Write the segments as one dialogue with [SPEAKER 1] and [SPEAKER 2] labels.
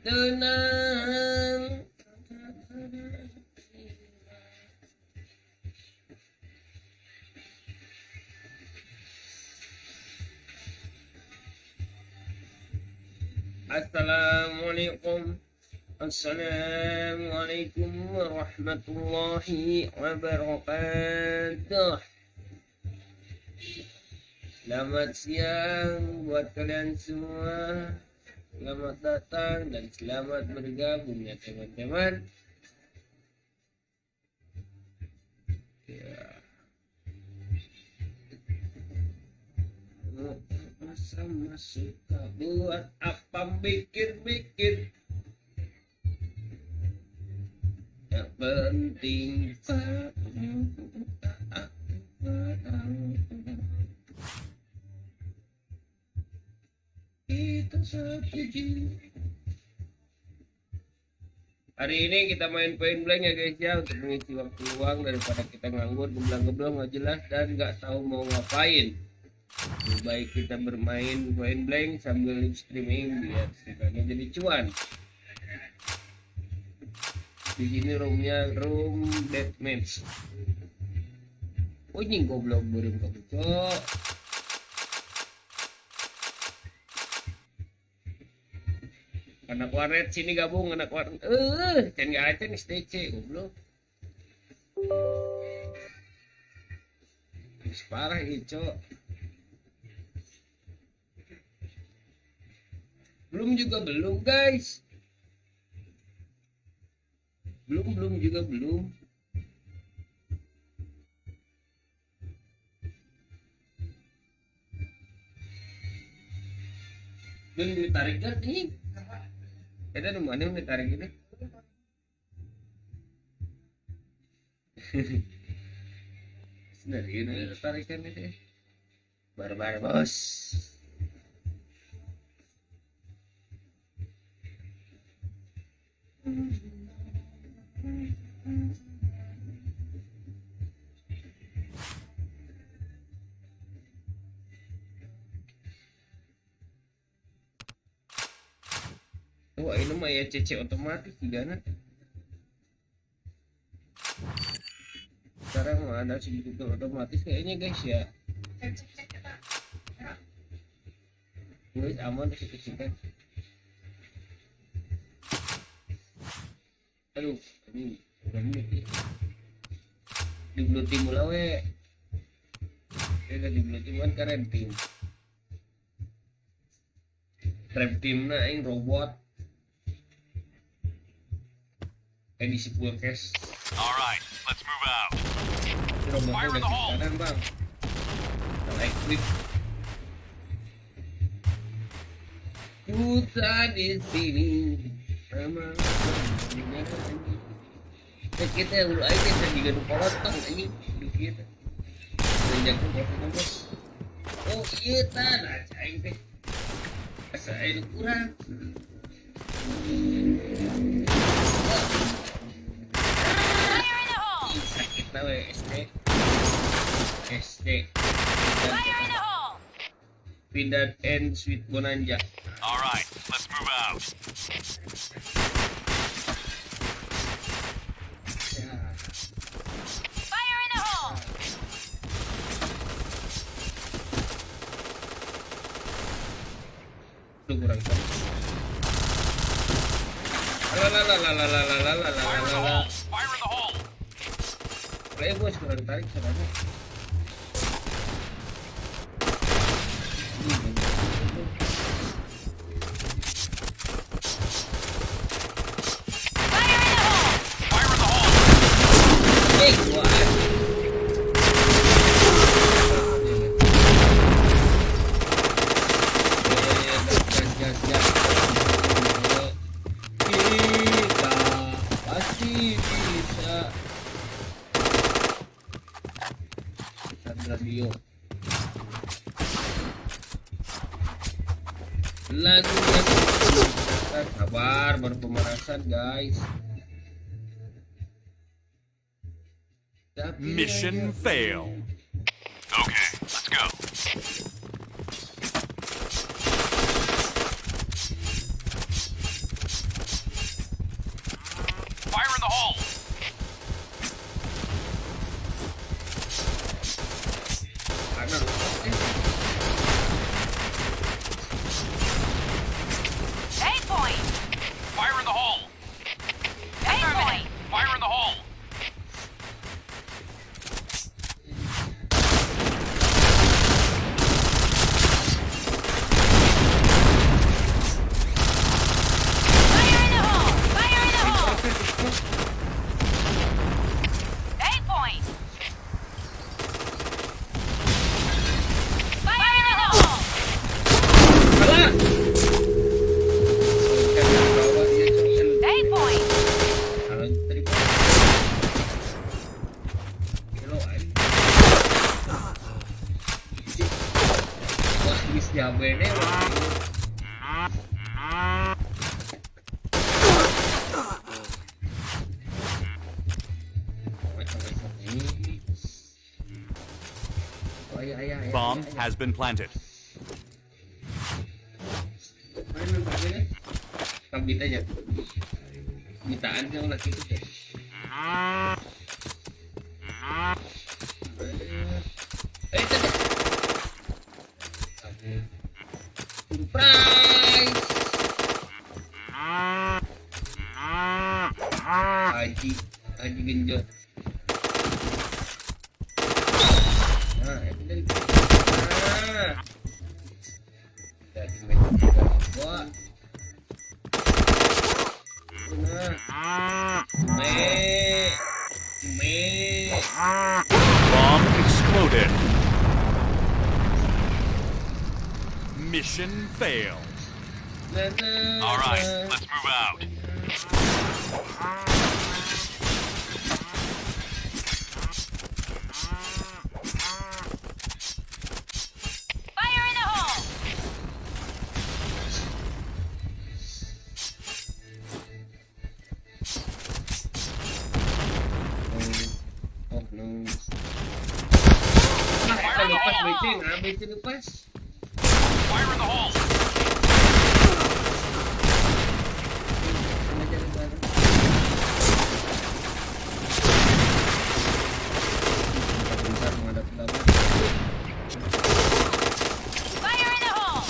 [SPEAKER 1] Tenang. Assalamualaikum. Assalamualaikum warahmatullahi wabarakatuh. Selamat siang buat kalian semua. Selamat datang dan selamat bergabung ya teman-teman. Ya. Sama suka buat apa mikir-mikir. Yang penting kita satu jiwa. Hari ini kita main point blank ya guys ya, untuk mengisi waktu luang daripada kita nganggur gebelang-gebelang nggak jelas dan nggak tahu mau ngapain. Lebih baik kita bermain point blank sambil live streaming biar setidaknya jadi cuan. Di sini roomnya room deathmatch. Oh ini goblok burung kamu cok. Anak warnet sini gabung anak warnet. Can nggak acan SDC goblok. Terus parah ini cok. Belum juga belum guys. Belum juga belum. Belum ditarik kan ini. Kita udah mana ditarik ini? Dari ini tarikan ini. Barbar bos. Wah ini mah ya CC otomatis juga. Sekarang mah ada sedikit otomatis kayaknya guys ya. Guys aman kecil kan. Aduh ini udah menit. Di blue team mula we. Ya di blue team kan keren team. Trap team na aing robot. Edisi full cash.
[SPEAKER 2] Alright, let's move out.
[SPEAKER 1] Robotnya udah kiri kanan bang. Salah equip. Kuta di sini. Sama. Kita yang dulu aja kita juga nu potong ini dikit. Dan jago potong bos. Oh iya tan, aing teh. Asa aing kurang. Sakit na we SD. SD. Pindah and Sweet Bonanza.
[SPEAKER 2] Alright, let's move out.
[SPEAKER 3] Fire in the hole!
[SPEAKER 1] Tuh kurang tahu. Lalalalalalalalalala.
[SPEAKER 2] Fire in the hole.
[SPEAKER 1] Play bos kurang tarik soalnya.
[SPEAKER 3] Fire in the hole!
[SPEAKER 2] Fire in the hole.
[SPEAKER 1] Gua. Gas, gas, gas. Kita pasti bisa. Pesan radio. Lagunya sabar, baru pemanasan guys. Tapi
[SPEAKER 2] Mission fail. Okay, let's go.
[SPEAKER 1] Habis di ABD. Oh iya iya iya.
[SPEAKER 2] Bomb has been planted.
[SPEAKER 1] Main main PUBG kan? Kabit aja. Gitaan sih laki itu deh. Eh, itu deh. Surprise. Haji, Haji genjot. Nah, itu dari. Nah. Dari Wah. Nah. Me. Me.
[SPEAKER 2] Bomb exploded. Mission failed.
[SPEAKER 1] Na, na,
[SPEAKER 2] All right,
[SPEAKER 1] na.
[SPEAKER 2] let's move out.
[SPEAKER 3] Fire in the hole!
[SPEAKER 1] Oh, oh no. Ah, eta lepas BC, nah BC lepas.
[SPEAKER 2] Fire in the hole.
[SPEAKER 1] Sama jalan bareng. Bentar, bentar menghadap lawan.
[SPEAKER 3] Fire in the hole!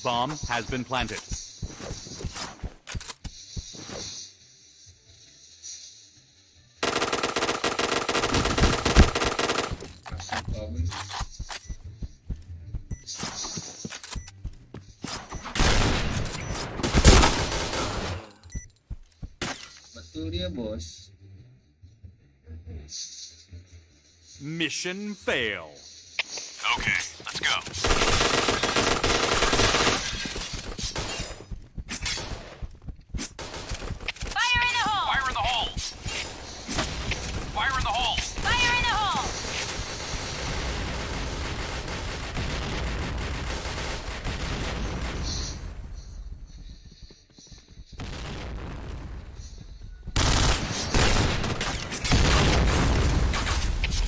[SPEAKER 2] Bomb has been planted.
[SPEAKER 1] Masuk banget. Betul dia, bos.
[SPEAKER 2] Mission fail. Okay, let's go.
[SPEAKER 3] Fire in the hole!
[SPEAKER 2] Fire in the hole. Fire in the hole.
[SPEAKER 3] Fire in the hole!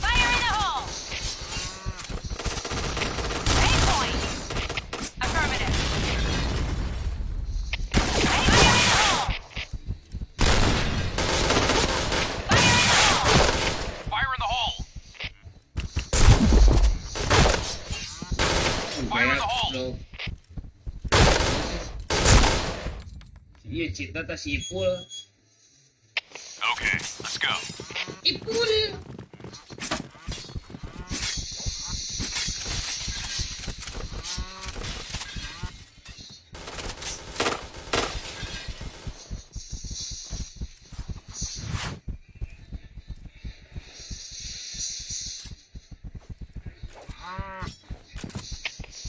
[SPEAKER 3] Fire in the hole! A point! Affirmative. Fire in the hole! Fire in the hole!
[SPEAKER 2] Fire in the hole. Fire in the hole.
[SPEAKER 1] Bro. Iya, Cita tas si Ipul.
[SPEAKER 2] Okay, let's go.
[SPEAKER 1] Ipul.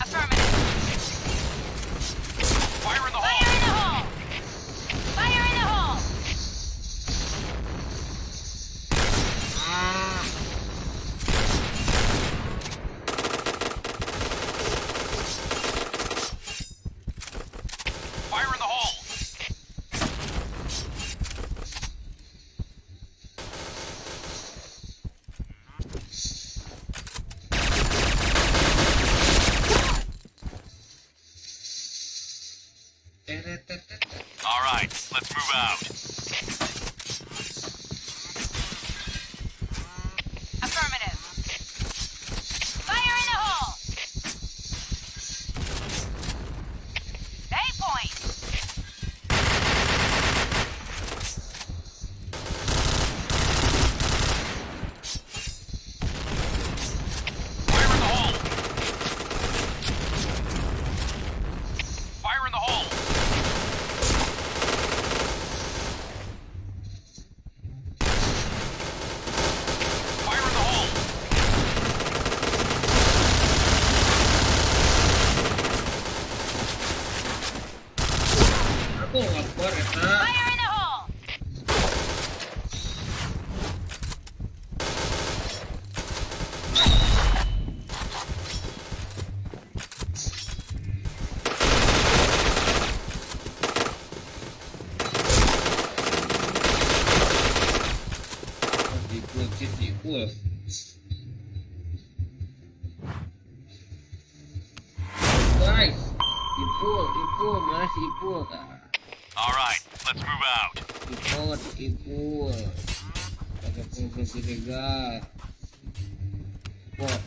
[SPEAKER 3] Affirmative.
[SPEAKER 2] Fire in the
[SPEAKER 3] Fire
[SPEAKER 2] hole.
[SPEAKER 3] in the hole! Fire in the hole!
[SPEAKER 2] Fire in the hole. All right, let's move out.
[SPEAKER 3] Affirmative. Fire in the hole! A point!
[SPEAKER 2] Fire in the hole. Fire in the hole.
[SPEAKER 1] Oh, ngapor eta.
[SPEAKER 3] Fire in the hole!
[SPEAKER 1] Ipul sih, Ipul. Guys, Ipul, Ipul, mas Ipul.
[SPEAKER 2] All right, let's move out.
[SPEAKER 1] Ipul, Ipul. Pakai progresi legal. Wah.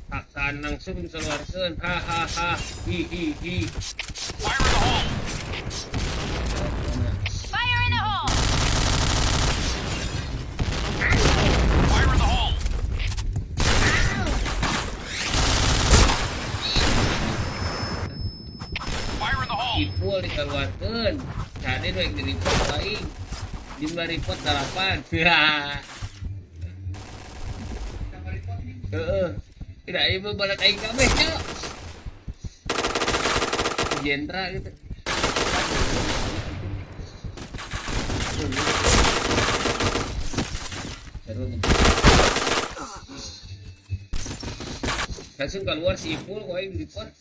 [SPEAKER 1] Paksaan langsung dikeluarkan. Hahaha. Hi hi hi.
[SPEAKER 2] Fire in the hole!
[SPEAKER 3] Fire in the hole!
[SPEAKER 2] Fire in the hole! Fire in the hole!
[SPEAKER 1] Ipul dikeluarkan. Tadi nu yang di-report aing. Jumlah report 8. Heeh. Tidak ieu mah balad aing kabeh, Cok. Jenderal gitu. Seru gitu. Langsung keluar si Ipul kok aing report.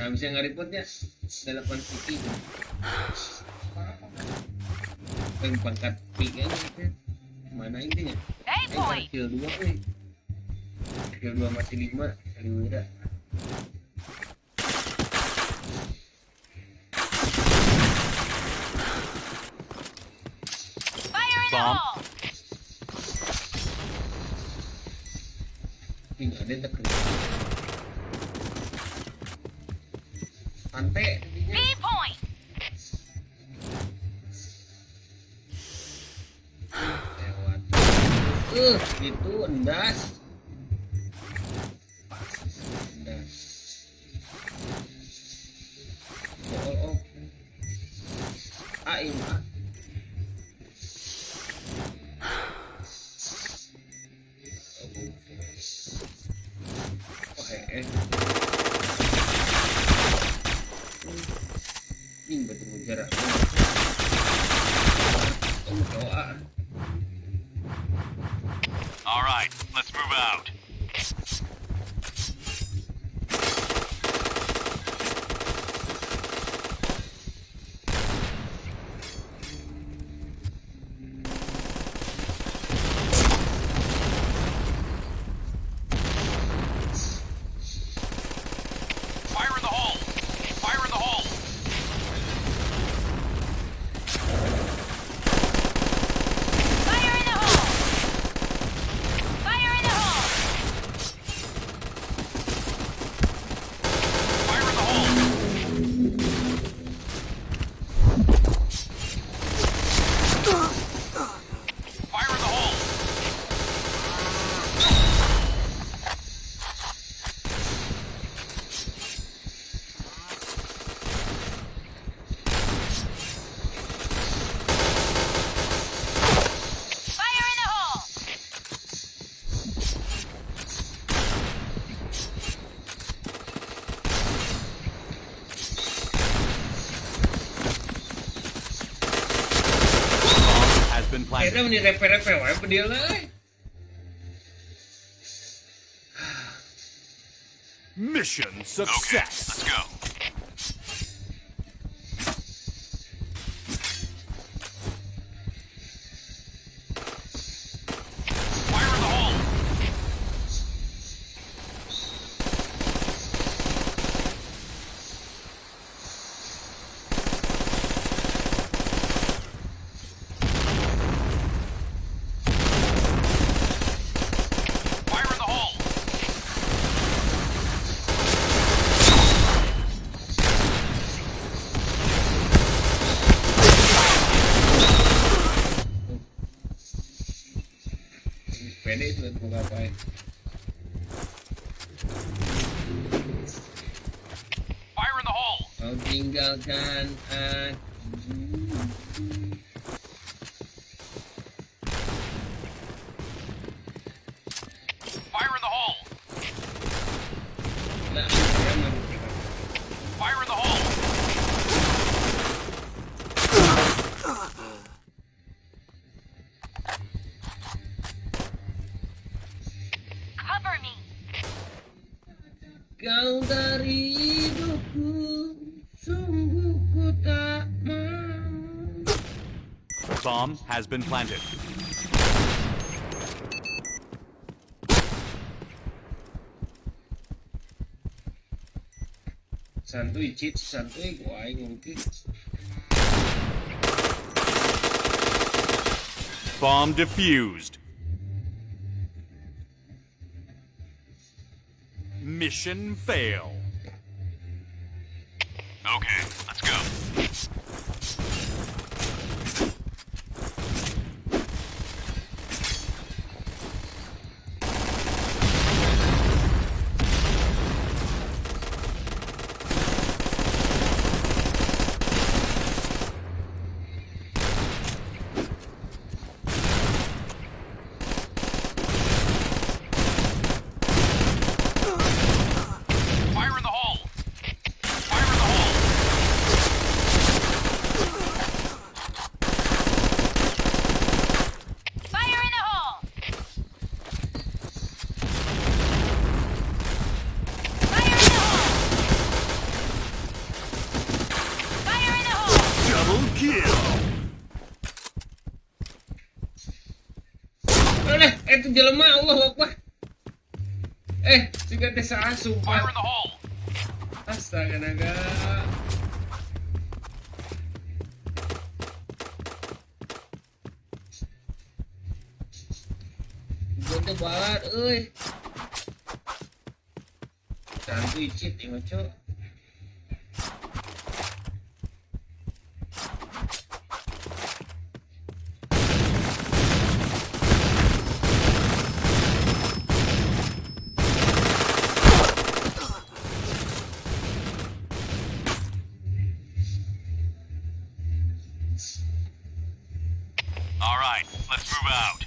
[SPEAKER 1] Nah, bisa nge-reportnya 8 city. Yang pangkat P kan gitu. Mana intinya?
[SPEAKER 3] A point!
[SPEAKER 1] Kill 2 euy. Kill 2 mati 5 kali wira.
[SPEAKER 3] Fire in the
[SPEAKER 2] Bomb.
[SPEAKER 3] hole!
[SPEAKER 1] Ini nggak ada yang terkena. Pantai
[SPEAKER 3] B point!
[SPEAKER 1] Lewat. Itu endas. Pas, endas. Oh, oh. A, ini A. Oh, eh. Ini betul jarak. Oh, doa.
[SPEAKER 2] All right, let's move out. Fire in the hole! Fire in the hole!
[SPEAKER 3] Fire in the hole! Fire in the hole!
[SPEAKER 2] Fire in the hole! Fire in the hole!
[SPEAKER 3] Fire in the hole!
[SPEAKER 2] Bomb has been planted.
[SPEAKER 1] Kayaknya meni repe-repe wae bedil euy.
[SPEAKER 4] Mission
[SPEAKER 2] Okay,
[SPEAKER 4] success.
[SPEAKER 2] let's go. Fire in the hole! Fire in the hole!
[SPEAKER 1] Pede itu mau ngapain.
[SPEAKER 2] Fire in the hole!
[SPEAKER 1] Kau tinggalkan aku.
[SPEAKER 2] Fire
[SPEAKER 1] Kau dari hidupku, sungguh ku tak mau.
[SPEAKER 4] Bomb has been planted.
[SPEAKER 1] Santuy cheat, santuy gua aing mungkin.
[SPEAKER 4] Bomb defused. Mission fail.
[SPEAKER 2] Okay, let's go. Fire in the hole! Fire in the hole!
[SPEAKER 3] Fire in the hole! Fire in the hole! Fire in the hole!
[SPEAKER 4] Double kill.
[SPEAKER 1] Alah, itu jelema Allah Akbar. Eh, siga teh saha
[SPEAKER 2] Fire
[SPEAKER 1] sumpah.
[SPEAKER 2] in the hole!
[SPEAKER 1] Astaga naga. Gua tuh balat euy. Santuy cheat ieu mah, Cok.
[SPEAKER 2] All right, let's move out.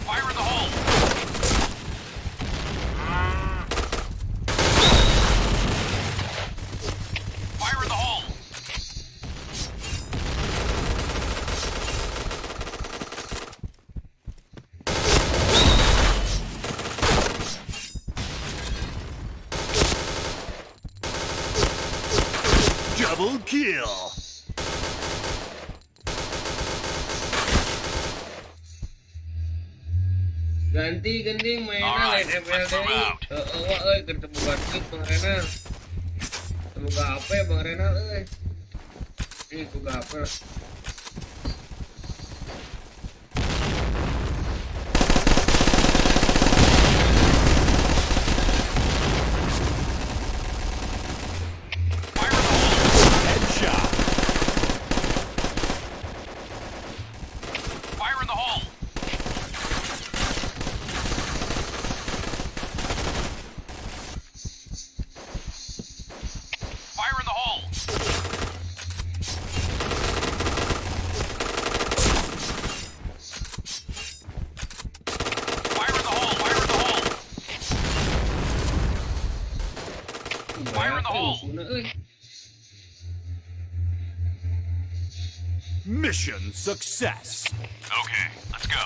[SPEAKER 2] Fire in the hole! Fire in the hole!
[SPEAKER 4] Double kill.
[SPEAKER 1] Ganti gending mainnya
[SPEAKER 2] Alright,
[SPEAKER 1] lain ML
[SPEAKER 2] let's move
[SPEAKER 1] deui.
[SPEAKER 2] out.
[SPEAKER 1] Heeh wah euy keur teu boga duit Bang Renal. Teu boga HP Bang Renal euy. Ih, boga HP lah.
[SPEAKER 2] Fire in the hole!
[SPEAKER 4] Headshot.
[SPEAKER 2] Fire in the hole! Fire in the hole! Fire in the hole! Fire in the hole! Fire in the hole.
[SPEAKER 1] Musuhna euy.
[SPEAKER 4] Mission success.
[SPEAKER 2] Okay, let's go.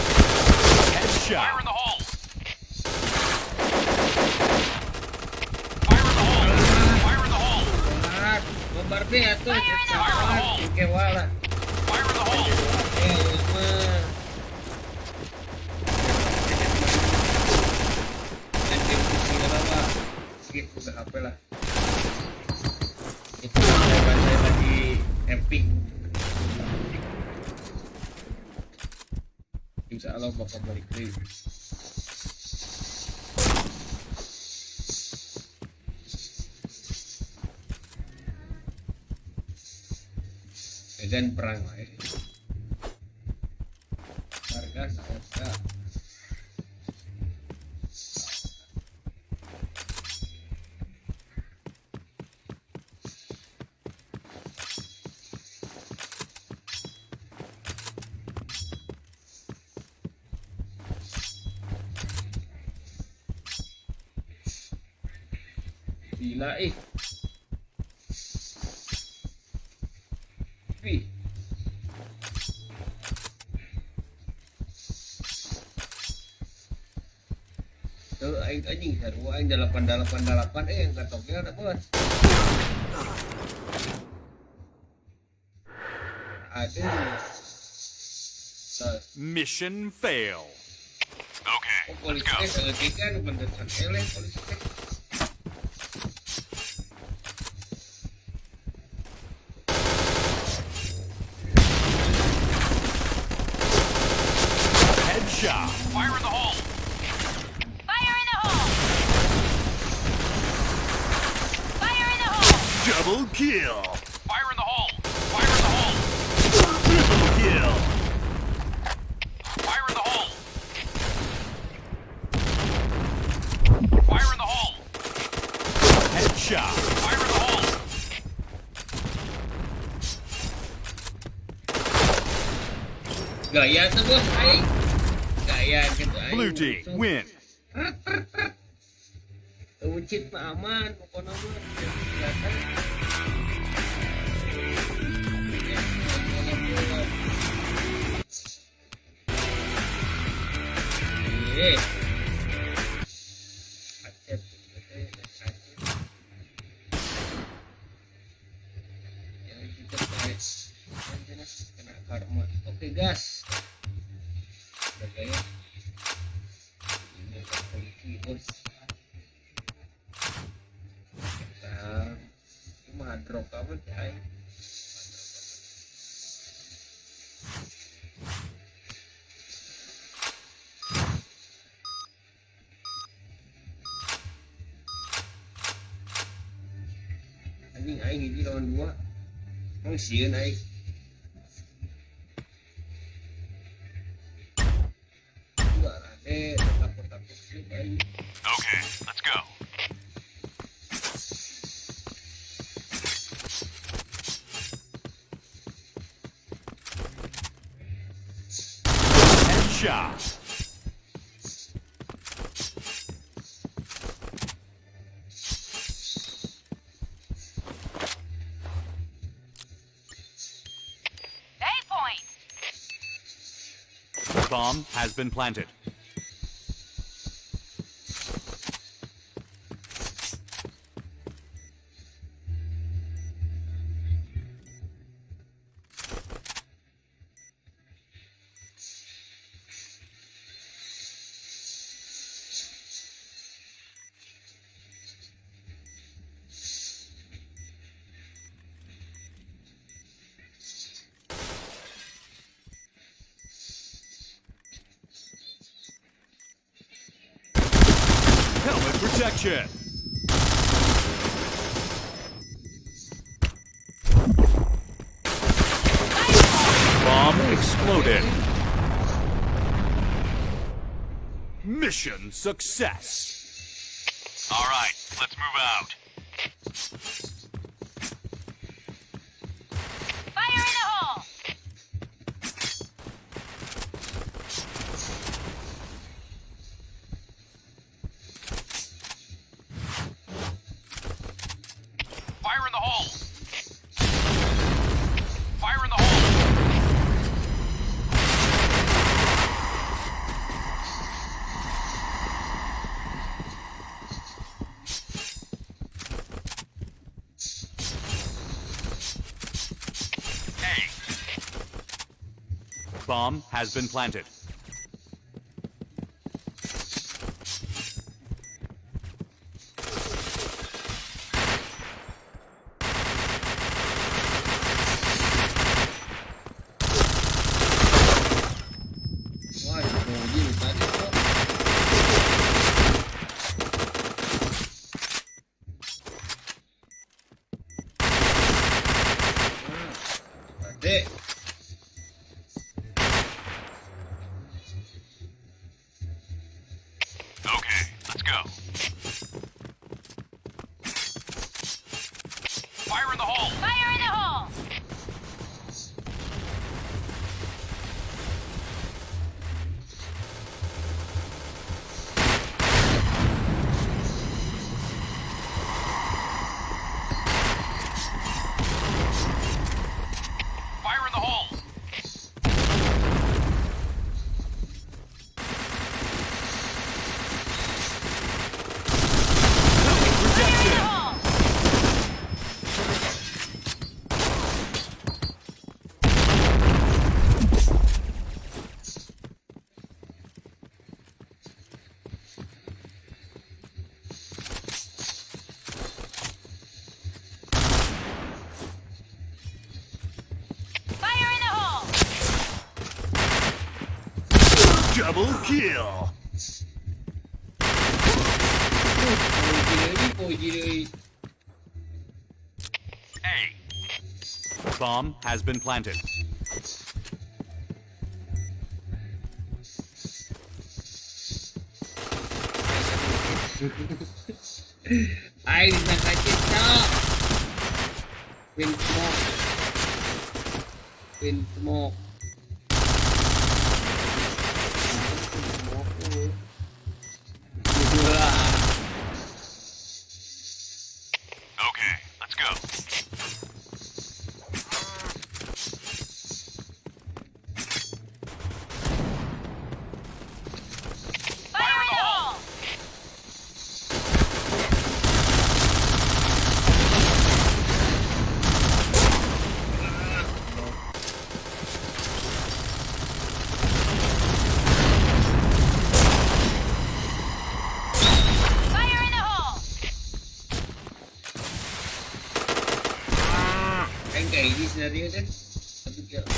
[SPEAKER 2] Fire in
[SPEAKER 4] Headshot.
[SPEAKER 2] the hole! Fire in the hole! Fire in the hole!
[SPEAKER 1] Berat. Nobar B atuh.
[SPEAKER 3] Fire in the
[SPEAKER 2] hole.
[SPEAKER 1] Oke wala.
[SPEAKER 2] Fire in the hole!
[SPEAKER 1] Eh, ieu mah. Dan game PC lah, Pak. Skip udah HP lah. Itu bantai-bantai lagi epic. Insya Allah bakal balik lagi. Egan perang wae. Harga saosa. Gila ih. Wih. Tuh aing anjing sarua aing 888 eh yang katoknya ada bos. Aduh. Nah,
[SPEAKER 4] Mission fail.
[SPEAKER 2] Okay,
[SPEAKER 1] oh
[SPEAKER 2] let's
[SPEAKER 1] polisi
[SPEAKER 2] go.
[SPEAKER 1] teh saeutik kan bener eleh polisi teh.
[SPEAKER 4] Headshot.
[SPEAKER 2] Fire in the hole!
[SPEAKER 3] Fire in the hole! Fire in the hole!
[SPEAKER 4] Double kill.
[SPEAKER 2] Fire in the hole! Fire in the hole!
[SPEAKER 4] Triple kill.
[SPEAKER 2] Fire in the hole! Fire in the hole!
[SPEAKER 4] Headshot.
[SPEAKER 2] Fire in the hole!
[SPEAKER 1] Gaya tuh bos aing. Gaya gitu aing.
[SPEAKER 4] Blue team
[SPEAKER 1] Langsung.
[SPEAKER 4] win.
[SPEAKER 1] Ucit mah aman pokoknya mah kelihatan. Ya, bola. Eh. Acep, acep. Jangan kita pakai kena karma. Oke, gas. Udah gaya. Ini polisi, bos. Kita ini mah drop apa sih aing? Anjing aing hiji lawan dua. Emang sieun aing. Dua rade takut-takut sih aing.
[SPEAKER 2] Okay, let's go.
[SPEAKER 4] Headshot.
[SPEAKER 3] A point!
[SPEAKER 4] Bomb has been planted. Helmet protection. Bomb exploded. Mission success.
[SPEAKER 2] All right, let's move out.
[SPEAKER 3] Fire in the hole!
[SPEAKER 2] Fire in the hole! Fire in the hole! A.
[SPEAKER 4] Bomb has been planted.
[SPEAKER 1] Wah, Roji lu tadi kok. Nah, Ade.
[SPEAKER 2] go. Fire in the hole!
[SPEAKER 3] Fire in the hole!
[SPEAKER 2] Fire in the hole! Helmet
[SPEAKER 3] Fire in
[SPEAKER 2] protection.
[SPEAKER 3] the hole! Fire in the hole!
[SPEAKER 4] Double kill.
[SPEAKER 1] Poji deui,
[SPEAKER 2] A.
[SPEAKER 4] Bomb has been planted.
[SPEAKER 1] poji deui. Aing disangka cicak. Win smoke. Win smoke. Smoke. Wah.
[SPEAKER 2] Okay, let's go.
[SPEAKER 3] Fire in the hole! Fire in the hole!
[SPEAKER 1] Aing kayak ini skenario kan. Tapi kayak apa?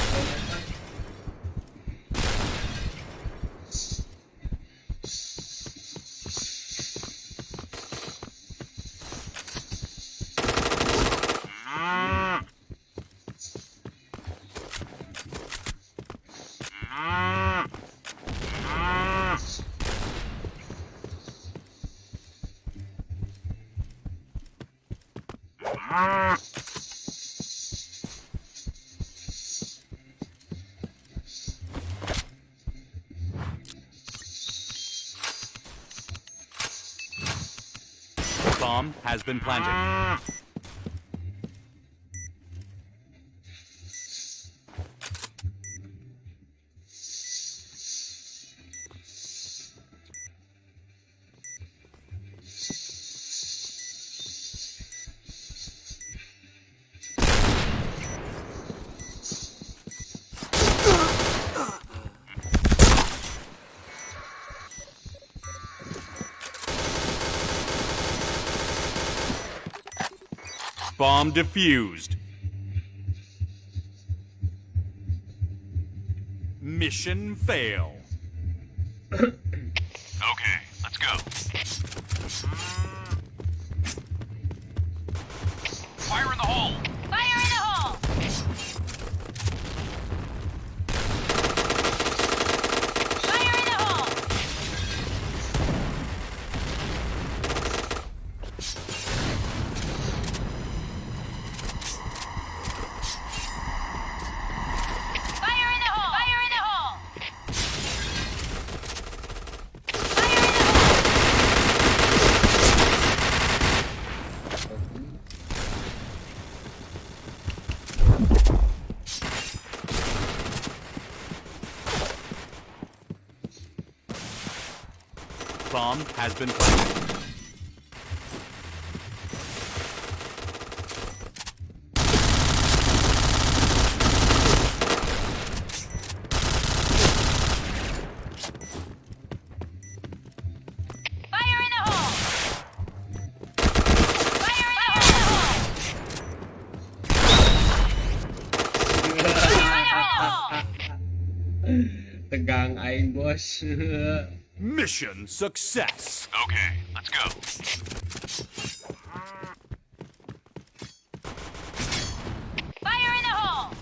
[SPEAKER 4] Bomb has been planted. Bomb defused. Mission fail.
[SPEAKER 2] Okay, let's go. Fire in the hole!
[SPEAKER 3] Fire in the hole! Fire in the hole! Fire in the hole! Fire in the hole! Fire in the hole!
[SPEAKER 4] Bomb has been planted.
[SPEAKER 3] Fire in the hole! Fire in the hole! Fire in the hole!
[SPEAKER 1] Tegang aing bos.
[SPEAKER 4] Mission success.
[SPEAKER 2] Okay, let's go.
[SPEAKER 3] Fire in the hole!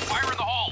[SPEAKER 2] Fire in the hole!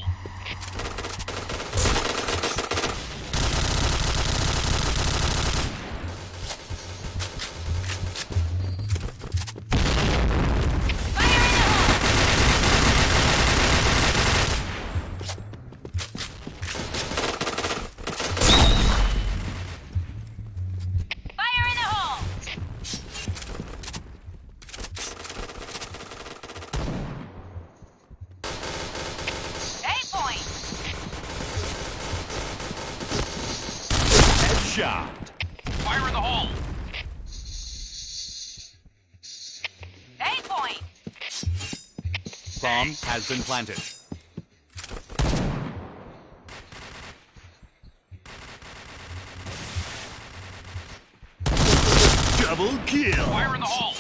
[SPEAKER 4] Headshot.
[SPEAKER 2] Fire in the hole!
[SPEAKER 3] A point!
[SPEAKER 4] Bomb has been planted. Double kill.
[SPEAKER 2] Fire in the hole!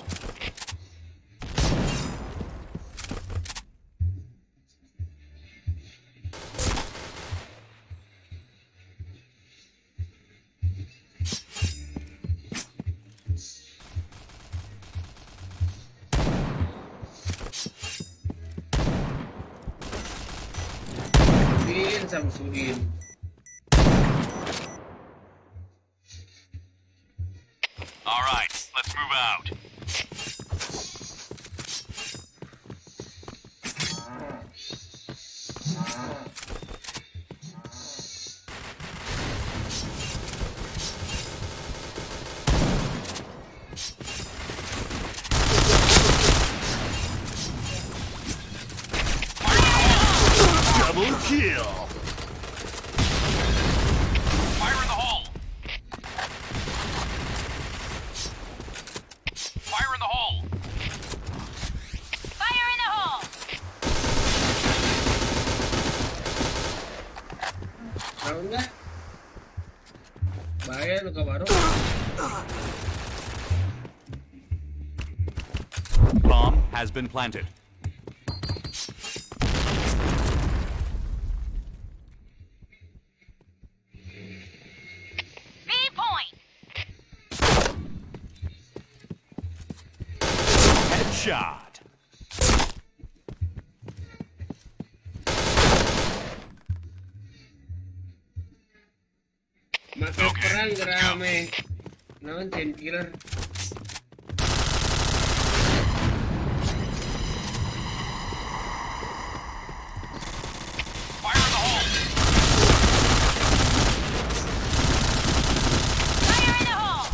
[SPEAKER 1] Samsudin, Samsudin.
[SPEAKER 2] All right, let's move out.
[SPEAKER 4] Double kill.
[SPEAKER 2] Fire in the hole! Fire in the hole!
[SPEAKER 3] Fire in the hole!
[SPEAKER 1] Tahu nggak? Bahaya luka baru.
[SPEAKER 4] Bomb has been planted.
[SPEAKER 3] B point!
[SPEAKER 4] Headshot.
[SPEAKER 1] Maka
[SPEAKER 2] Okay,
[SPEAKER 1] perang
[SPEAKER 2] let's go.
[SPEAKER 1] rame. Naon chain killer.
[SPEAKER 2] Fire in the hole!
[SPEAKER 3] Fire in the hole!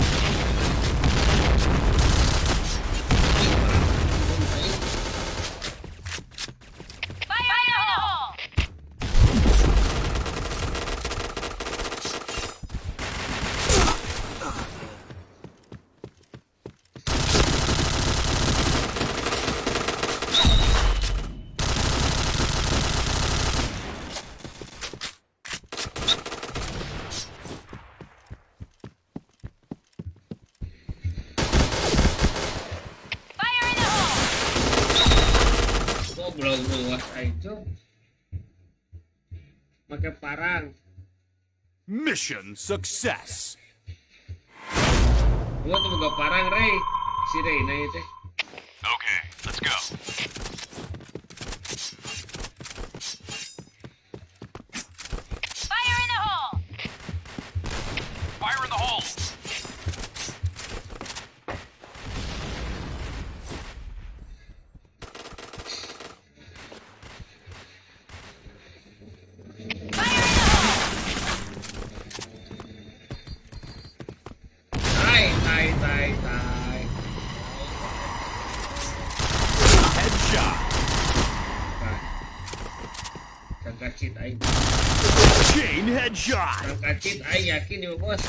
[SPEAKER 3] Fire in the hole! Fire in the hole!
[SPEAKER 1] Goblok luas aing cuk. Make parang.
[SPEAKER 4] Mission success.
[SPEAKER 1] Gua tuh boga parang Rey. Si Reyna ieu teh.
[SPEAKER 2] Okay, let's go.
[SPEAKER 3] Fire in the hole!
[SPEAKER 2] Fire in the hole!
[SPEAKER 3] Fire in the hole!
[SPEAKER 1] Tai tai tai tai.
[SPEAKER 4] Headshot.
[SPEAKER 1] Nah. Sangka cheat aing.
[SPEAKER 4] Chain headshot.
[SPEAKER 1] Sangka cheat aing yakin ya bos.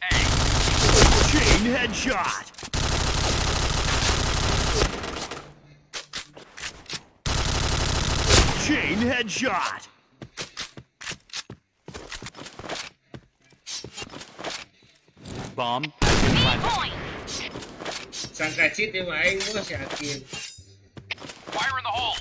[SPEAKER 2] A.
[SPEAKER 4] Chain headshot. Chain headshot. Bomb has been
[SPEAKER 3] B
[SPEAKER 4] planted.
[SPEAKER 3] point!
[SPEAKER 1] Sangka cheat ya mah aing bos yakin.
[SPEAKER 2] Fire in the hole!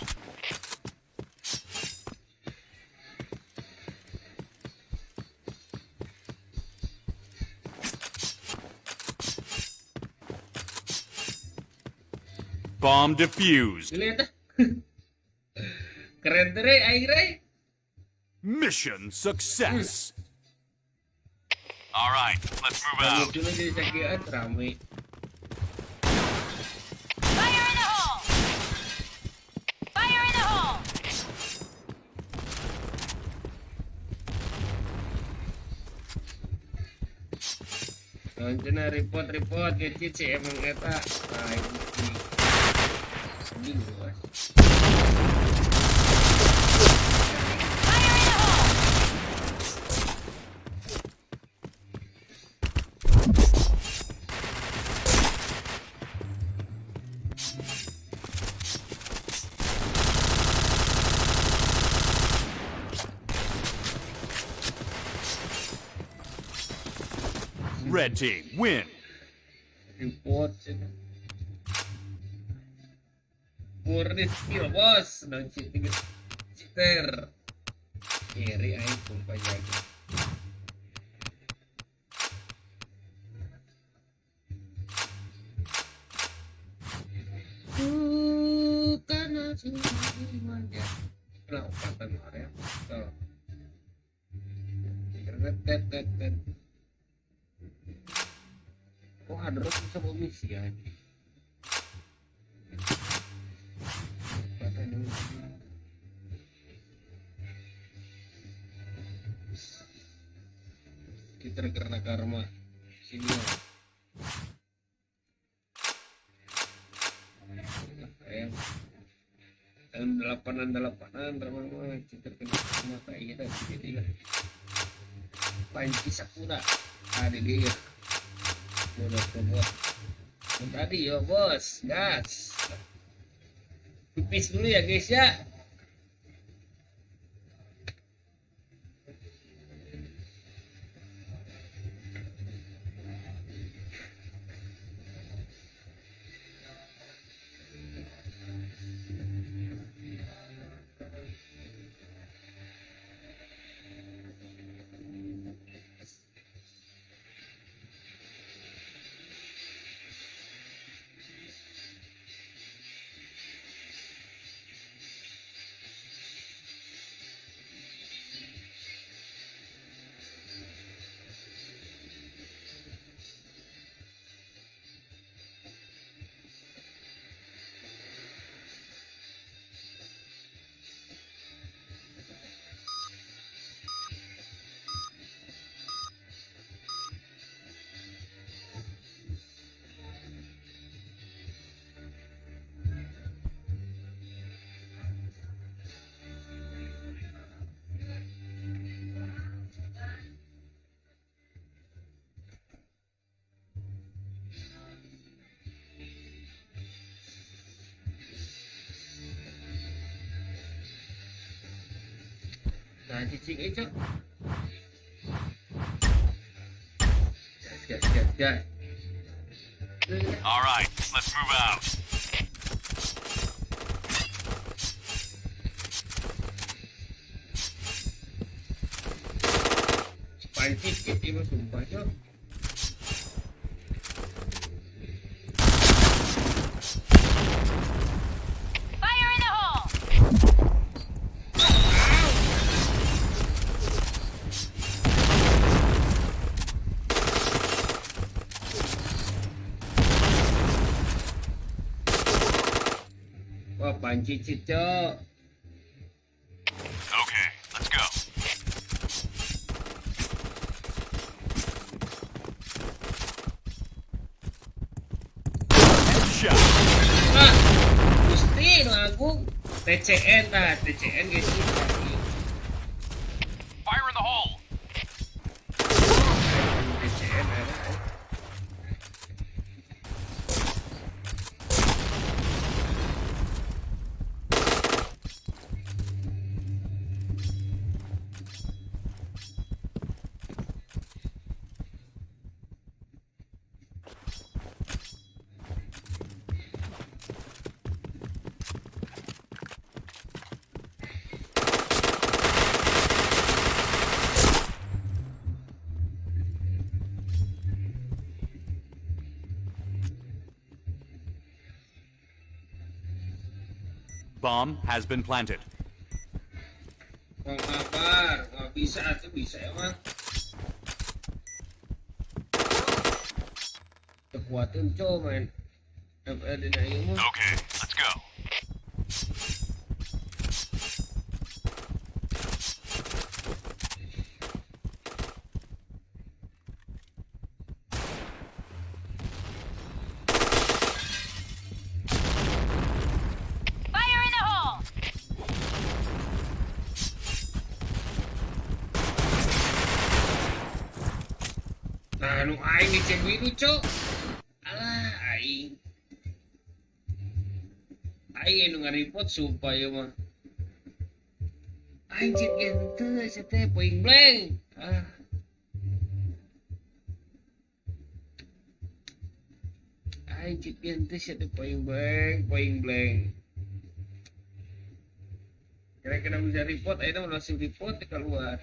[SPEAKER 4] Bomb defused.
[SPEAKER 1] Gila ya teh. Keren tuh Rey, aing Rey.
[SPEAKER 4] Mission success.
[SPEAKER 2] All right, let's move out.
[SPEAKER 1] Dulu jadi sakian rame.
[SPEAKER 3] Fire in the hole! Fire in the hole!
[SPEAKER 1] Naon cenah report report ngecit sih emang eta. Nah, ini. Sedih bos.
[SPEAKER 4] Red team win.
[SPEAKER 1] Report cenah. Murni skill bos, non cheating cheater. Kiri aing sumpah jago. Karena manja. Lah, opatan area. Tuh. Tet tet tet. Oh, ada bisa bawa misi ya. Kita karena karma. Sini ya. Ayam. Tahun delapanan delapanan ramah mah citer kena karma kayak gitu jadi lah. Panci Sakura ada dia. Udah bos. Tadi yo bos, gas. Pipis dulu ya guys ya. Nah, cicing itu. Gas, gas, gas, gas.
[SPEAKER 2] All right, let's move out.
[SPEAKER 1] Panci cit ini sumpah cok.
[SPEAKER 3] Fire in the hole!
[SPEAKER 1] Wah, panci cit cok.
[SPEAKER 2] Okay, let's go. Headshot.
[SPEAKER 1] Ah, Gusti nu agung. TCN tah, TCN guys.
[SPEAKER 2] Fire in the hole.
[SPEAKER 1] TCN ada.
[SPEAKER 4] Bomb has been planted.
[SPEAKER 1] Wah, kabar. Wah, bisa tuh bisa emang. Kekuatan cowok main. FL dina ieu mah.
[SPEAKER 2] Okay, let's go.
[SPEAKER 3] Fire in the hole!
[SPEAKER 1] Nah, nu aing di cok. Alah, aing. Aing nu ngareport sumpah ieu mah. Aing cit ge henteu sia teh poing blank. Ah. Aing cheat teh sia teh point blank, point blank. Kira-kira bisa report, akhirnya langsung report keluar.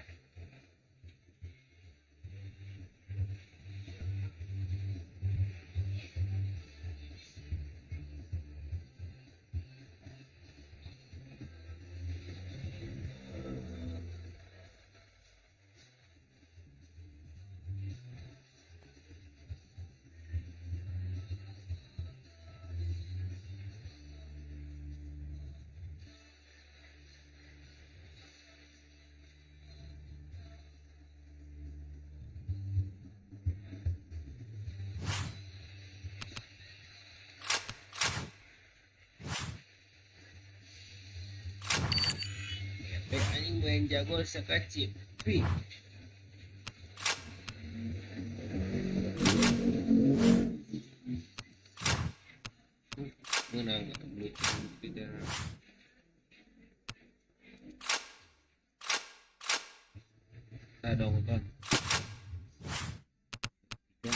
[SPEAKER 1] Anjing main jago sekecil. Pi. Menang bluetooth tidak. Nah dong ton. Ya.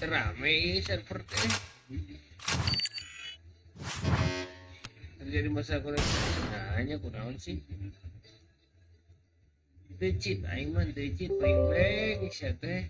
[SPEAKER 1] Rame ini server teh. Terjadi masalah koneksi. Nanya kunaon sih? Teu cheat aing mah teu cheat paling blank sia teh.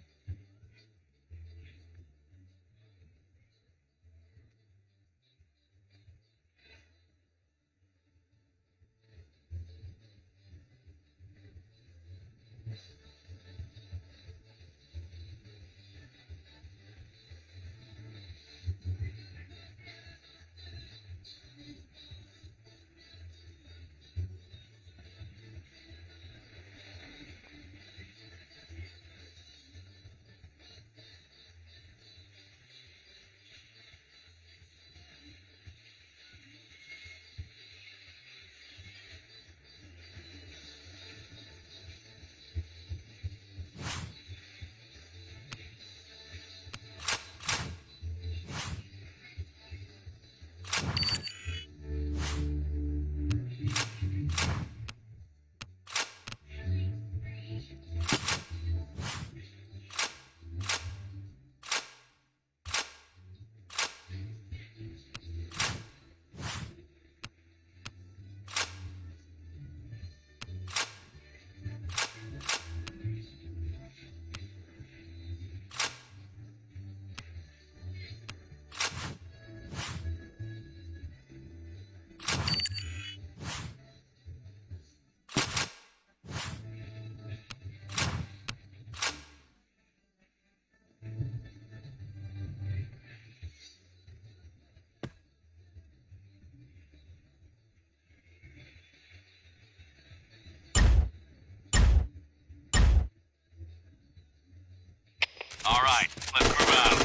[SPEAKER 2] All right, let's move out.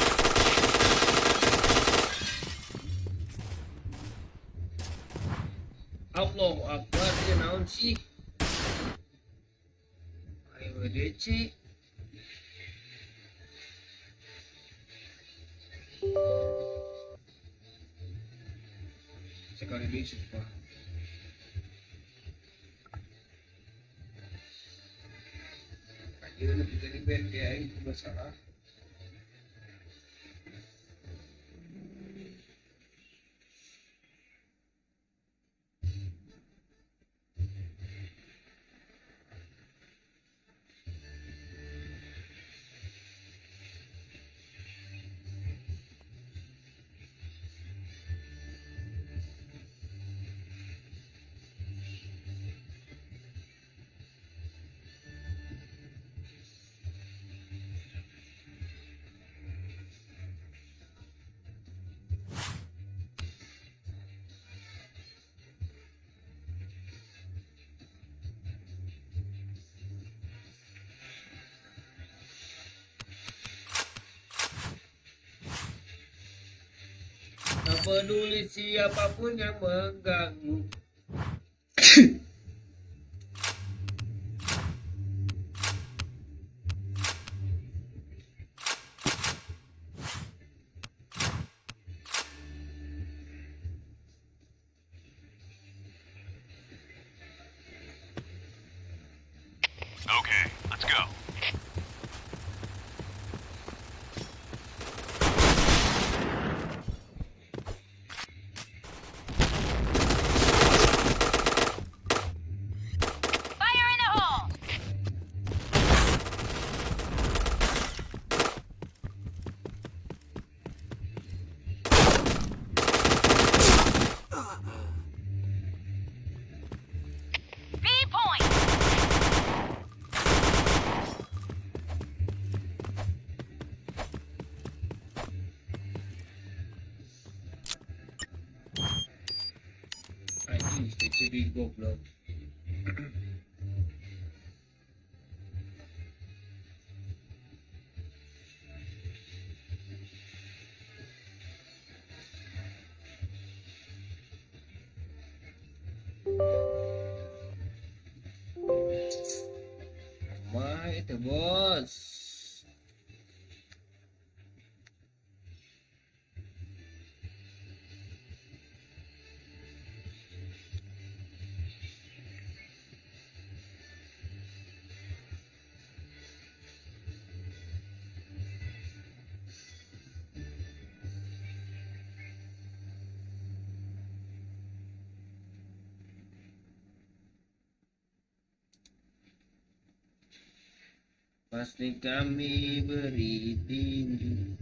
[SPEAKER 1] Allahu Akbar, ieu naon sih? Ayo WDC. Sekali deui sumpah. Anjir lebih dari band ya aing masalah. Tak peduli siapapun yang mengganggu.
[SPEAKER 2] Okay, let's go.
[SPEAKER 3] Fire in the hole! B point!
[SPEAKER 1] Anjing, CCB goblok. Wah, itu bos. Pasti kami beri tinju.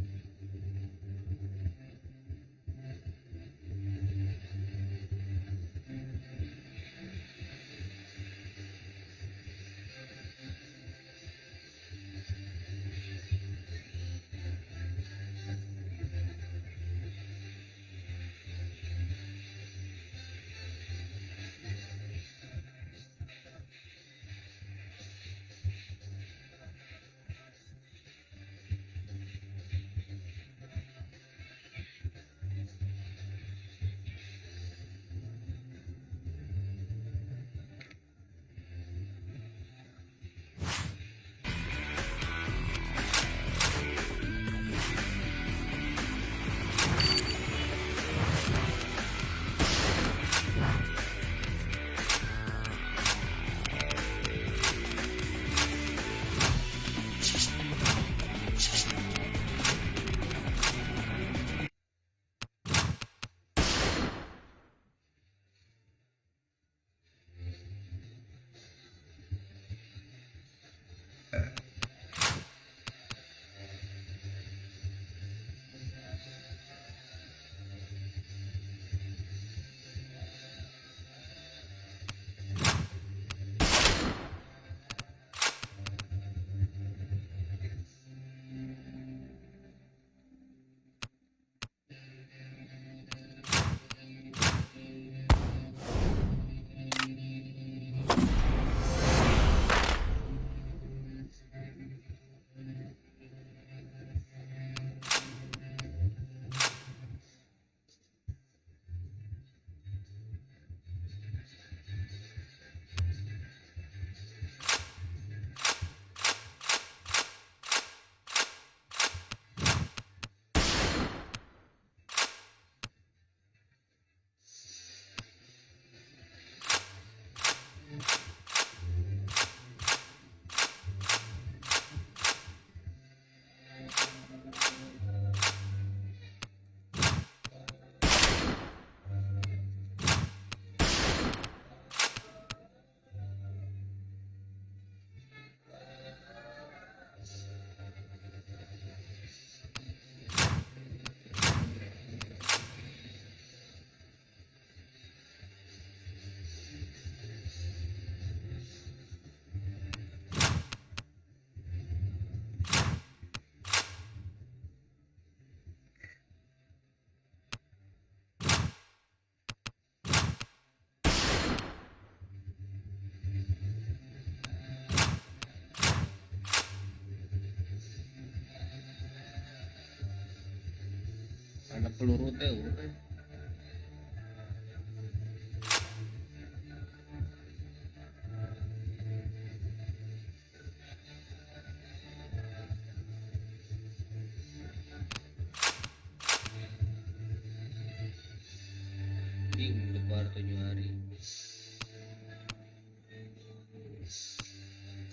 [SPEAKER 1] Anak peluru teh.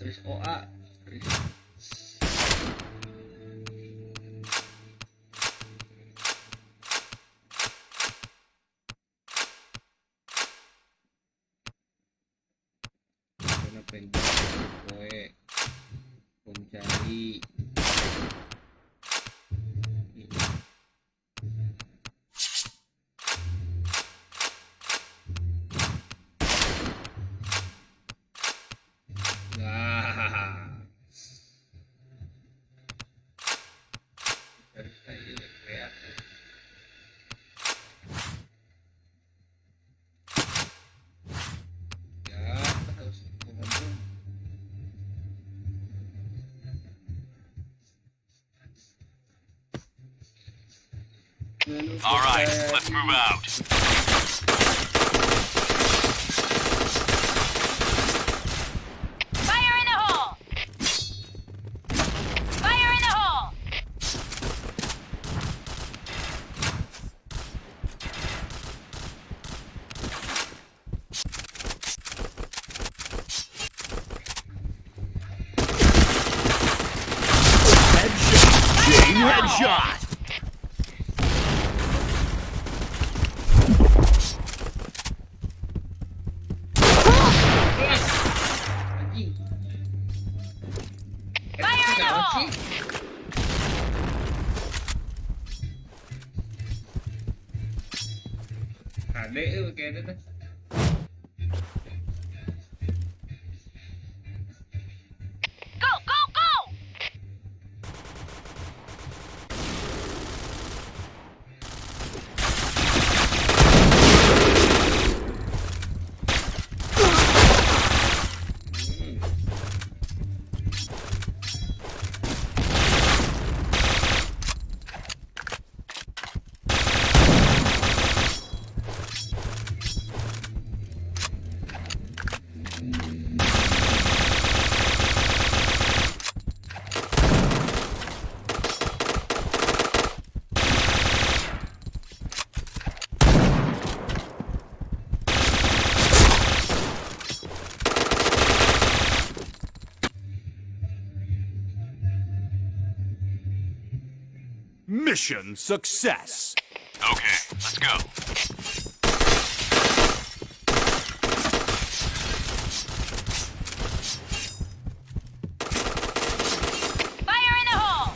[SPEAKER 1] Riz OA. Riz. Karena poe mencari.
[SPEAKER 2] All right, let's move out.
[SPEAKER 3] Fire in the hole! Fire in the hole!
[SPEAKER 4] Headshot. Chain headshot.
[SPEAKER 1] Anjing.
[SPEAKER 3] Fire in the hole!
[SPEAKER 1] HD euy kayaknya teh.
[SPEAKER 3] Go, go, go!
[SPEAKER 4] Mission success.
[SPEAKER 2] Okay, let's go.
[SPEAKER 3] Fire in the hole!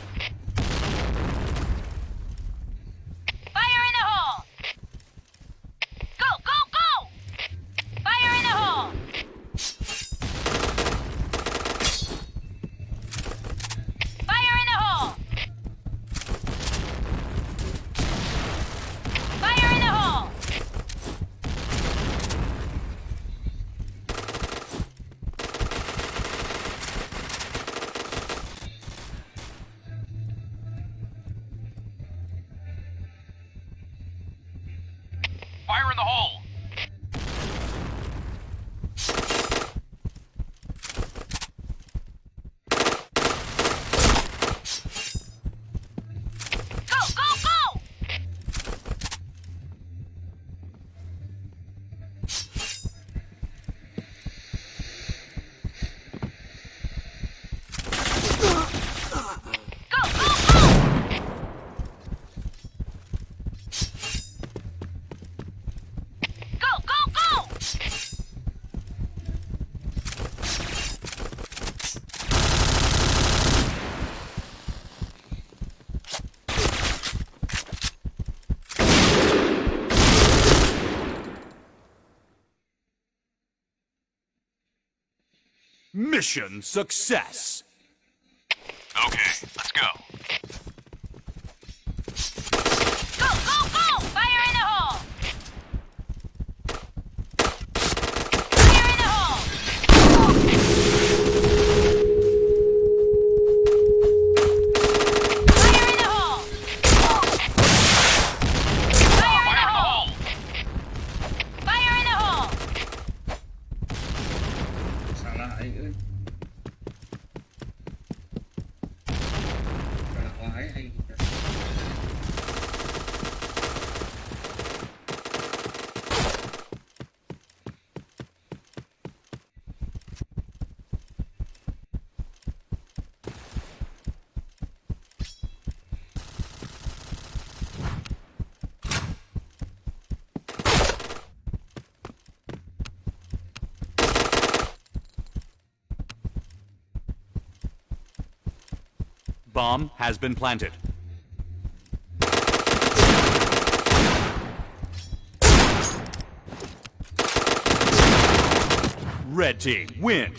[SPEAKER 3] Fire in the hole! Go, go, go! Fire in the hole! Fire in the hole! Fire in the hole!
[SPEAKER 2] Fire in the hole.
[SPEAKER 3] Go, go, go! Go, go, go! Go, go, go!
[SPEAKER 4] Mission success.
[SPEAKER 2] Okay, let's go.
[SPEAKER 3] Go, go, go! Fire in the hole! Fire in the hole! Fire in the hole! Fire in the hole! Fire in the hole!
[SPEAKER 1] Salah aing euy. Salah wae.
[SPEAKER 4] Bomb has been planted. Red team win.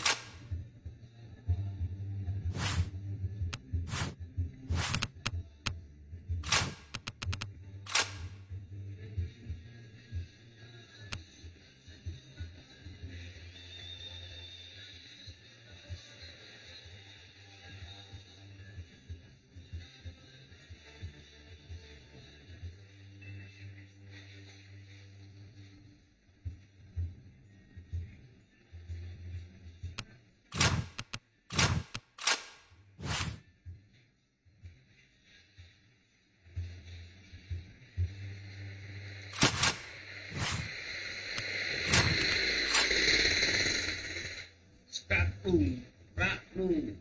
[SPEAKER 1] Satu, raklu,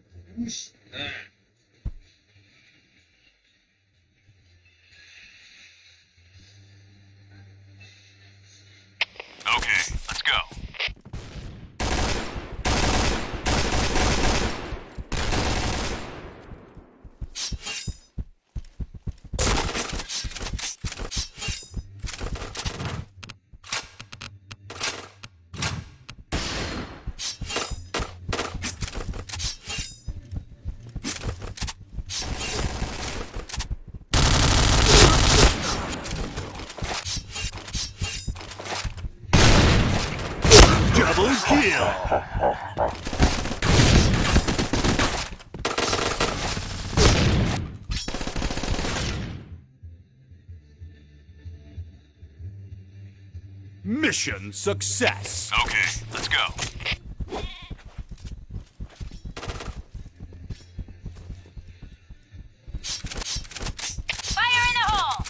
[SPEAKER 1] us, nah.
[SPEAKER 2] Okay, let's go.
[SPEAKER 4] Double kill. Mission success.
[SPEAKER 2] Okay, let's go.
[SPEAKER 3] Fire in the hole!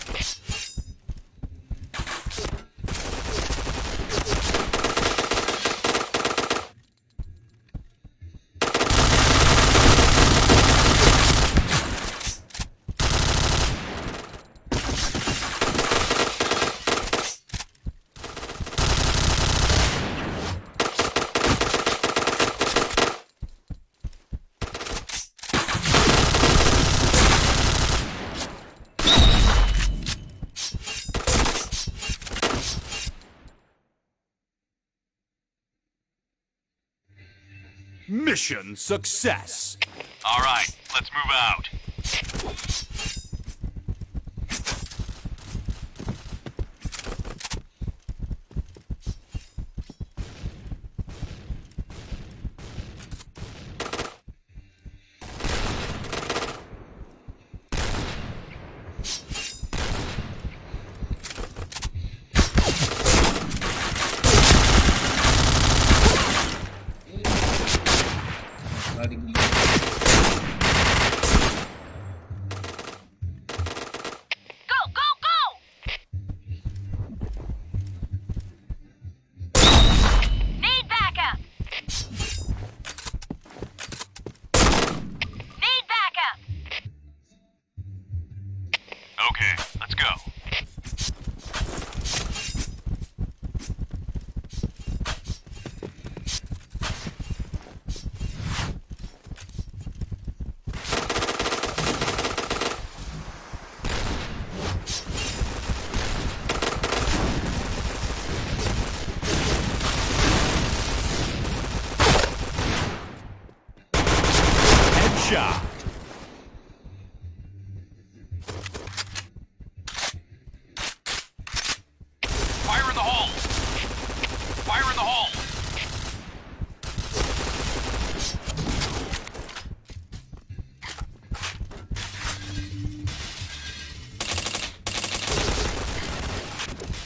[SPEAKER 4] Mission success.
[SPEAKER 2] All right, let's move out.
[SPEAKER 1] Lari gila.
[SPEAKER 3] Go, go, go! Need backup! Need backup!
[SPEAKER 2] Okay, let's go.
[SPEAKER 4] Headshot.
[SPEAKER 2] Fire in the hole! Fire in the hole!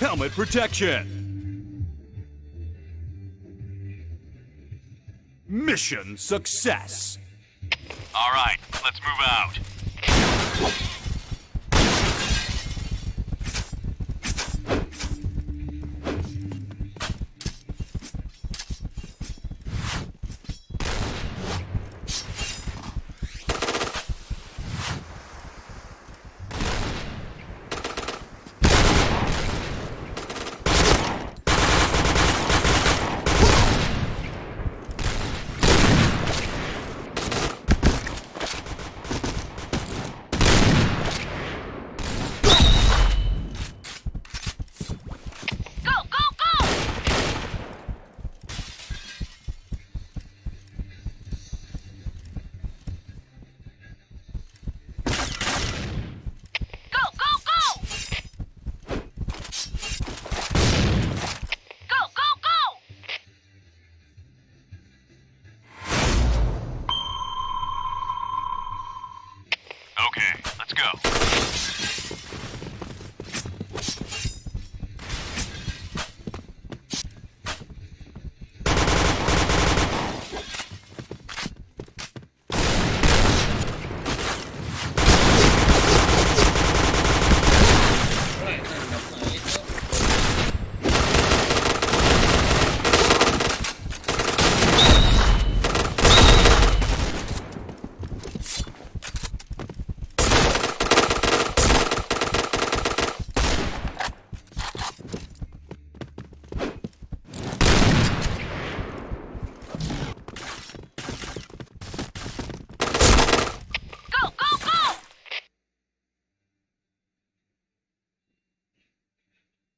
[SPEAKER 4] Helmet protection. Mission success.
[SPEAKER 2] All right, let's move out.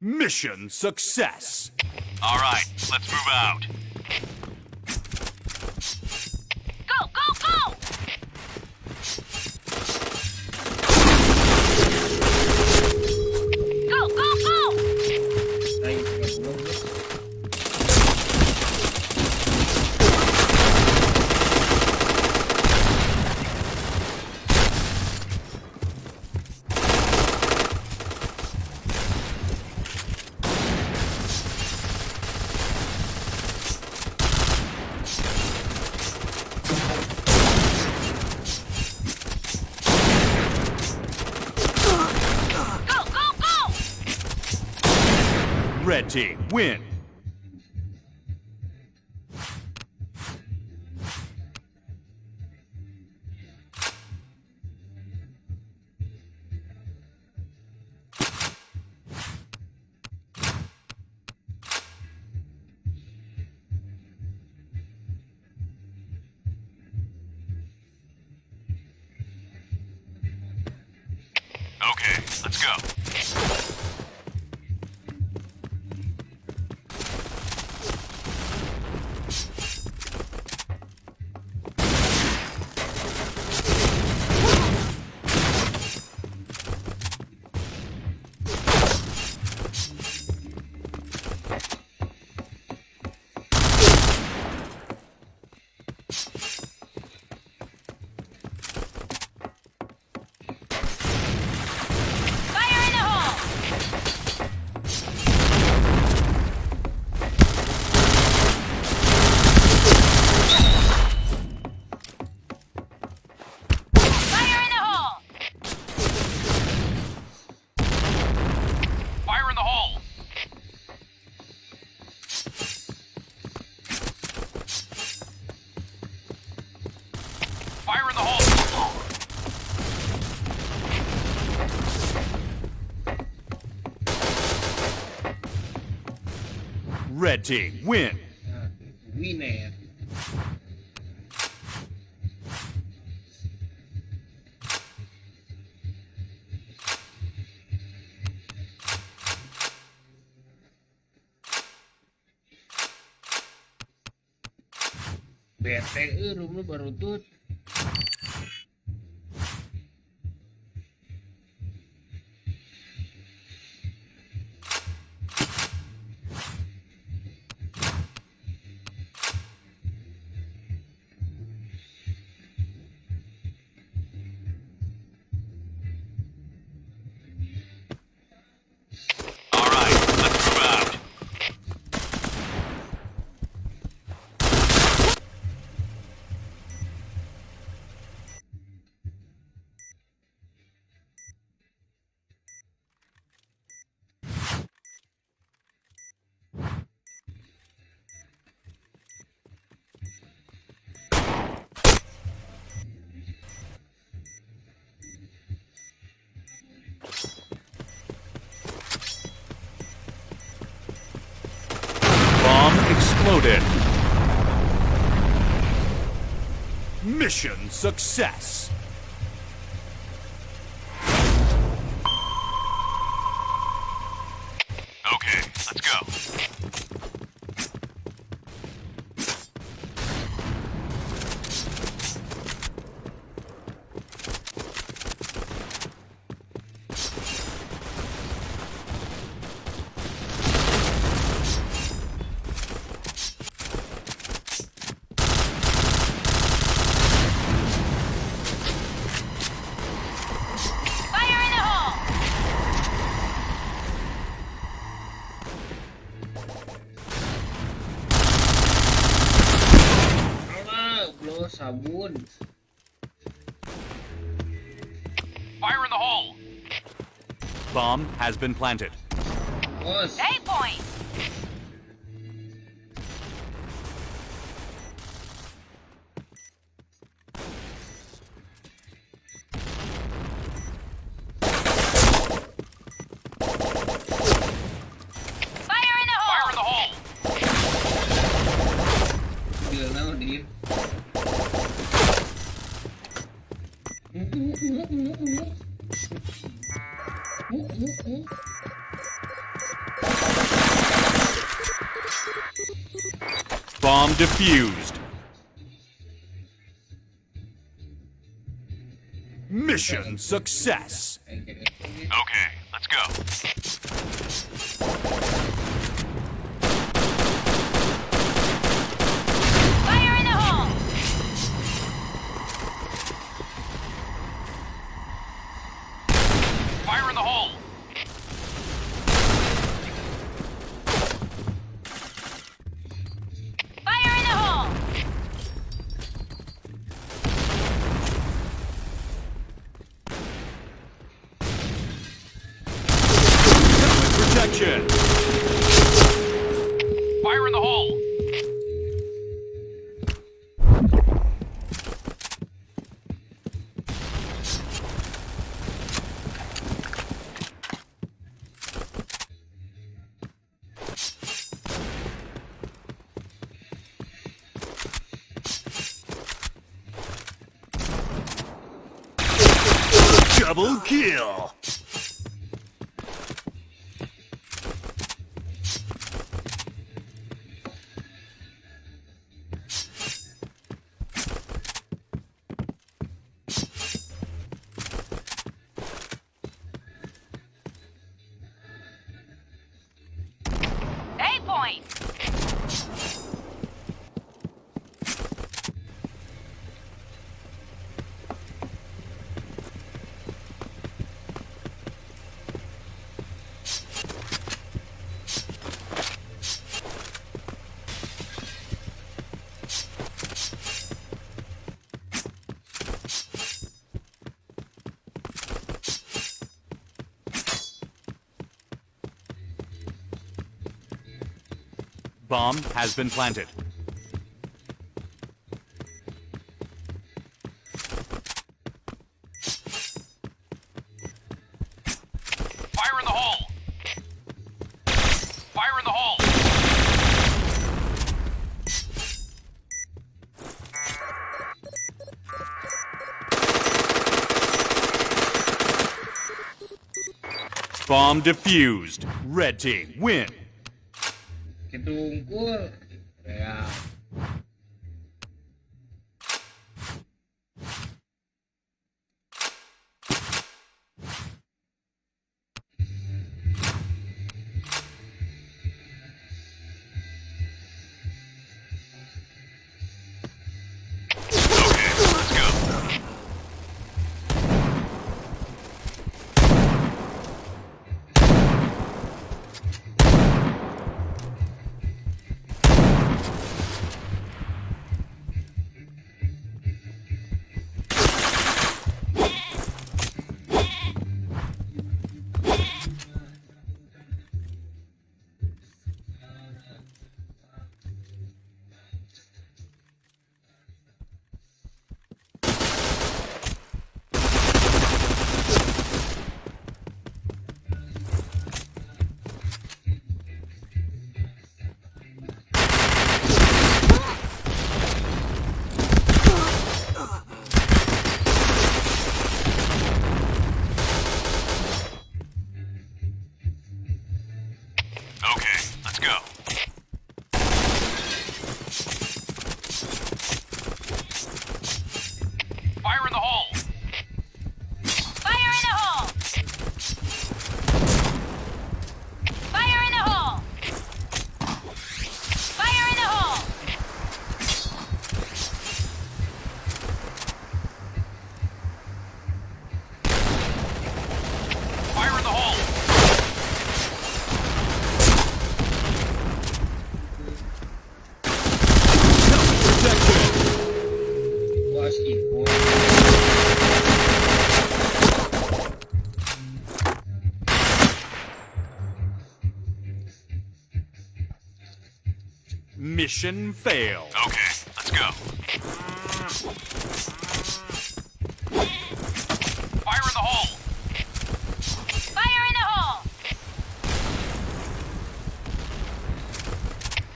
[SPEAKER 4] Mission success.
[SPEAKER 2] All right, let's move out.
[SPEAKER 3] Go, go, go! Go, go, go!
[SPEAKER 1] Ayo, 30 bro.
[SPEAKER 3] Go, go, go!
[SPEAKER 4] Red team win.
[SPEAKER 2] Okay, let's go.
[SPEAKER 3] Fire in the hole! Fire in the hole!
[SPEAKER 2] Fire in the hole. Fire in the hole.
[SPEAKER 4] Red team win.
[SPEAKER 1] Nah, winner. Bete room lu baru tut.
[SPEAKER 2] All right, let's move out.
[SPEAKER 4] Bomb exploded. Mission success.
[SPEAKER 2] Okay, let's go.
[SPEAKER 3] Fire in the hole!
[SPEAKER 1] Alah, blow sabun.
[SPEAKER 2] Fire in the hole.
[SPEAKER 4] Bomb has been planted.
[SPEAKER 1] Bos.
[SPEAKER 3] A point! Fire in the
[SPEAKER 2] Fire
[SPEAKER 3] hole!
[SPEAKER 2] in the hole.
[SPEAKER 1] Gila naon dia.
[SPEAKER 4] Bomb defused. Mission success.
[SPEAKER 2] Okay, let's go.
[SPEAKER 3] Fire in the hole!
[SPEAKER 2] Fire in the hole!
[SPEAKER 3] Fire in the hole!
[SPEAKER 4] Helmet protection.
[SPEAKER 2] Fire in the hole!
[SPEAKER 4] Double kill.
[SPEAKER 3] A point!
[SPEAKER 4] Bomb has been planted.
[SPEAKER 2] Fire in the hole! Fire in the hole!
[SPEAKER 4] Bomb defused. Red team win.
[SPEAKER 1] Ketungkul. Ya.
[SPEAKER 2] Okay, let's go. Okay, let's go. Fire in the hole!
[SPEAKER 3] Fire in the hole! Fire in the hole! Fire in the hole!
[SPEAKER 2] Fire in the hole!
[SPEAKER 4] Helmet protection.
[SPEAKER 1] Was ikut.
[SPEAKER 4] Mission failed.
[SPEAKER 2] Okay, let's go. Fire in the hole!
[SPEAKER 3] Fire in the hole!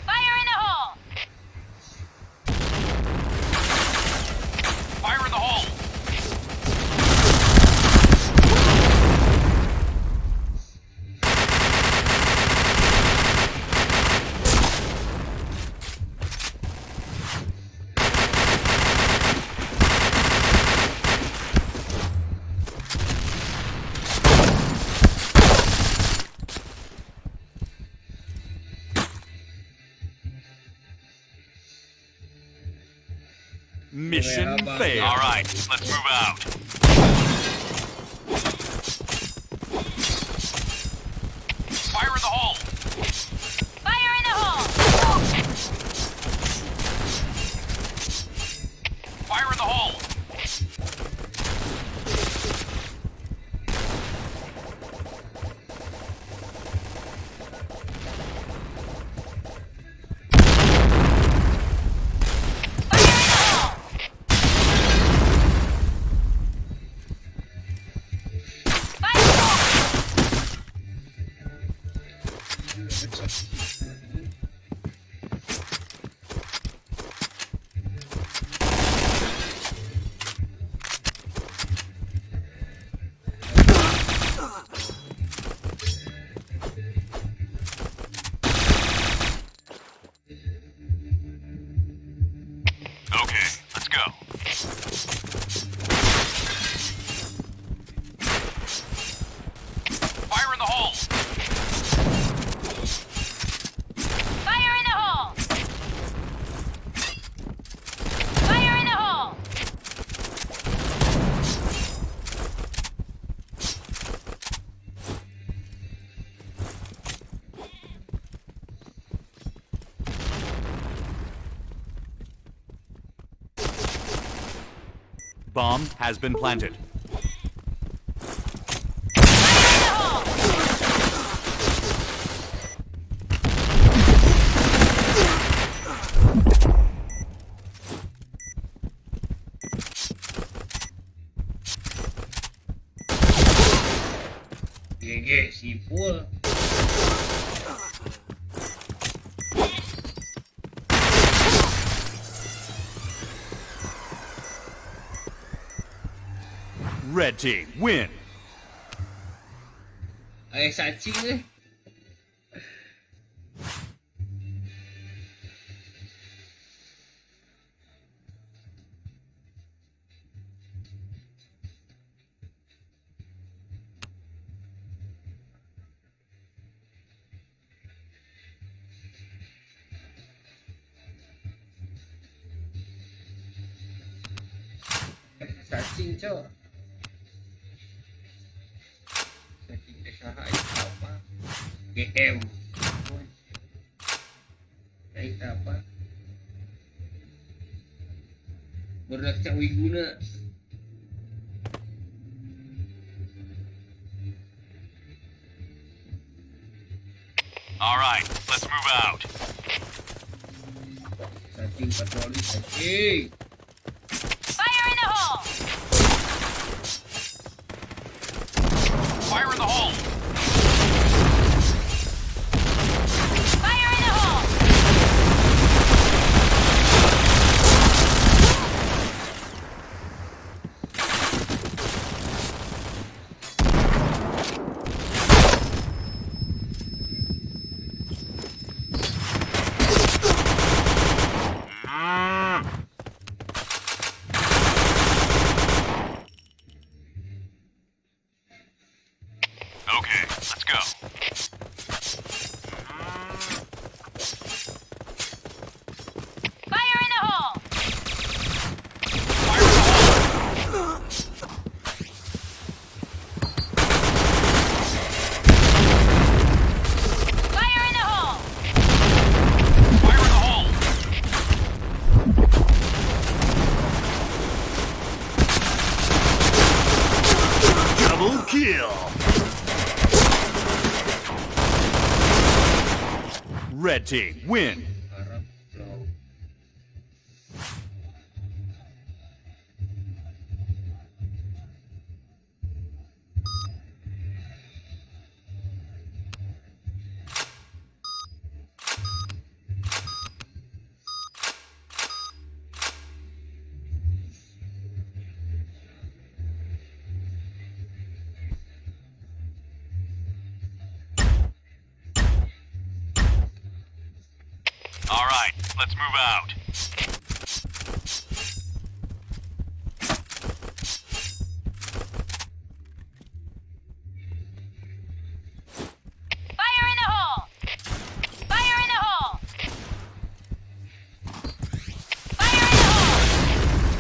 [SPEAKER 3] Fire in the hole!
[SPEAKER 2] Fire in the hole!
[SPEAKER 4] Mission failed.
[SPEAKER 2] All right, let's move out. Fire in the hole.
[SPEAKER 3] Fire in the hole!
[SPEAKER 2] Fire in the hole.
[SPEAKER 3] Fire in the hole! Fire in the hole!
[SPEAKER 2] Okay, let's go. Fire in the hole.
[SPEAKER 3] Fire in the hole! Fire in the hole!
[SPEAKER 4] Bomb has been planted.
[SPEAKER 3] Fire in the hole!
[SPEAKER 1] GG sipul.
[SPEAKER 4] Red team win.
[SPEAKER 1] Eh cacing eh. Cacing cok. Cacing SH apa? GM. Naik apa? Berdak Cak Wiguna.
[SPEAKER 2] All right, let's move out.
[SPEAKER 1] Cacing patroli cacing.
[SPEAKER 3] Fire in the hole!
[SPEAKER 2] Fire in the hole.
[SPEAKER 3] Fire in the hole!
[SPEAKER 2] Okay, let's go.
[SPEAKER 3] Fire in the hole!
[SPEAKER 2] Fire in the hole.
[SPEAKER 3] Fire in the hole!
[SPEAKER 2] Fire in the hole.
[SPEAKER 4] Double kill. Red team win.
[SPEAKER 1] Arab low.
[SPEAKER 2] All right, let's move out.
[SPEAKER 3] Fire in the hole! Fire in the hole! Fire in the hole!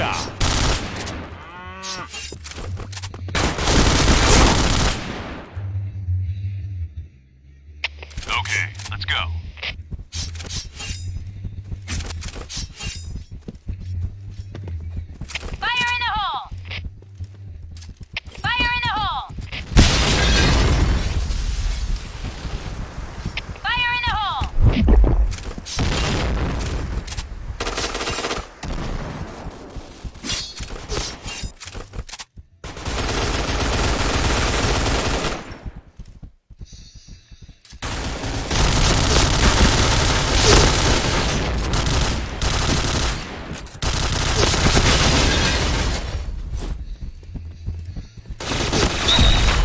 [SPEAKER 4] Headshot.
[SPEAKER 2] Okay, let's go.
[SPEAKER 3] Fire in the hole! Fire in the hole! Fire in the hole!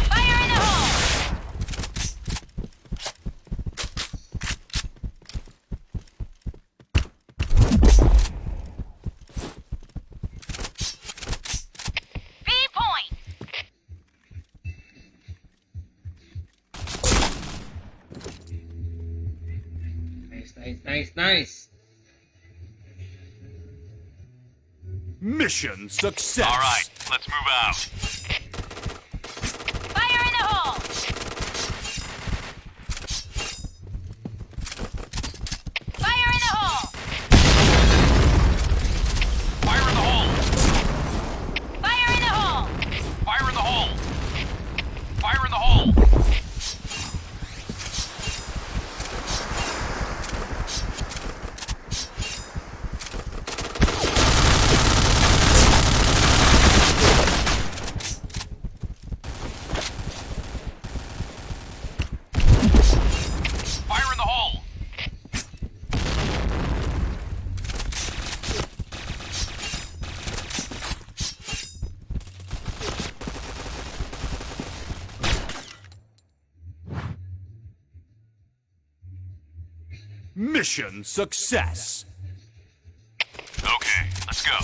[SPEAKER 3] Fire in the hole! B point!
[SPEAKER 1] Nice, nice, nice, nice.
[SPEAKER 4] Mission success.
[SPEAKER 2] All right, let's move out.
[SPEAKER 3] Fire in the hole! Fire in the hole!
[SPEAKER 2] Fire in the hole!
[SPEAKER 3] Fire in the hole!
[SPEAKER 2] Fire in the hole! Fire in the hole! Fire in the hole!
[SPEAKER 4] Mission success.
[SPEAKER 2] Okay, let's go.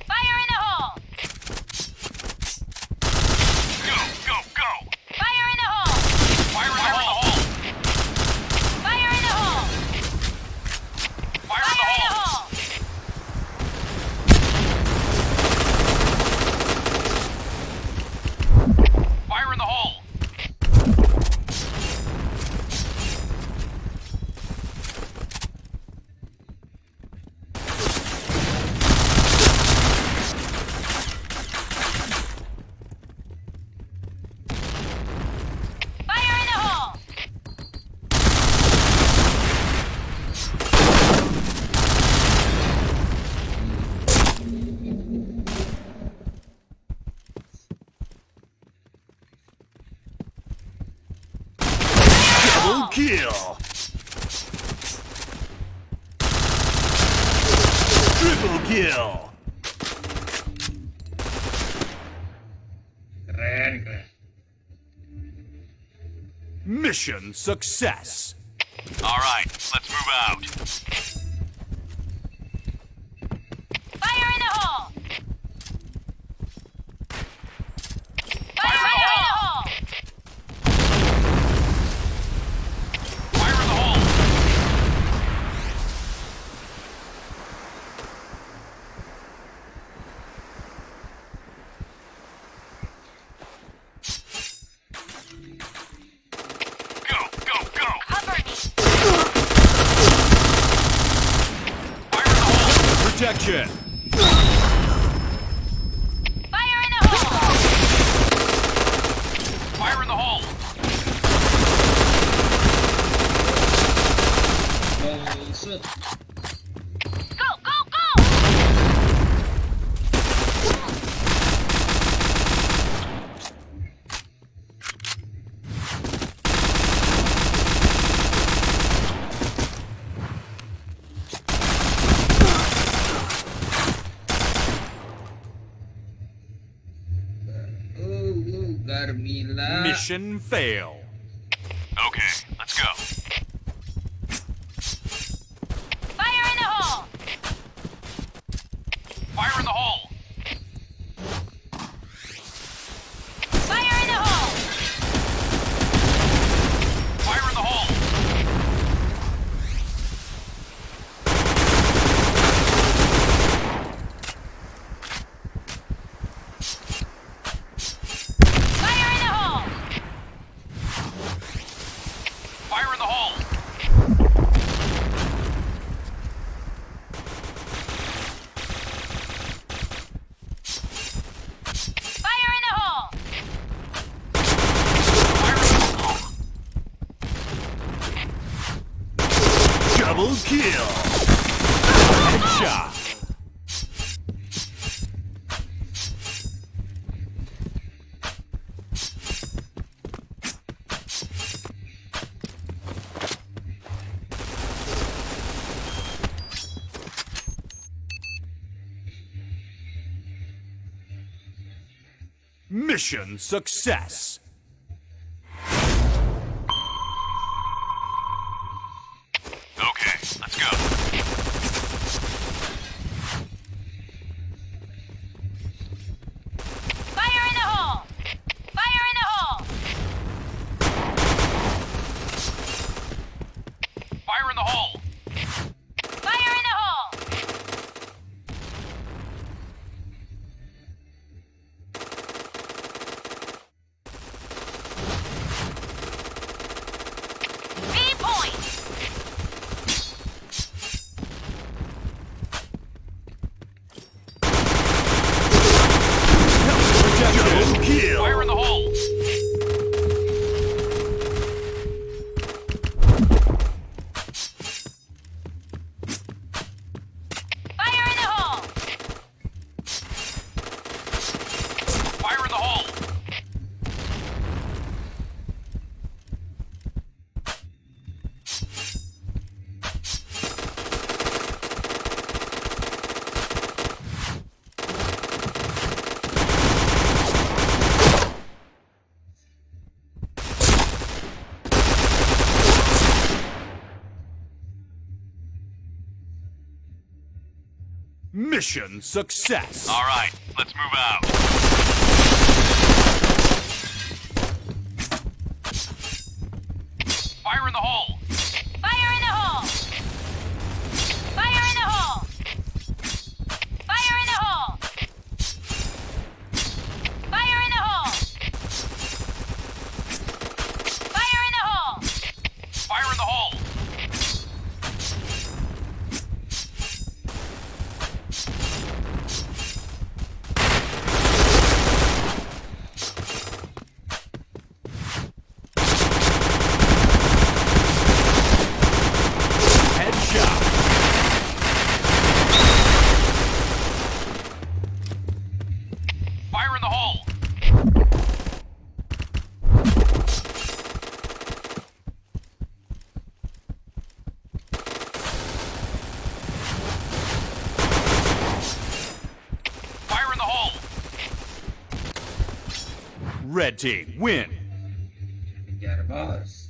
[SPEAKER 3] Fire in the hole!
[SPEAKER 2] Go, go, go!
[SPEAKER 3] Fire in the hole!
[SPEAKER 2] Fire in the hole!
[SPEAKER 3] Fire in the hole!
[SPEAKER 2] Fire in the
[SPEAKER 3] Fire in the
[SPEAKER 2] hole!
[SPEAKER 3] hole!
[SPEAKER 2] Fire in the hole!
[SPEAKER 3] Fire in the hole!
[SPEAKER 4] Double kill. Triple kill.
[SPEAKER 1] Keren, keren.
[SPEAKER 4] Mission success.
[SPEAKER 2] All right, let's move out.
[SPEAKER 3] Fire in the hole! Fire in the hole!
[SPEAKER 2] Fire in the hole! Go, go, go!
[SPEAKER 3] Cover me!
[SPEAKER 2] Fire in the hole!
[SPEAKER 4] Protection.
[SPEAKER 3] Fire in the hole!
[SPEAKER 2] Fire in the hole!
[SPEAKER 1] Oh, shoot.
[SPEAKER 3] Go, go, go!
[SPEAKER 1] Oh, Garmila.
[SPEAKER 4] Mission fail.
[SPEAKER 2] Okay, let's go.
[SPEAKER 3] Fire in the hole!
[SPEAKER 2] Fire in the hole!
[SPEAKER 3] Fire in the hole!
[SPEAKER 2] Fire in the hole!
[SPEAKER 4] kill. Headshot. Mission success.
[SPEAKER 2] Okay, let's go.
[SPEAKER 3] Fire in the hole! Fire in the hole!
[SPEAKER 2] Fire in the hole!
[SPEAKER 3] Fire in the hole! B point!
[SPEAKER 4] Double kill.
[SPEAKER 2] Fire in the hole!
[SPEAKER 3] Fire in the hole!
[SPEAKER 2] Fire in the hole!
[SPEAKER 4] Mission success.
[SPEAKER 2] All right, let's move out. Fire in the hole!
[SPEAKER 3] Fire in the hole! Fire in the hole! Fire in the hole! Fire in the hole! Fire in the hole!
[SPEAKER 2] Fire in the hole!
[SPEAKER 4] Headshot.
[SPEAKER 2] Fire in the hole! Fire in the hole!
[SPEAKER 4] Red team win.
[SPEAKER 1] Kejar bos.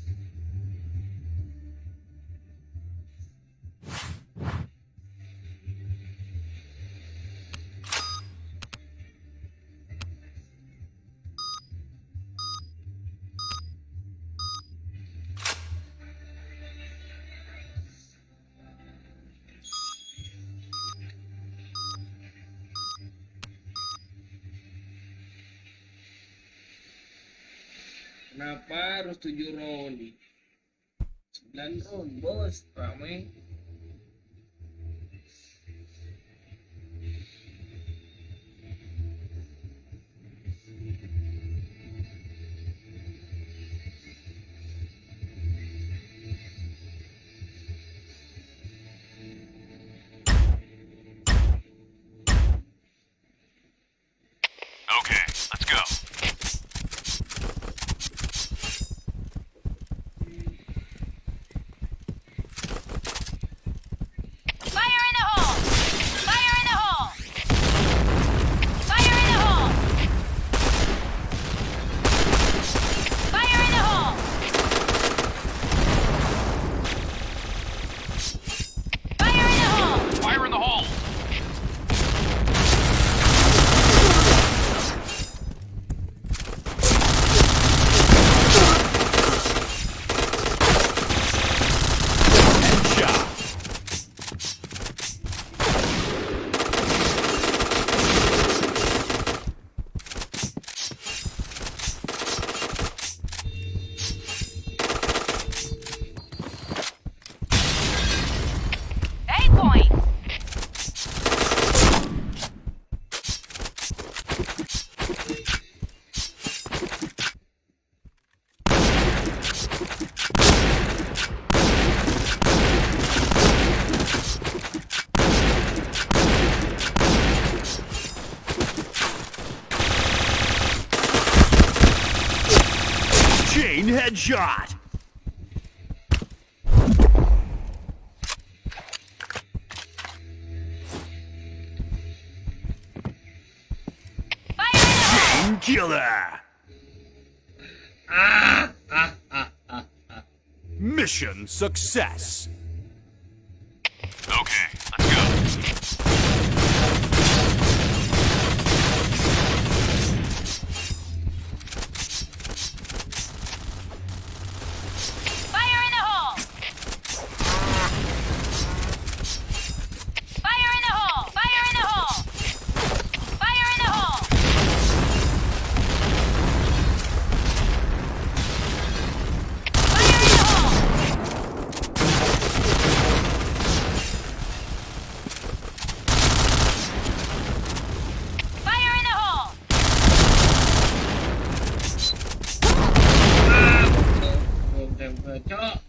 [SPEAKER 1] Kenapa harus 7 round? 9 round bos, ramai.
[SPEAKER 2] Okay, let's go.
[SPEAKER 4] Headshot.
[SPEAKER 3] Fire in the hole!
[SPEAKER 4] Chain killer.
[SPEAKER 1] Ah, ah, ah, ah, ah.
[SPEAKER 4] Mission success.
[SPEAKER 2] Okay, let's go.
[SPEAKER 3] Fire in the hole! Fire in the hole! Fire in the hole! Fire in the hole! Fire in the hole! Fire in the hole!
[SPEAKER 1] Ah, belum tempel, cok. Ya.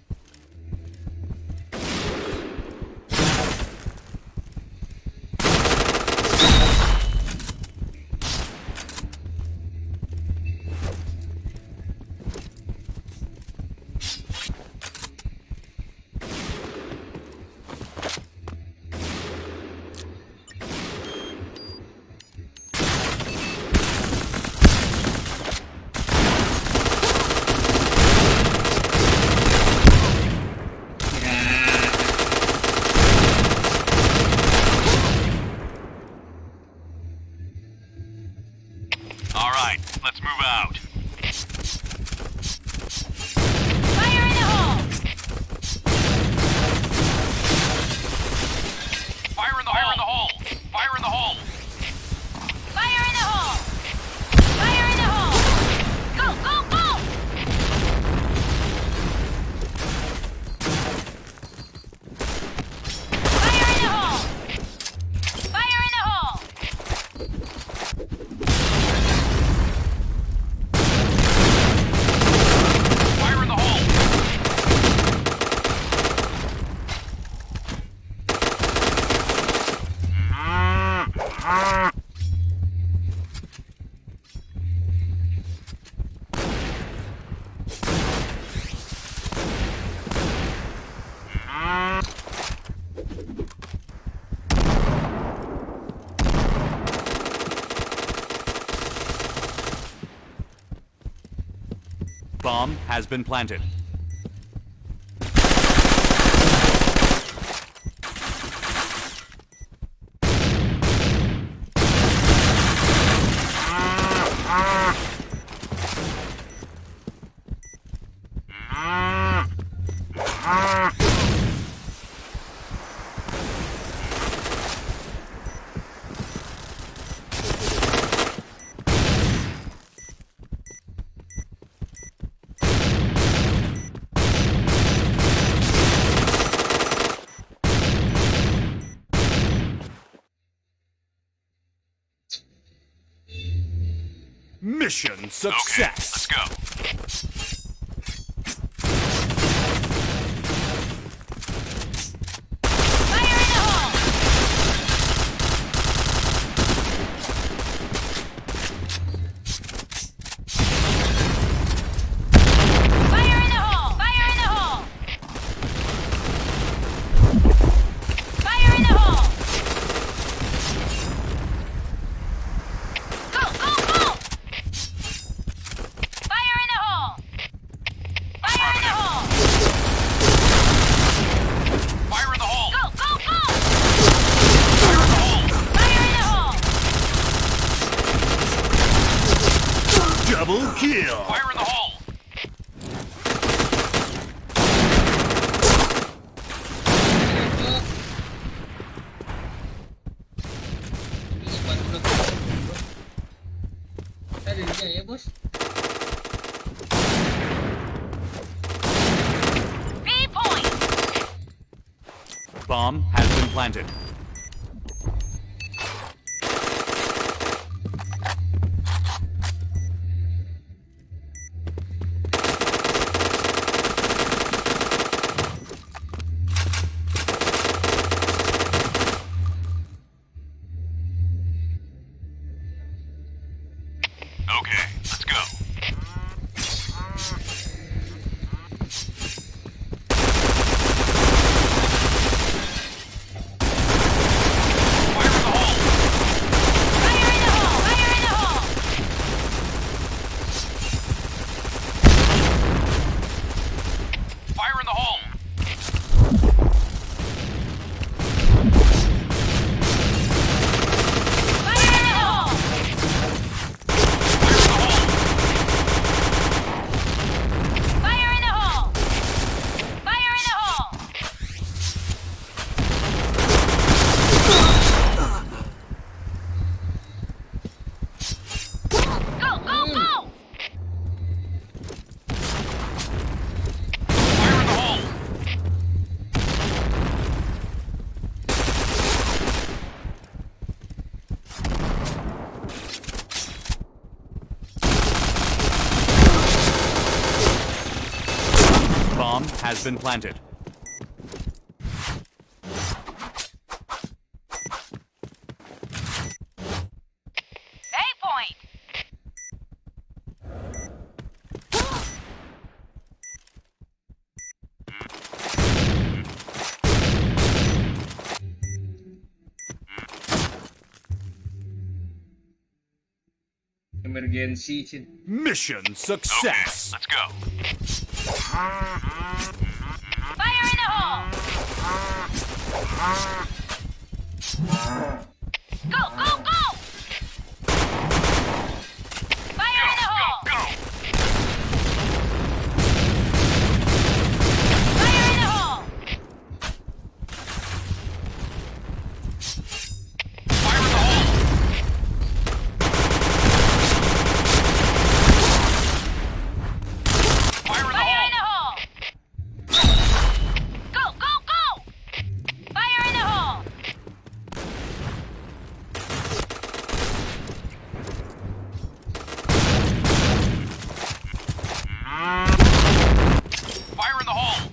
[SPEAKER 2] All right, let's move out.
[SPEAKER 3] Fire in the hole!
[SPEAKER 2] Fire in the Fire in the hole. Fire in the hole.
[SPEAKER 3] Fire in the hole! Fire in the hole! Go, go, go! Fire in the hole! Fire in the hole!
[SPEAKER 2] Fire in the hole.
[SPEAKER 4] Bomb has been planted. Mission
[SPEAKER 2] Okay,
[SPEAKER 4] success.
[SPEAKER 2] let's go.
[SPEAKER 3] Fire in the hole! Fire in the hole! Fire in the hole! Fire in the hole! Go, go, go! Fire in the hole! Fire in the hole!
[SPEAKER 2] Fire in the hole.
[SPEAKER 3] Go, go, go!
[SPEAKER 2] Fire in the hole.
[SPEAKER 3] Fire in the hole!
[SPEAKER 4] Double kill.
[SPEAKER 2] Fire in the hole.
[SPEAKER 1] Cok. Ini bantu bro. Tadi dia ya, bos.
[SPEAKER 3] B point!
[SPEAKER 4] Bomb has been planted.
[SPEAKER 2] Okay, let's go.
[SPEAKER 4] has been planted.
[SPEAKER 3] A point.
[SPEAKER 1] Emergency, Cin.
[SPEAKER 4] Mission
[SPEAKER 2] Okay,
[SPEAKER 4] success.
[SPEAKER 2] let's go.
[SPEAKER 3] Fire in the hole! Go, go, go! Fire in the hole!
[SPEAKER 2] Go!
[SPEAKER 3] Fire in the hole!
[SPEAKER 2] Fire in the hole! Fire in the
[SPEAKER 3] Fire
[SPEAKER 2] hole!
[SPEAKER 3] in the hole! Go, go, go! Fire in the hole!
[SPEAKER 2] Fire in the hole!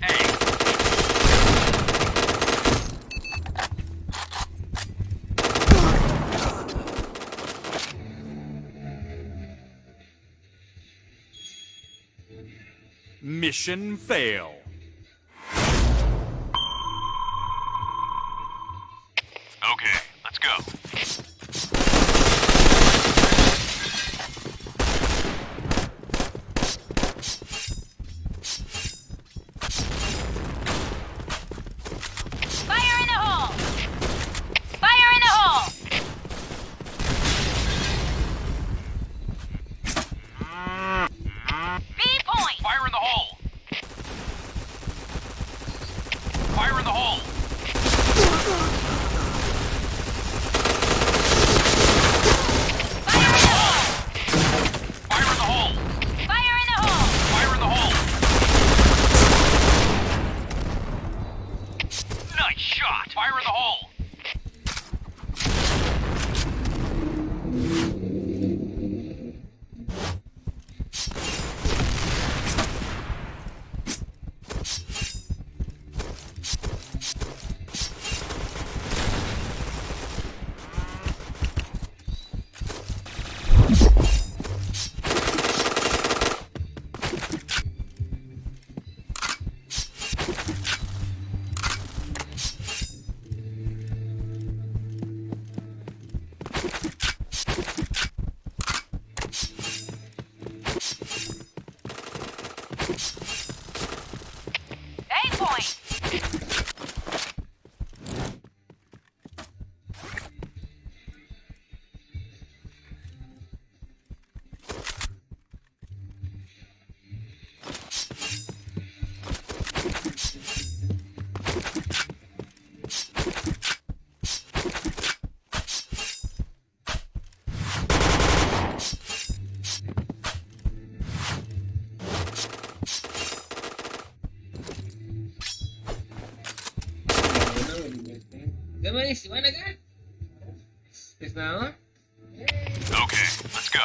[SPEAKER 2] A.
[SPEAKER 4] Mission fail.
[SPEAKER 2] Okay, let's go.
[SPEAKER 3] Fire in the hole! Fire in the hole! B point!
[SPEAKER 2] Fire in the hole! Fire in the hole!
[SPEAKER 3] Fire in the hole!
[SPEAKER 2] Fire in the hole!
[SPEAKER 3] Fire in the hole!
[SPEAKER 2] Fire in the hole! Nice shot! Fire in the hole!
[SPEAKER 3] A point!
[SPEAKER 1] Gak manis, mana kan? Terus naon?
[SPEAKER 2] Okay, let's go.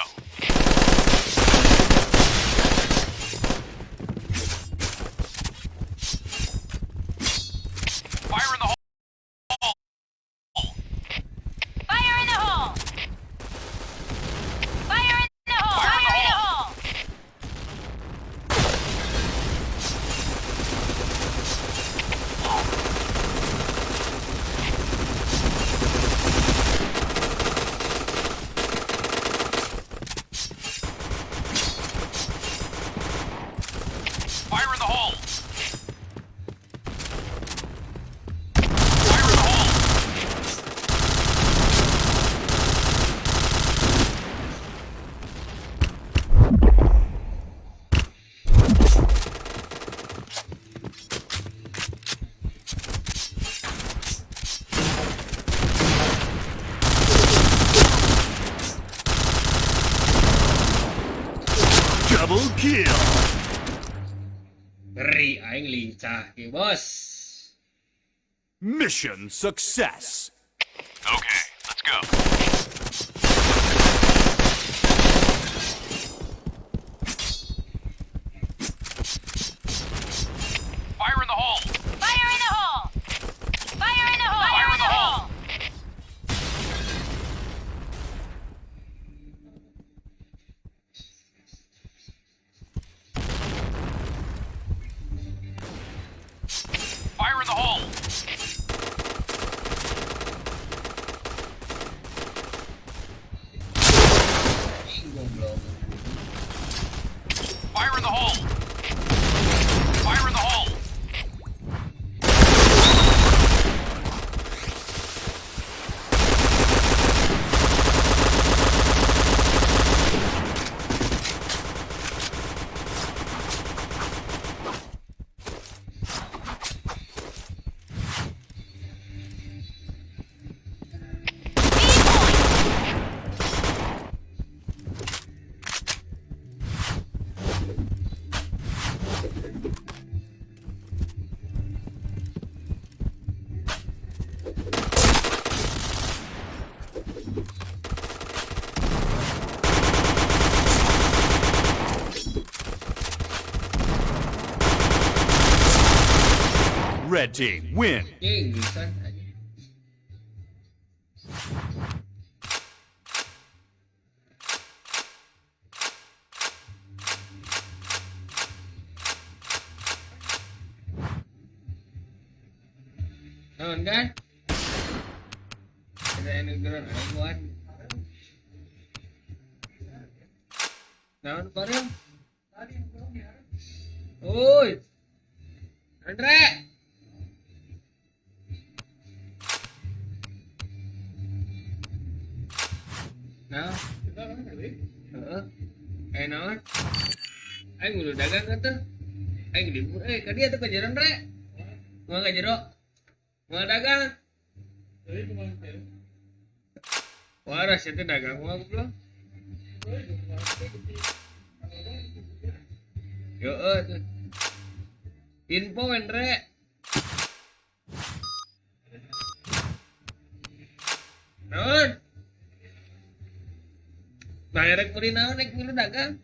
[SPEAKER 2] Fire in the hole!
[SPEAKER 3] Fire in the hole! Fire in the hole!
[SPEAKER 2] Fire in the
[SPEAKER 3] Fire in the hole!
[SPEAKER 4] kill.
[SPEAKER 1] Ngeri aing lincah ki bos.
[SPEAKER 4] Mission success.
[SPEAKER 2] Okay, let's go. Fire in the hole!
[SPEAKER 3] Fire in the hole! Fire in the hole! Fire in the hole!
[SPEAKER 2] Fire in the hole!
[SPEAKER 1] Ih, goblok.
[SPEAKER 2] Fire in the hole! Fire in the hole!
[SPEAKER 3] B point!
[SPEAKER 4] Red team win.
[SPEAKER 1] Anjing, bisa aja. Naon kan? Ada yang drone aing wan. Naon bareng? Oi. Andre. Nah, heeh. Eh naon? Aing udah dagang atuh. Aing libur eh ka dieu tuh ka jero Andre. Moal ka jero. Moal dagang. Waras itu dagang mah goblok. Yo tuh. Info Andre. Naon? Nah, rek meuli naon rek milu dagang.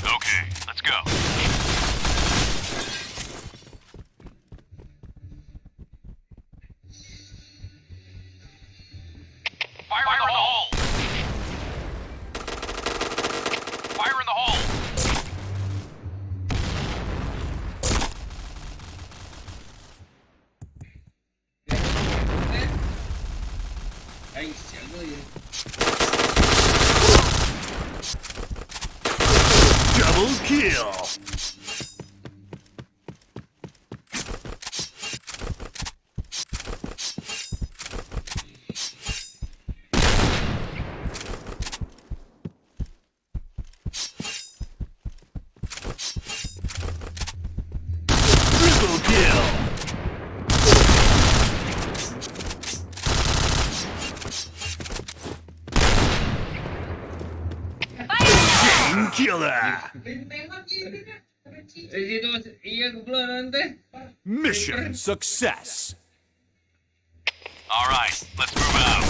[SPEAKER 2] Okay, let's go. Fire in the hole! Fire in the hole!
[SPEAKER 1] Aing jago ya.
[SPEAKER 4] Double kill. Triple kill.
[SPEAKER 3] Fire in the hole!
[SPEAKER 4] Chain killer.
[SPEAKER 1] Di situ masih iya goblok nanti.
[SPEAKER 4] Mission success.
[SPEAKER 2] All right, let's move out.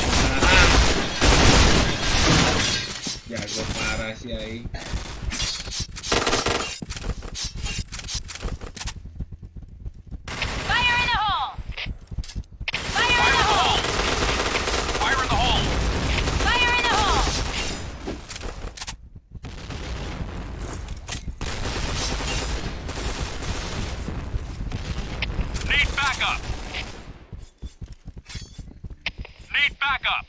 [SPEAKER 1] Jago parah sih aing.
[SPEAKER 3] Fire in the hole! Fire in the hole!
[SPEAKER 2] Fire in the hole!
[SPEAKER 3] Fire in the hole!
[SPEAKER 2] Need backup! Need backup!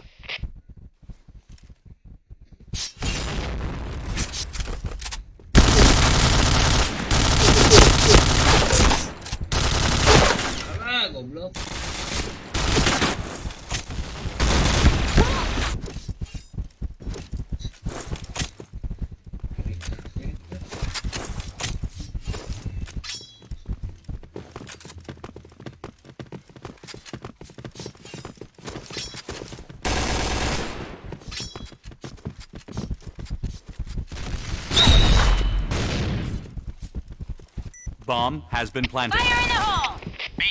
[SPEAKER 1] Alah, goblok.
[SPEAKER 4] Bomb has been planted.
[SPEAKER 3] Fire in the hole!
[SPEAKER 2] B.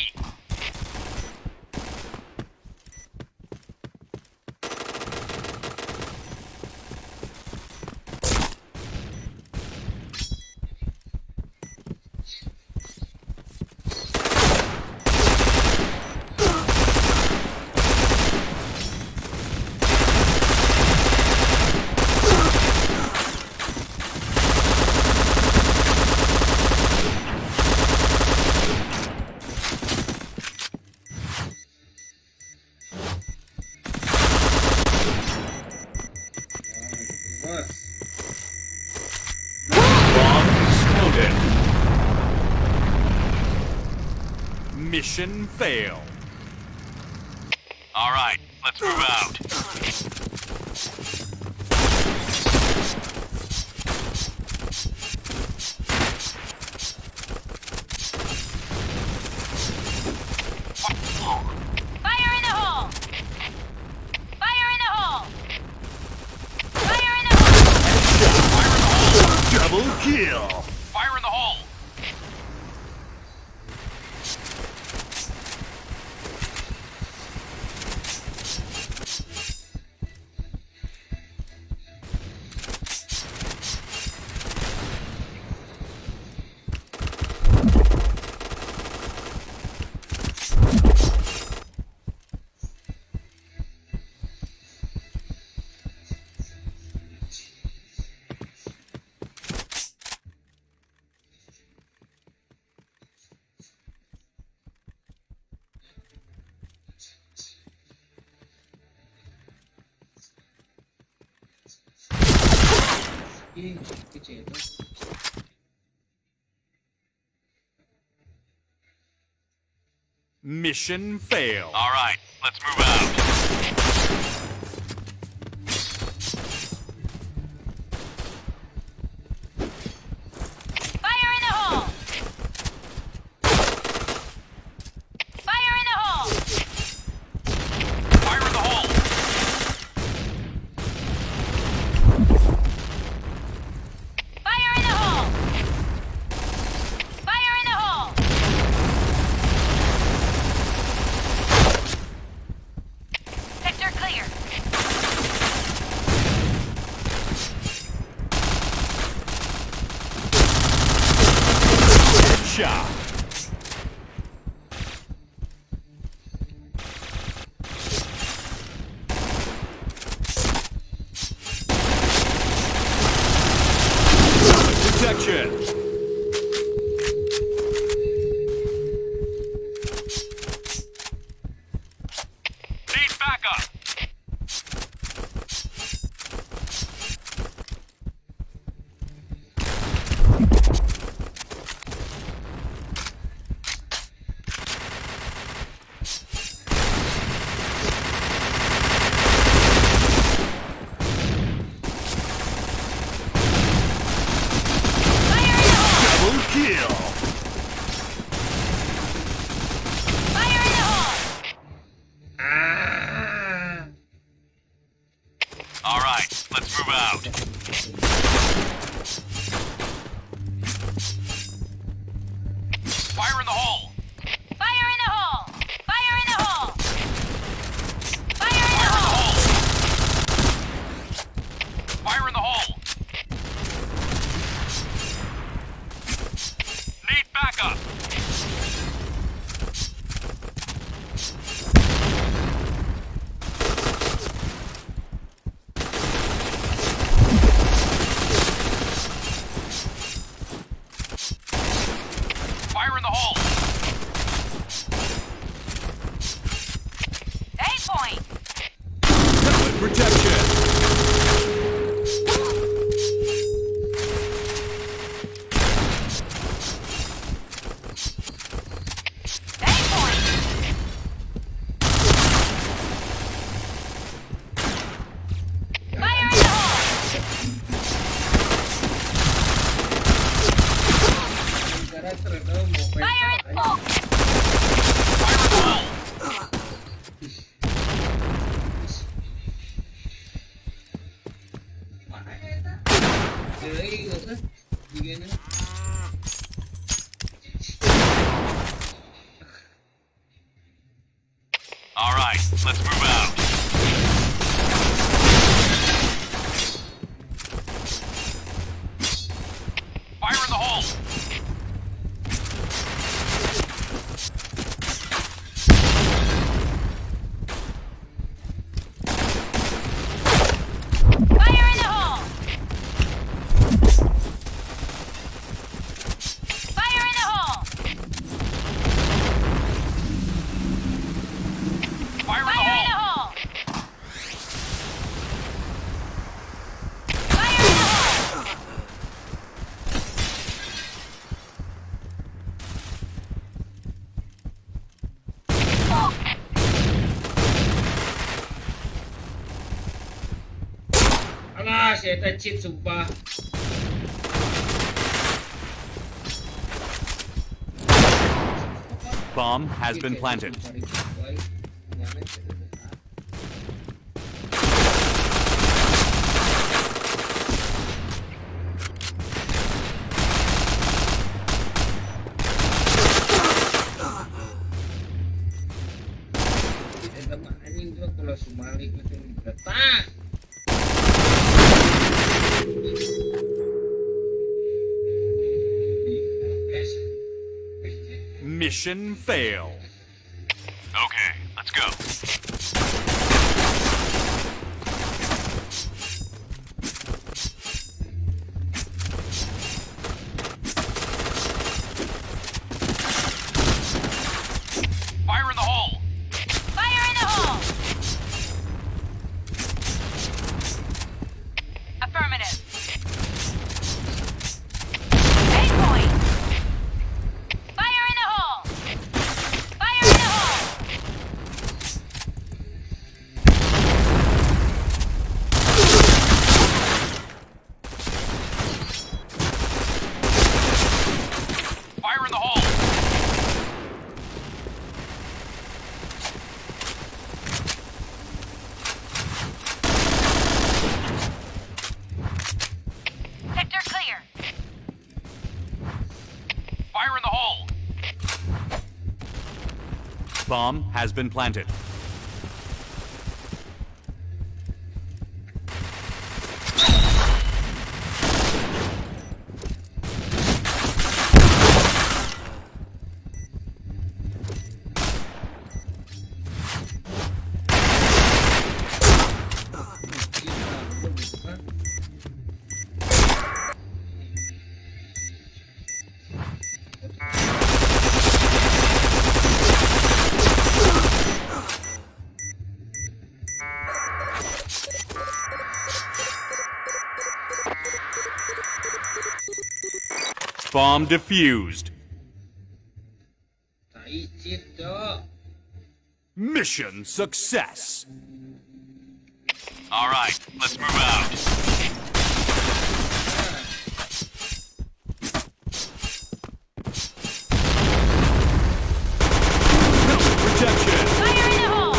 [SPEAKER 1] Bos.
[SPEAKER 4] Bomb exploded. Mission fail.
[SPEAKER 2] All right, let's move out.
[SPEAKER 3] Fire in the hole! Fire in the hole! Fire in the hole!
[SPEAKER 4] Double kill.
[SPEAKER 2] Fire in the hole.
[SPEAKER 1] Ih, kecil.
[SPEAKER 4] Mission fail.
[SPEAKER 2] All right, let's move out.
[SPEAKER 3] Fire in the hole! Fire in the hole!
[SPEAKER 2] Fire in the hole.
[SPEAKER 3] Fire in the hole! Fire in the hole! Sector clear.
[SPEAKER 4] Headshot. Protection.
[SPEAKER 2] Need backup.
[SPEAKER 3] Fire in the hole!
[SPEAKER 4] Double kill.
[SPEAKER 3] Fire in the hole!
[SPEAKER 1] Ah.
[SPEAKER 2] All right, let's move out. Fire in the hole.
[SPEAKER 3] Fire in the hole! Fire in the hole! Fire in the hole!
[SPEAKER 2] Fire in the hole. Need backup. Fire in the hole.
[SPEAKER 3] A point!
[SPEAKER 4] Pellet protection.
[SPEAKER 3] A point! Fire in the hole!
[SPEAKER 1] Karakter tau mau
[SPEAKER 3] Fire in the hole!
[SPEAKER 2] Fire in the hole.
[SPEAKER 1] Deui, heuh. Jigana.
[SPEAKER 2] let's move out. Fire in the hole.
[SPEAKER 3] Fire in the hole! Fire in the hole!
[SPEAKER 2] Fire in the
[SPEAKER 3] Fire in the
[SPEAKER 2] hole.
[SPEAKER 3] hole! Fire in the hole!
[SPEAKER 1] Alah, si eta cheat sumpah.
[SPEAKER 4] Bomb has been planted.
[SPEAKER 1] Eta mah anjing tuh kalau Sumali itu tak.
[SPEAKER 4] Mission fail.
[SPEAKER 2] Okay, let's go. Fire in the hole.
[SPEAKER 3] Fire in the hole! Affirmative. A point! Fire in the hole! Fire in the hole!
[SPEAKER 2] Fire in the hole.
[SPEAKER 3] Sector clear.
[SPEAKER 2] Fire in the hole.
[SPEAKER 4] Bomb has been planted. Bomb defused.
[SPEAKER 1] Tai cheat, cok.
[SPEAKER 4] Mission success.
[SPEAKER 2] All right, let's move out.
[SPEAKER 4] Helmet protection.
[SPEAKER 3] Fire in the hole!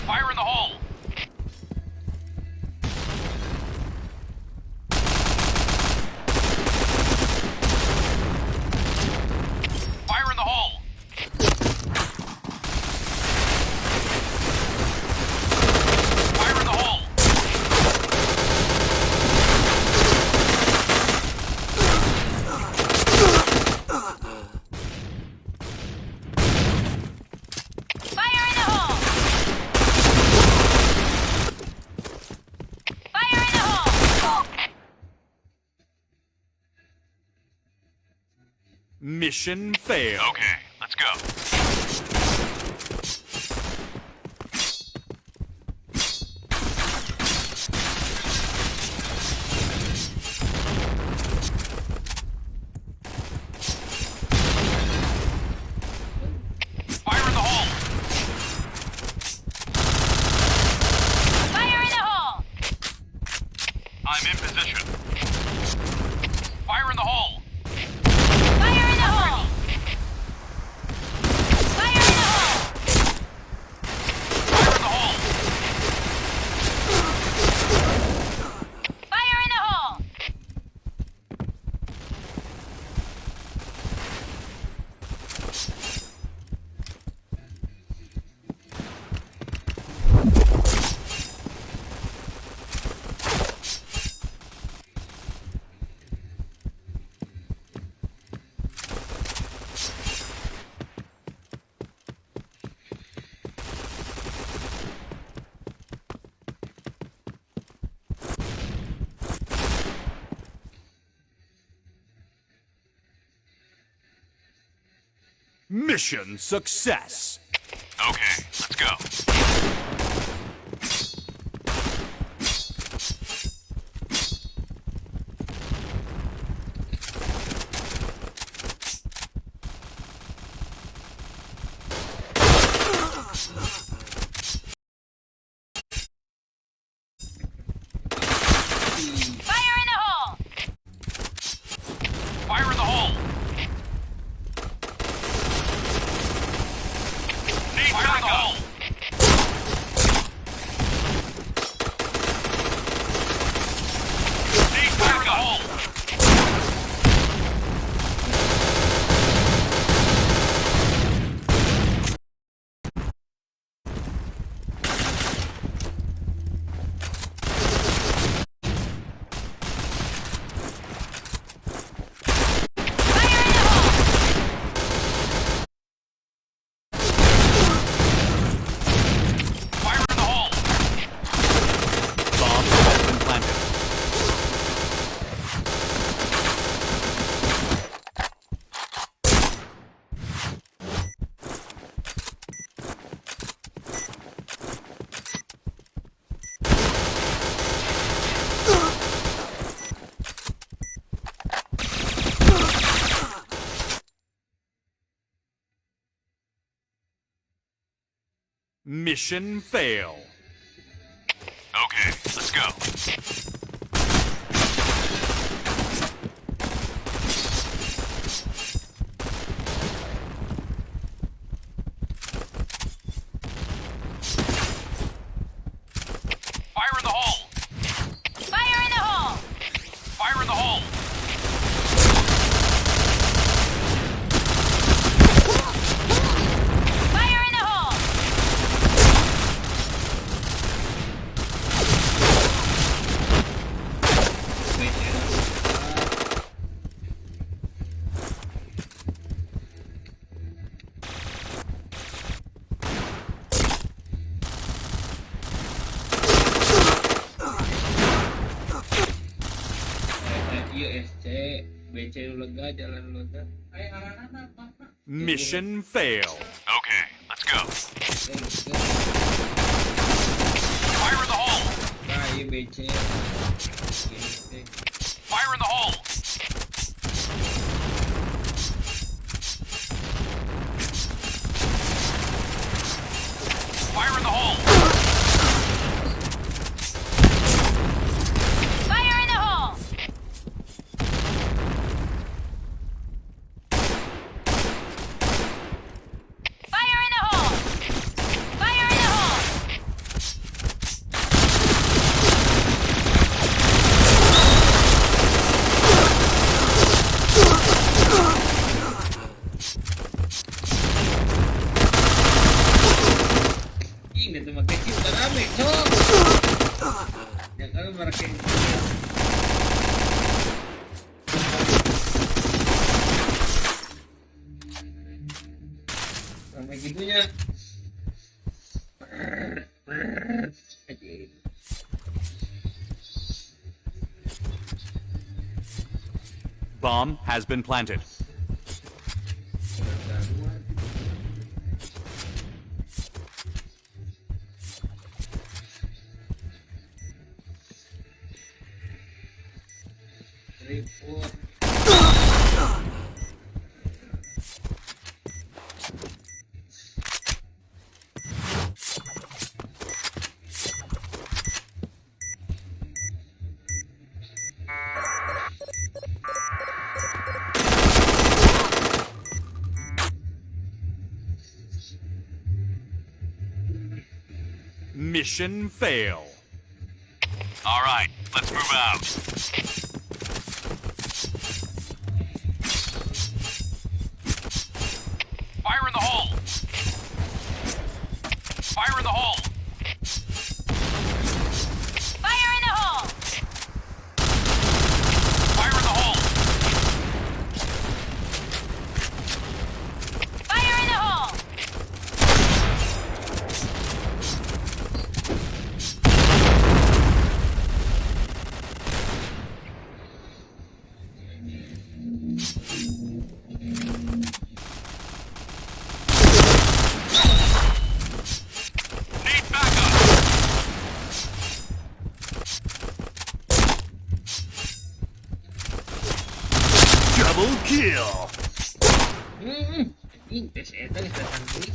[SPEAKER 2] Fire in the hole. Fire in the hole. Fire in the hole.
[SPEAKER 3] Fire in the hole! Fire in the hole!
[SPEAKER 4] Mission failed.
[SPEAKER 2] Okay, let's go. Fire in the hole.
[SPEAKER 3] Fire in the hole!
[SPEAKER 2] I'm in position. Fire in the hole.
[SPEAKER 3] Fire in the hole! Fire in the hole!
[SPEAKER 2] Fire in the hole.
[SPEAKER 3] Fire in the hole!
[SPEAKER 4] Mission success.
[SPEAKER 2] Okay, let's go.
[SPEAKER 3] Fire in the hole!
[SPEAKER 2] Fire in the hole. Need Fire in the hole. Need fire in the hole.
[SPEAKER 3] Fire in the hole!
[SPEAKER 2] Fire in the hole.
[SPEAKER 4] Bomb has been planted. Mission fail.
[SPEAKER 2] Okay, let's go. Fire in the hole.
[SPEAKER 3] Fire in the hole!
[SPEAKER 2] Fire in the hole.
[SPEAKER 3] Fire in the hole!
[SPEAKER 1] BC Iya SC, BC nu lega, jalan lega.
[SPEAKER 4] Mission fail.
[SPEAKER 2] Okay, let's go.
[SPEAKER 1] Eh,
[SPEAKER 2] Fire in the hole.
[SPEAKER 1] Nah, iya BC. Oke.
[SPEAKER 2] Fire in the hole. Fire in the hole.
[SPEAKER 3] Fire in the hole! Fire in the hole! Fire in the hole!
[SPEAKER 1] Ini tuh pakai chip rame, cok. Ya kalau mereka sampai gitunya. Anjing.
[SPEAKER 4] Bomb has been planted.
[SPEAKER 1] 3, 4.
[SPEAKER 4] Mission fail.
[SPEAKER 2] All right, let's move out. Fire in the hole. Fire in the hole.
[SPEAKER 3] Fire in the hole!
[SPEAKER 2] Fire in the hole.
[SPEAKER 3] Fire in the hole!
[SPEAKER 4] Double kill.
[SPEAKER 1] Anjing tes eta geus datang deui.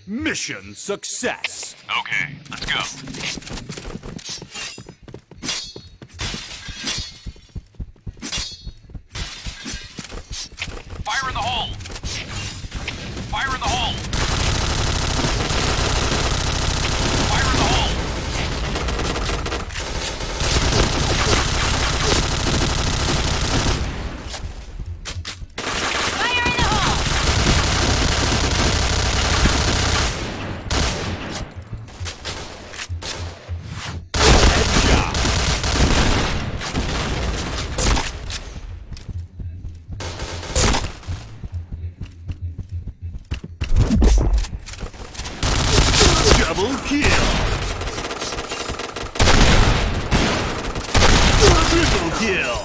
[SPEAKER 4] Mission success.
[SPEAKER 2] Okay, let's go. Fire in the hole! Fire in the hole! Fire in the hole!
[SPEAKER 3] Fire in the hole!
[SPEAKER 4] Headshot. Double kill. Triple kill.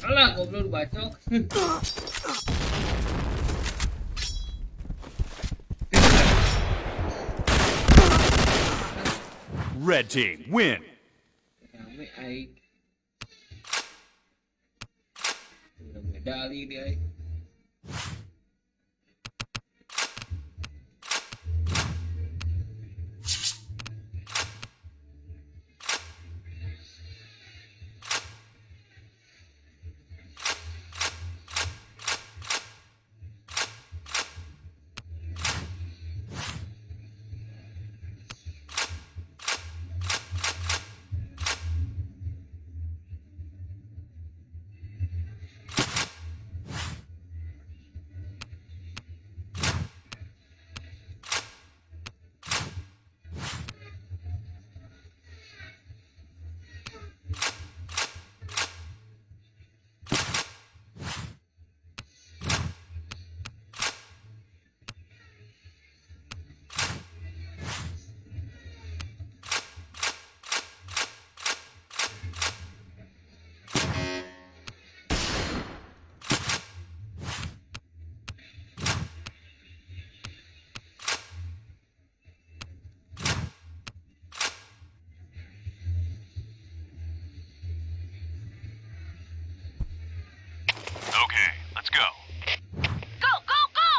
[SPEAKER 1] Alah, goblok bacok.
[SPEAKER 4] Red team win.
[SPEAKER 1] Rame aing. Udah medali dia aing.
[SPEAKER 2] Okay, let's go.
[SPEAKER 3] Go, go, go!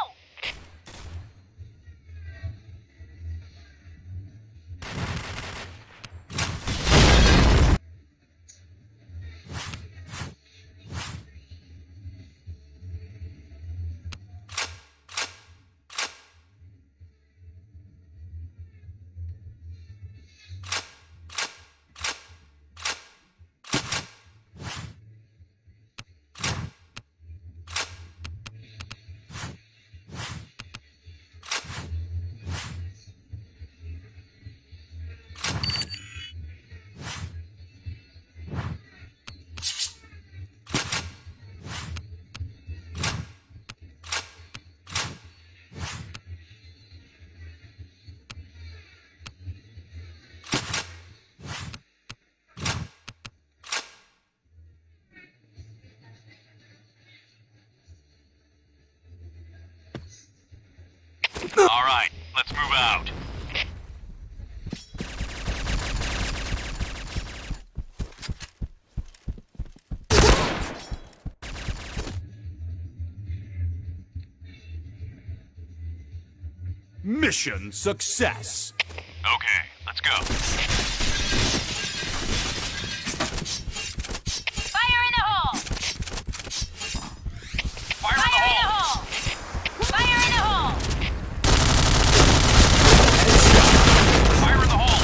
[SPEAKER 2] All right, let's move out.
[SPEAKER 4] Mission success.
[SPEAKER 2] Okay, let's go.
[SPEAKER 3] Fire in the hole!
[SPEAKER 2] Fire in the
[SPEAKER 3] Fire in the
[SPEAKER 2] hole!
[SPEAKER 3] hole! Fire in the hole!
[SPEAKER 2] Fire in the hole!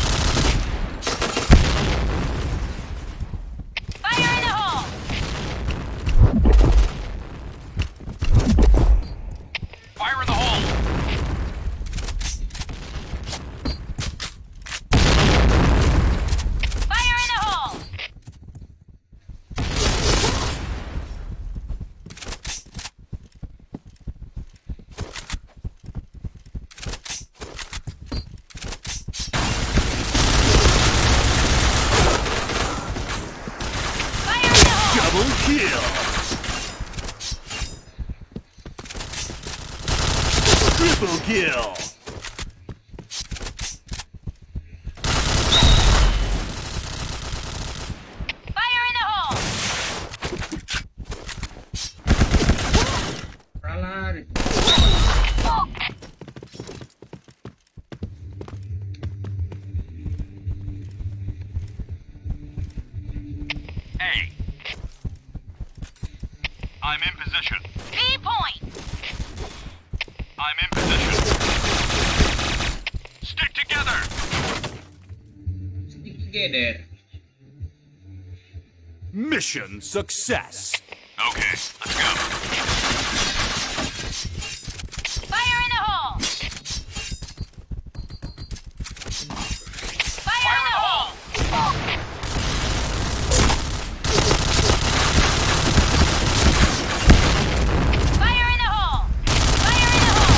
[SPEAKER 4] kill.
[SPEAKER 3] Fire in the hole!
[SPEAKER 1] Salah.
[SPEAKER 2] A. I'm in position.
[SPEAKER 3] B point!
[SPEAKER 2] I'm in position. Stick together.
[SPEAKER 1] Stick together.
[SPEAKER 4] Mission success.
[SPEAKER 2] Okay, let's go.
[SPEAKER 3] Fire in the hole! Fire in the hole! Fire in the hole! Fire in the hole!
[SPEAKER 2] Fire in the hole.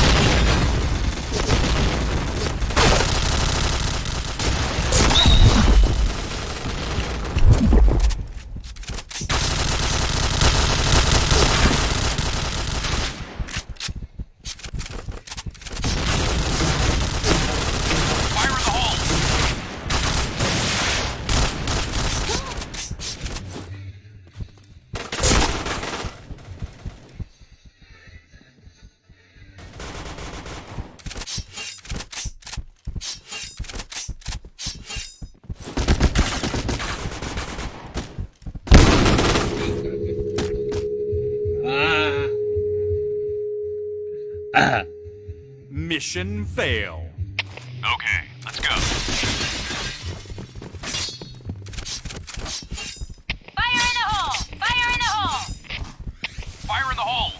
[SPEAKER 1] Ah. Ah.
[SPEAKER 4] Mission fail.
[SPEAKER 2] Okay, let's go.
[SPEAKER 3] Fire in the hole! Fire in the hole!
[SPEAKER 2] Fire in the hole.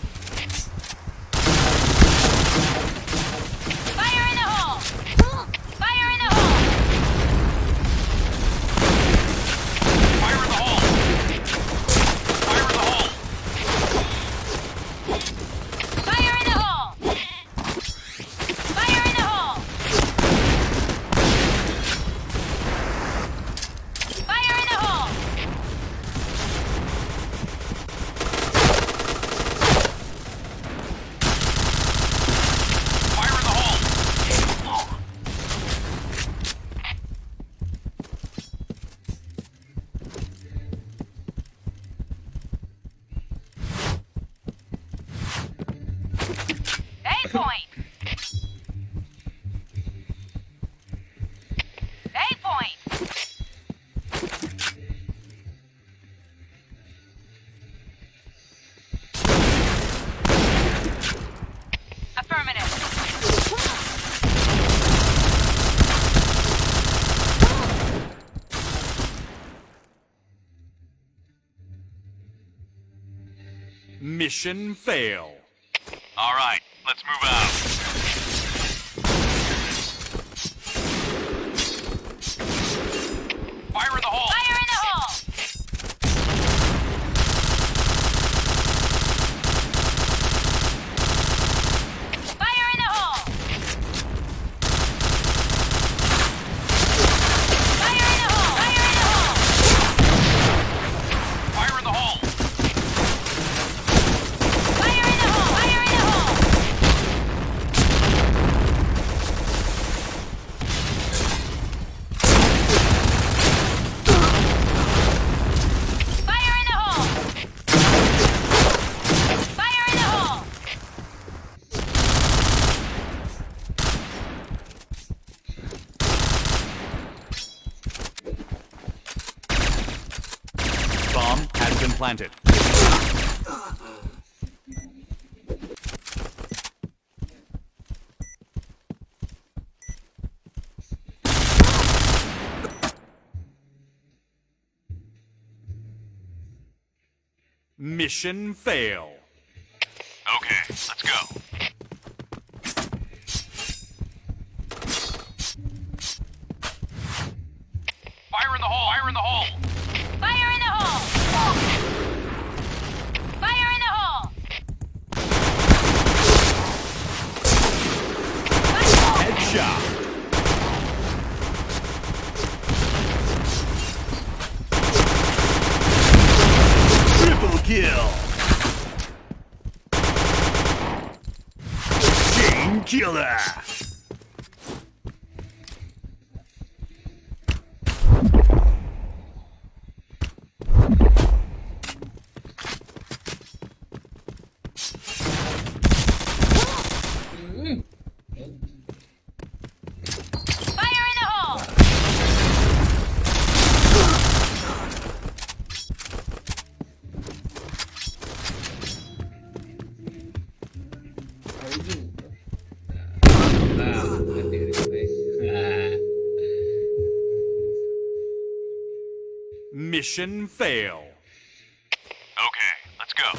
[SPEAKER 3] Fire in the hole! Fire in the hole!
[SPEAKER 2] Fire in the hole. Fire in the hole.
[SPEAKER 3] Fire in the hole! Fire in the hole! Fire in the hole!
[SPEAKER 2] Fire in the hole.
[SPEAKER 3] A point! A point! Affirmative.
[SPEAKER 4] Mission fail.
[SPEAKER 2] All right, let's move out. Fire in the hole.
[SPEAKER 3] Fire in the hole! Fire in the hole! Fire in the hole! Fire in the hole!
[SPEAKER 2] Fire in the hole.
[SPEAKER 3] Fire in the hole! Fire in the hole! Fire in the hole! Fire in the hole!
[SPEAKER 4] Bomb has been planted. Mission fail.
[SPEAKER 2] Okay, let's go. Fire in the hole! Fire in the hole!
[SPEAKER 3] Fire in the hole! Fire in the hole!
[SPEAKER 4] Headshot. Triple kill. Chain kill. killer.
[SPEAKER 3] Fire in the hole!
[SPEAKER 1] Tahu juga. Nah, nanti refresh. Nah.
[SPEAKER 4] Mission fail.
[SPEAKER 2] Okay, let's go.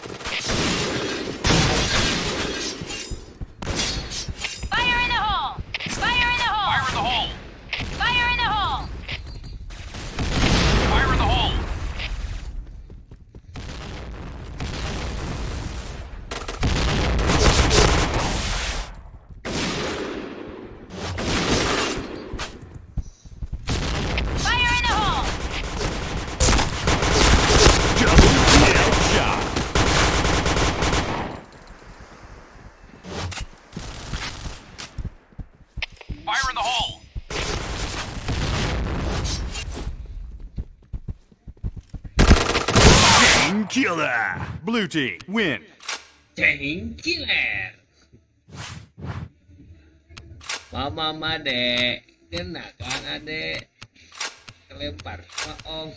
[SPEAKER 3] Fire in the hole! Fire in the hole!
[SPEAKER 2] Fire in the hole!
[SPEAKER 3] Fire in the hole!
[SPEAKER 2] Fire in the hole!
[SPEAKER 3] Fire in the hole!
[SPEAKER 4] Double headshot.
[SPEAKER 2] Fire in the hole!
[SPEAKER 4] Chain killer. Blue team win.
[SPEAKER 1] Chain killer. Mama made, kena kan adek, kelempar, maong.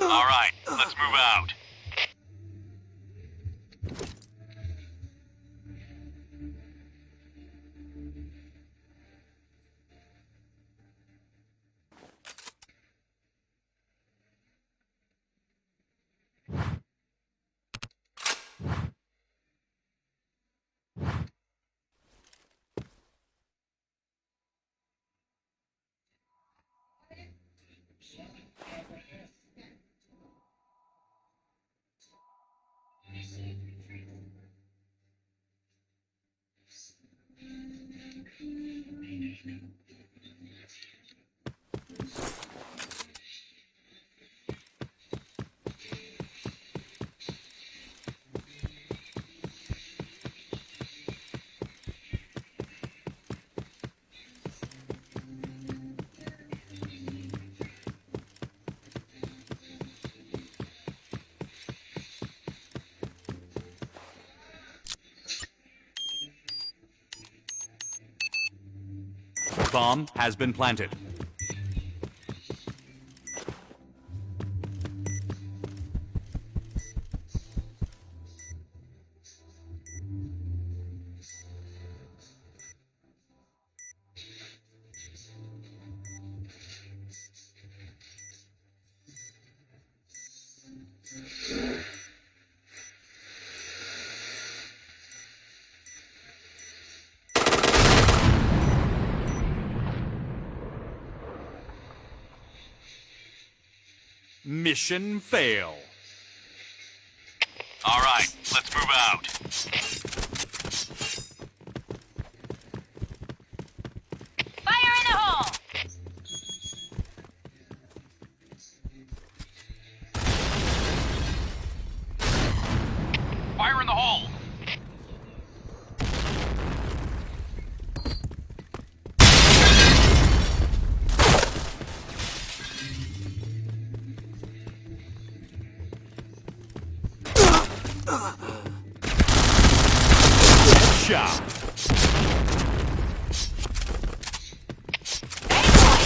[SPEAKER 2] All right, let's move out.
[SPEAKER 4] Bomb has been planted. Mission fail.
[SPEAKER 2] All right, let's move out.
[SPEAKER 3] Fire in the hole!
[SPEAKER 2] Fire in the hole!
[SPEAKER 4] Headshot.
[SPEAKER 3] A point!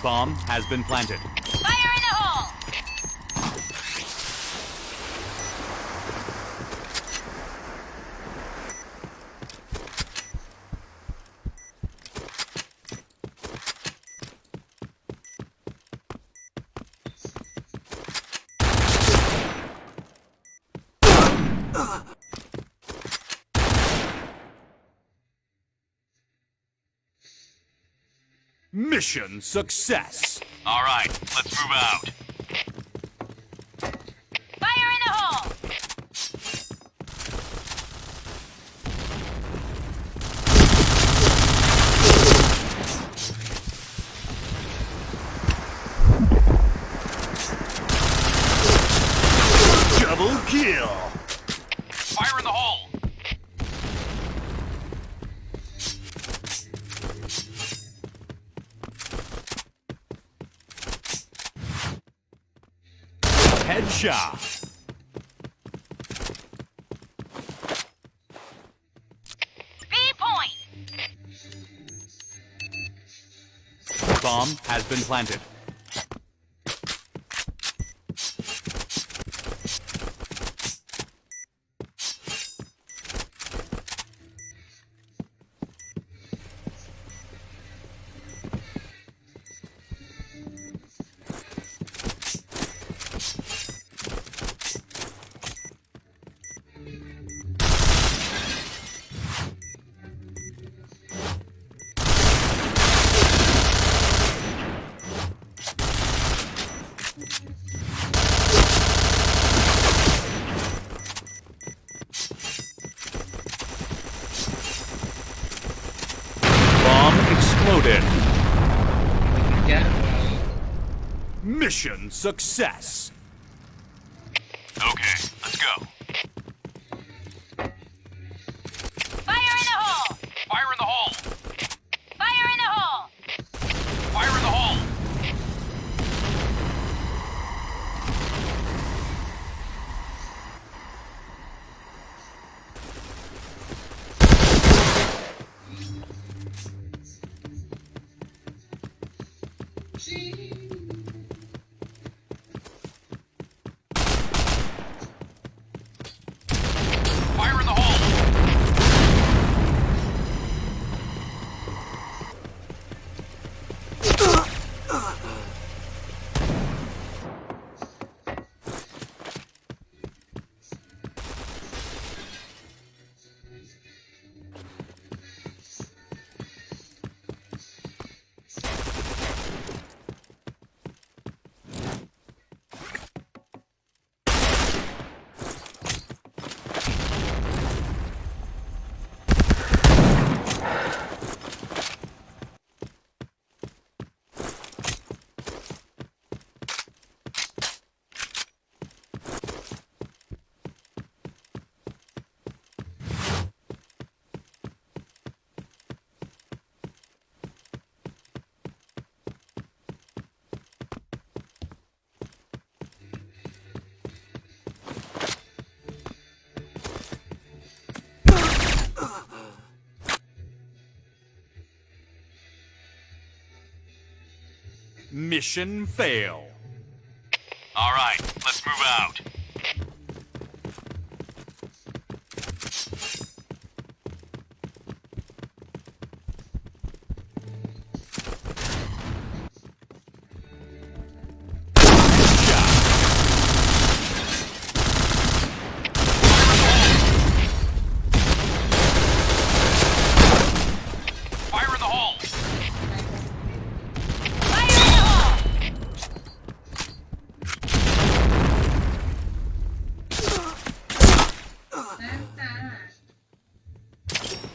[SPEAKER 4] Bomb has been planted.
[SPEAKER 3] Fire in the hole!
[SPEAKER 4] Mission success.
[SPEAKER 2] All right, let's move out.
[SPEAKER 3] Fire in the hole!
[SPEAKER 4] Double kill.
[SPEAKER 2] Fire in the hole!
[SPEAKER 4] Headshot.
[SPEAKER 3] B point!
[SPEAKER 4] Bomb has been planted. Bomb exploded.
[SPEAKER 1] Dikejar.
[SPEAKER 4] Mission success.
[SPEAKER 2] Okay, let's go.
[SPEAKER 3] Fire in the hole!
[SPEAKER 2] Fire in the hole!
[SPEAKER 3] Fire in the hole!
[SPEAKER 2] Fire in the hole! Fire in the hole!
[SPEAKER 4] Mission fail.
[SPEAKER 2] All right, let's move out.
[SPEAKER 4] Headshot.
[SPEAKER 2] Fire in the hole!
[SPEAKER 3] Fire in the hole!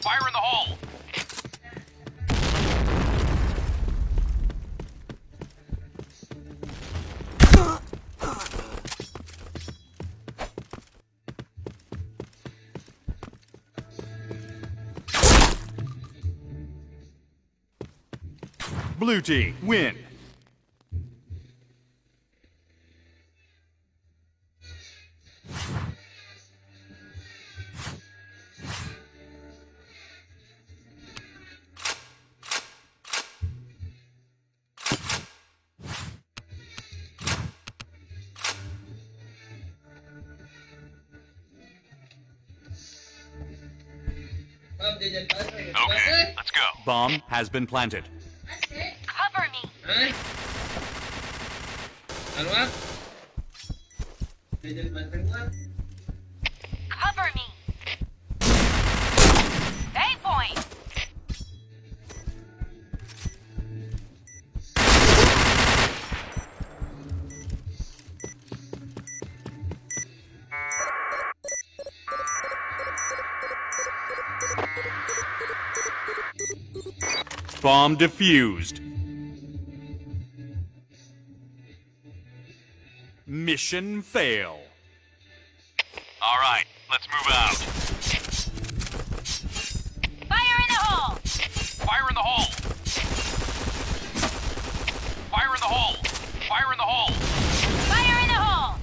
[SPEAKER 2] Fire in the hole!
[SPEAKER 4] Blue team win.
[SPEAKER 2] Okay, let's go.
[SPEAKER 4] Bomb has been planted.
[SPEAKER 3] Cover me.
[SPEAKER 1] Hah? Anu ah? Jajan pasar gua.
[SPEAKER 3] Cover me. A point.
[SPEAKER 4] Bomb defused. Mission fail.
[SPEAKER 2] All right, let's move out.
[SPEAKER 3] Fire in the hole.
[SPEAKER 2] Fire in the hole! Fire in the hole! Fire in the hole!
[SPEAKER 3] Fire in the hole.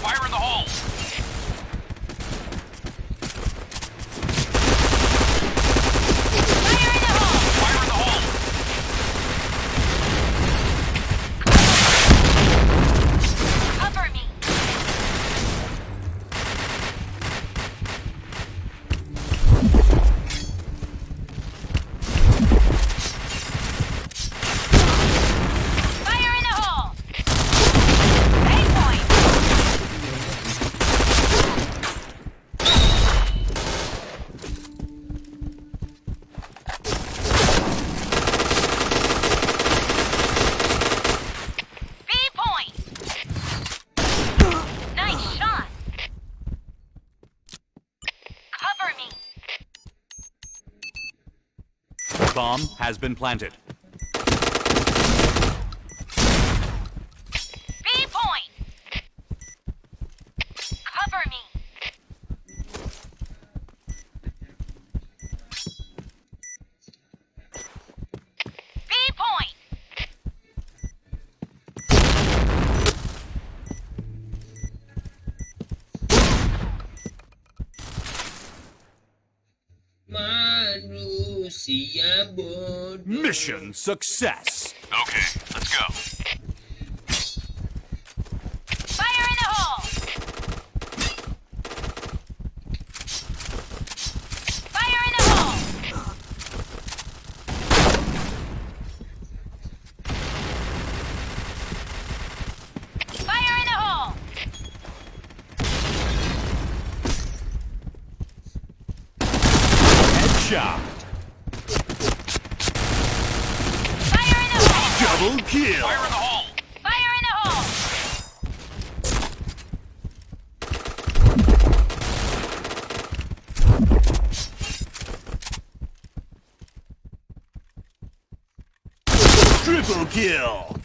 [SPEAKER 2] Fire in the hole!
[SPEAKER 3] Fire in the hole.
[SPEAKER 2] Fire in the hole!
[SPEAKER 3] Cover me. Fire in the hole. A point. B point. Nice shot. Cover me.
[SPEAKER 4] Bomb has been planted.
[SPEAKER 3] B point. Cover me. B point.
[SPEAKER 1] Manusia bodoh.
[SPEAKER 4] Mission success.
[SPEAKER 2] Okay, let's go.
[SPEAKER 3] Fire in the hole. Fire in the hole. Fire in the hole.
[SPEAKER 4] Headshot.
[SPEAKER 3] Fire in the hole.
[SPEAKER 4] Double kill.
[SPEAKER 2] Fire in the hole!
[SPEAKER 3] Fire in the hole.
[SPEAKER 4] Triple kill.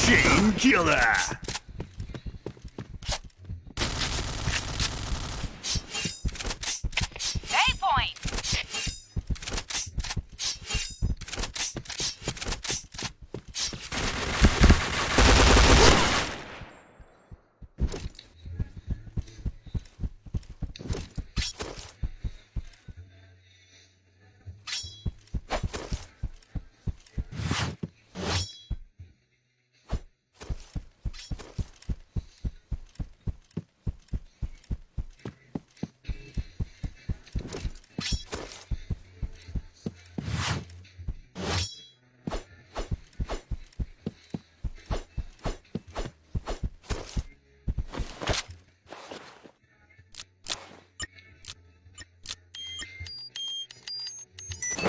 [SPEAKER 4] Chain killer.
[SPEAKER 3] A point.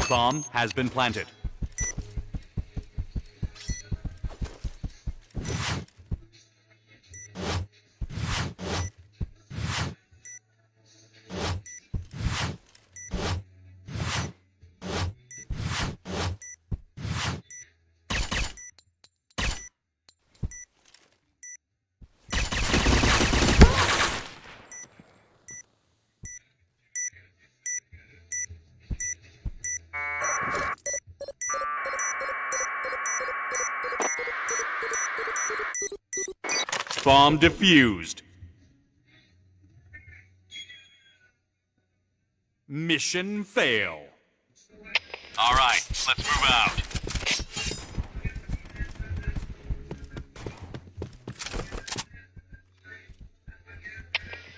[SPEAKER 4] Bomb has been planted. Bomb defused. Mission fail.
[SPEAKER 2] All right, let's move out.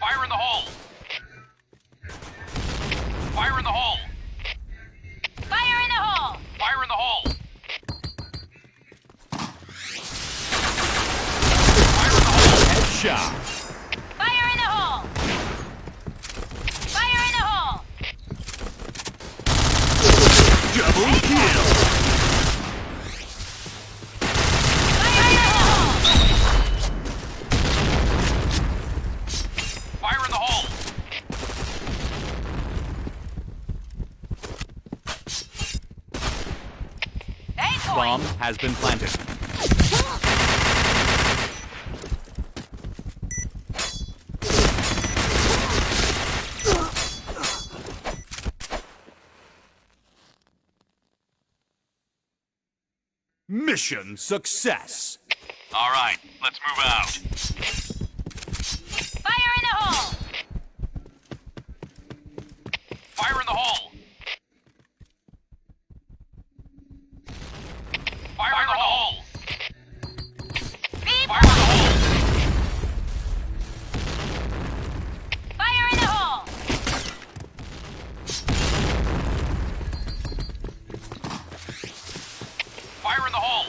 [SPEAKER 2] Fire in the hole! Fire in the hole!
[SPEAKER 3] Fire in the hole!
[SPEAKER 2] Fire in the hole! Fire in the hole!
[SPEAKER 4] Headshot.
[SPEAKER 3] Fire in the hole! Fire in the hole!
[SPEAKER 4] Double kill.
[SPEAKER 3] Fire in the hole!
[SPEAKER 2] Fire in the hole!
[SPEAKER 3] A point!
[SPEAKER 4] Bomb has been planted. Mission success.
[SPEAKER 2] All right, let's move out.
[SPEAKER 3] Fire in the hole!
[SPEAKER 2] Fire in the hole! Fire in the hole!
[SPEAKER 3] B
[SPEAKER 2] Fire in the hole!
[SPEAKER 3] Fire in the hole!
[SPEAKER 2] Fire in the hole!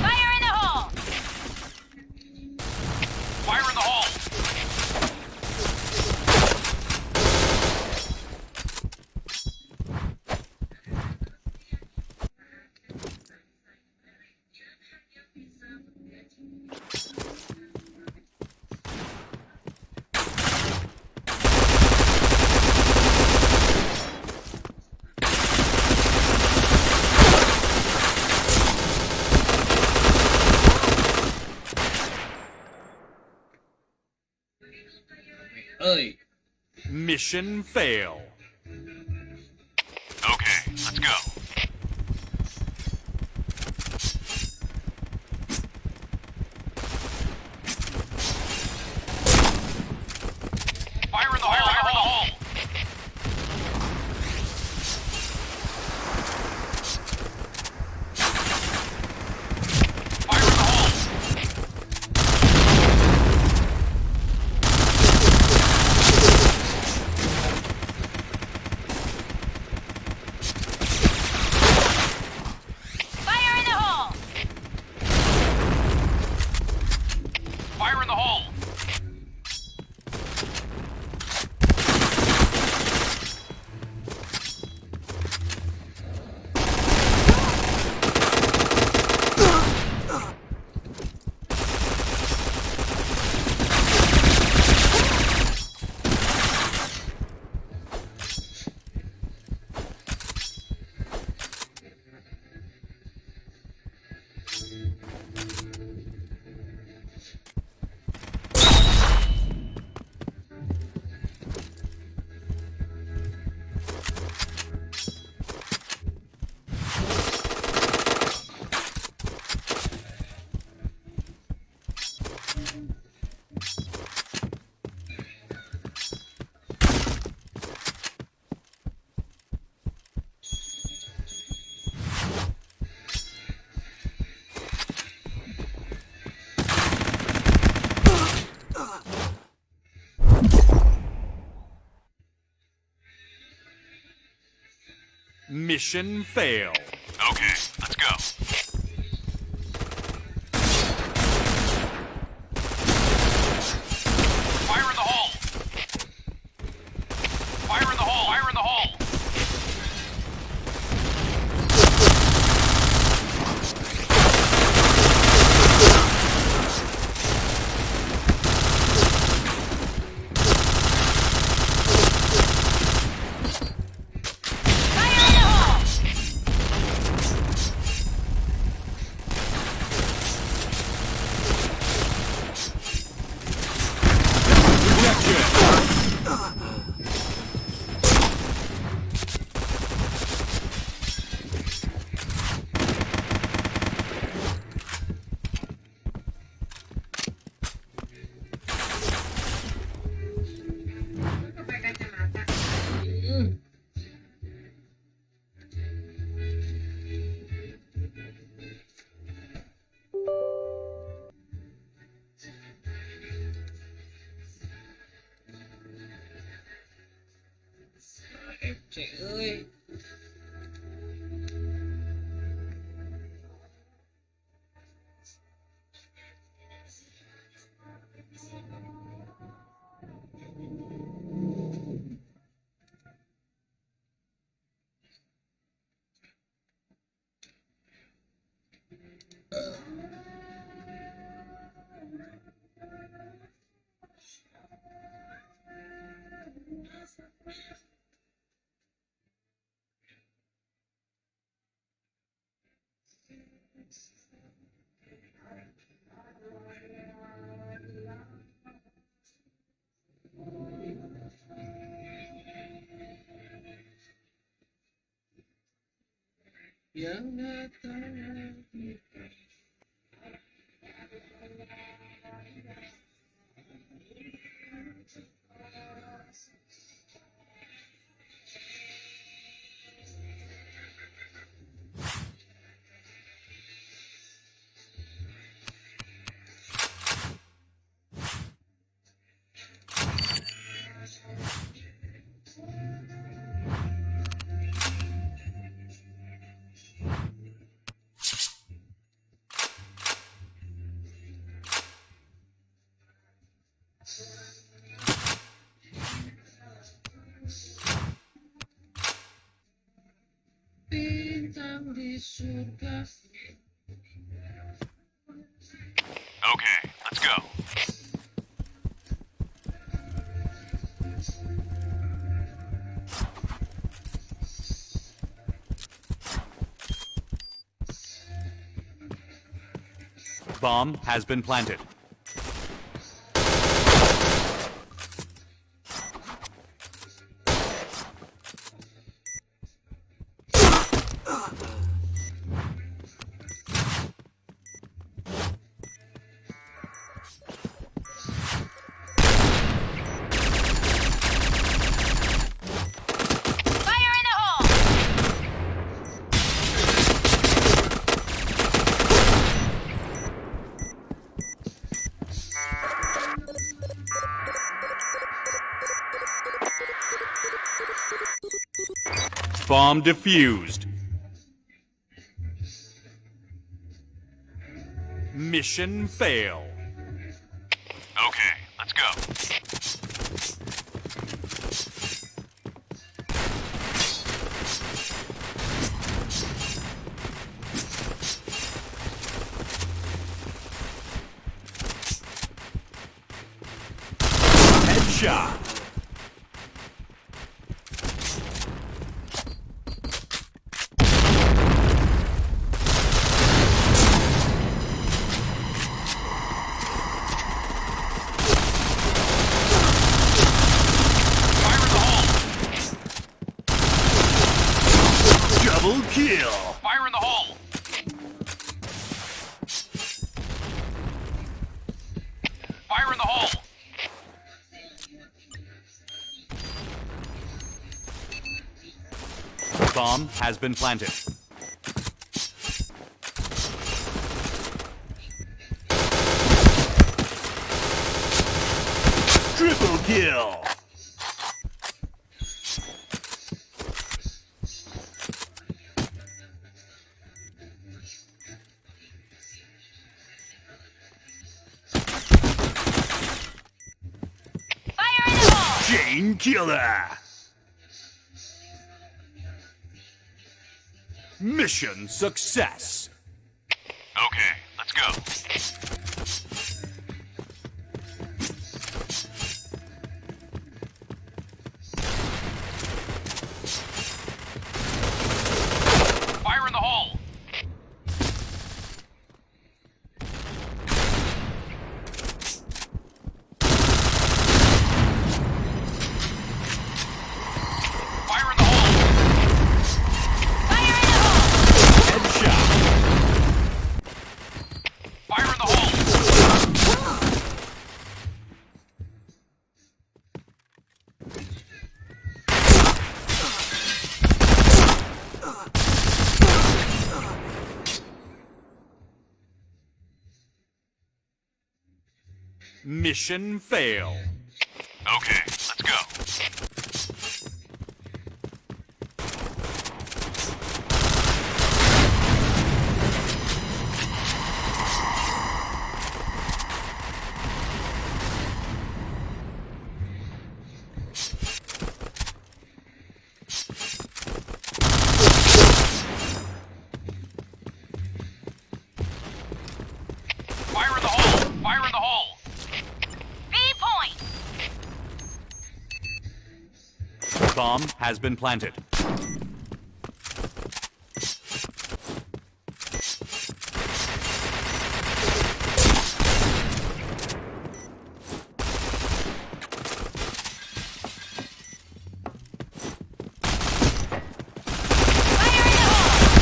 [SPEAKER 3] Fire in the hole!
[SPEAKER 2] Fire in the hole!
[SPEAKER 1] Oi.
[SPEAKER 4] Mission fail.
[SPEAKER 2] Okay, let's go. Fire in the hole! Fire in the hole! Fire in the hole!
[SPEAKER 3] Fire in the hole!
[SPEAKER 2] Fire in the hole!
[SPEAKER 4] Mission fail.
[SPEAKER 2] Okay, let's go. Fire in the hole! Fire in the hole! Fire in the hole!
[SPEAKER 3] Fire in the hole!
[SPEAKER 1] C euy. Yang datang lagi. Bintang di surga.
[SPEAKER 2] Okay, let's go.
[SPEAKER 4] Bomb has been planted.
[SPEAKER 3] Fire in the hole!
[SPEAKER 4] Bomb defused. Mission fail.
[SPEAKER 2] Okay, let's go.
[SPEAKER 4] Headshot.
[SPEAKER 2] Fire in the hole!
[SPEAKER 4] Double kill.
[SPEAKER 2] Fire in the hole! Fire in the hole!
[SPEAKER 4] Bomb has been planted. Triple kill.
[SPEAKER 3] Fire in the hole!
[SPEAKER 4] Chain killer. Mission success.
[SPEAKER 2] Okay, let's go. Fire in the hole! Fire in the hole!
[SPEAKER 3] Fire in the hole!
[SPEAKER 4] Headshot.
[SPEAKER 2] Fire in the hole!
[SPEAKER 4] Mission fail.
[SPEAKER 2] Okay, let's go.
[SPEAKER 4] Bomb has been planted.
[SPEAKER 3] Fire in the hole!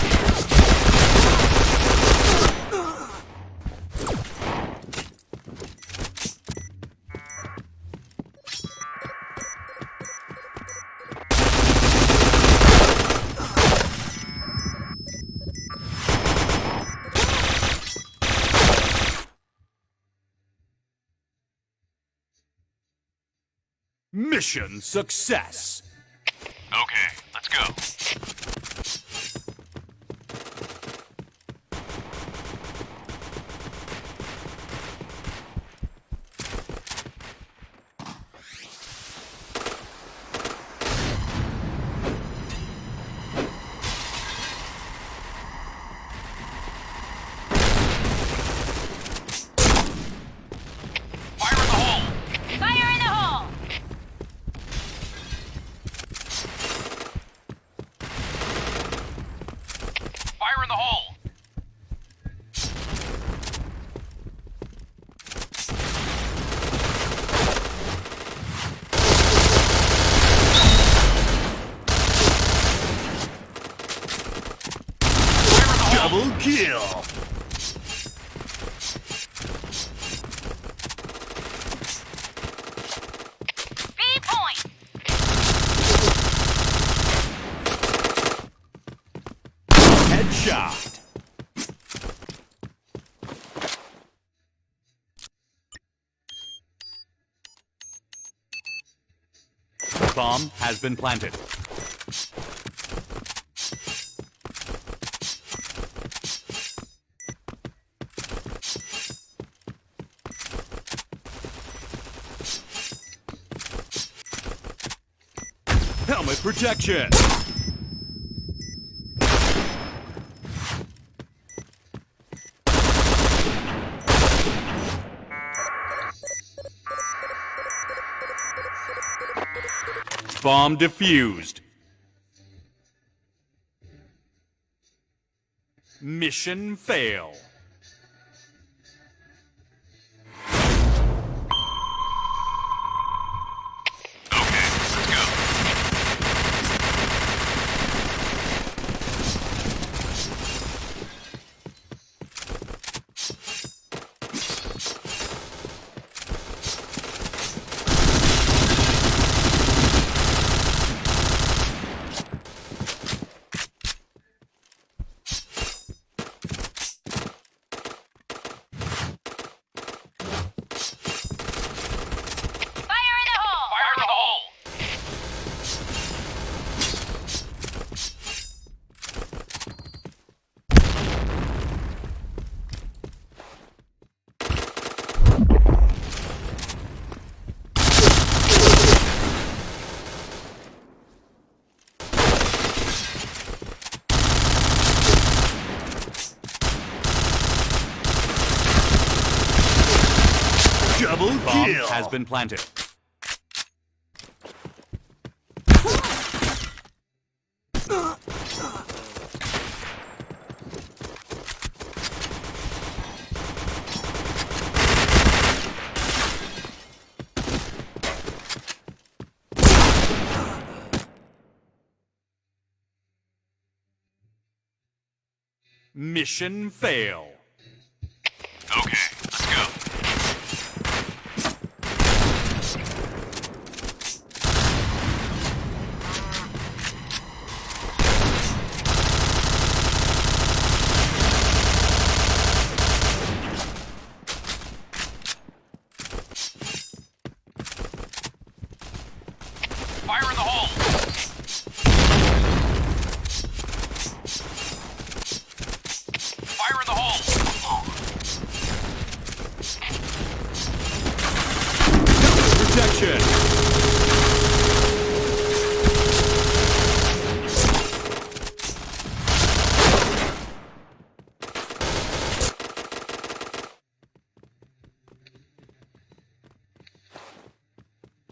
[SPEAKER 4] Mission success.
[SPEAKER 2] Okay, let's go. Fire in the hole!
[SPEAKER 3] Fire in the hole!
[SPEAKER 2] Fire in the hole! Fire in the hole!
[SPEAKER 4] Double kill.
[SPEAKER 3] B point!
[SPEAKER 4] Headshot. Bomb has been planted. Helmet protection. Bomb defused. Mission fail.
[SPEAKER 2] Okay, let's go.
[SPEAKER 3] Fire in the hole!
[SPEAKER 2] Fire in the hole!
[SPEAKER 4] Double
[SPEAKER 2] Bomb
[SPEAKER 4] kill. Has been planted. Mission fail.
[SPEAKER 2] Okay, let's go. Fire in the hole! Fire in the hole!
[SPEAKER 4] Protection.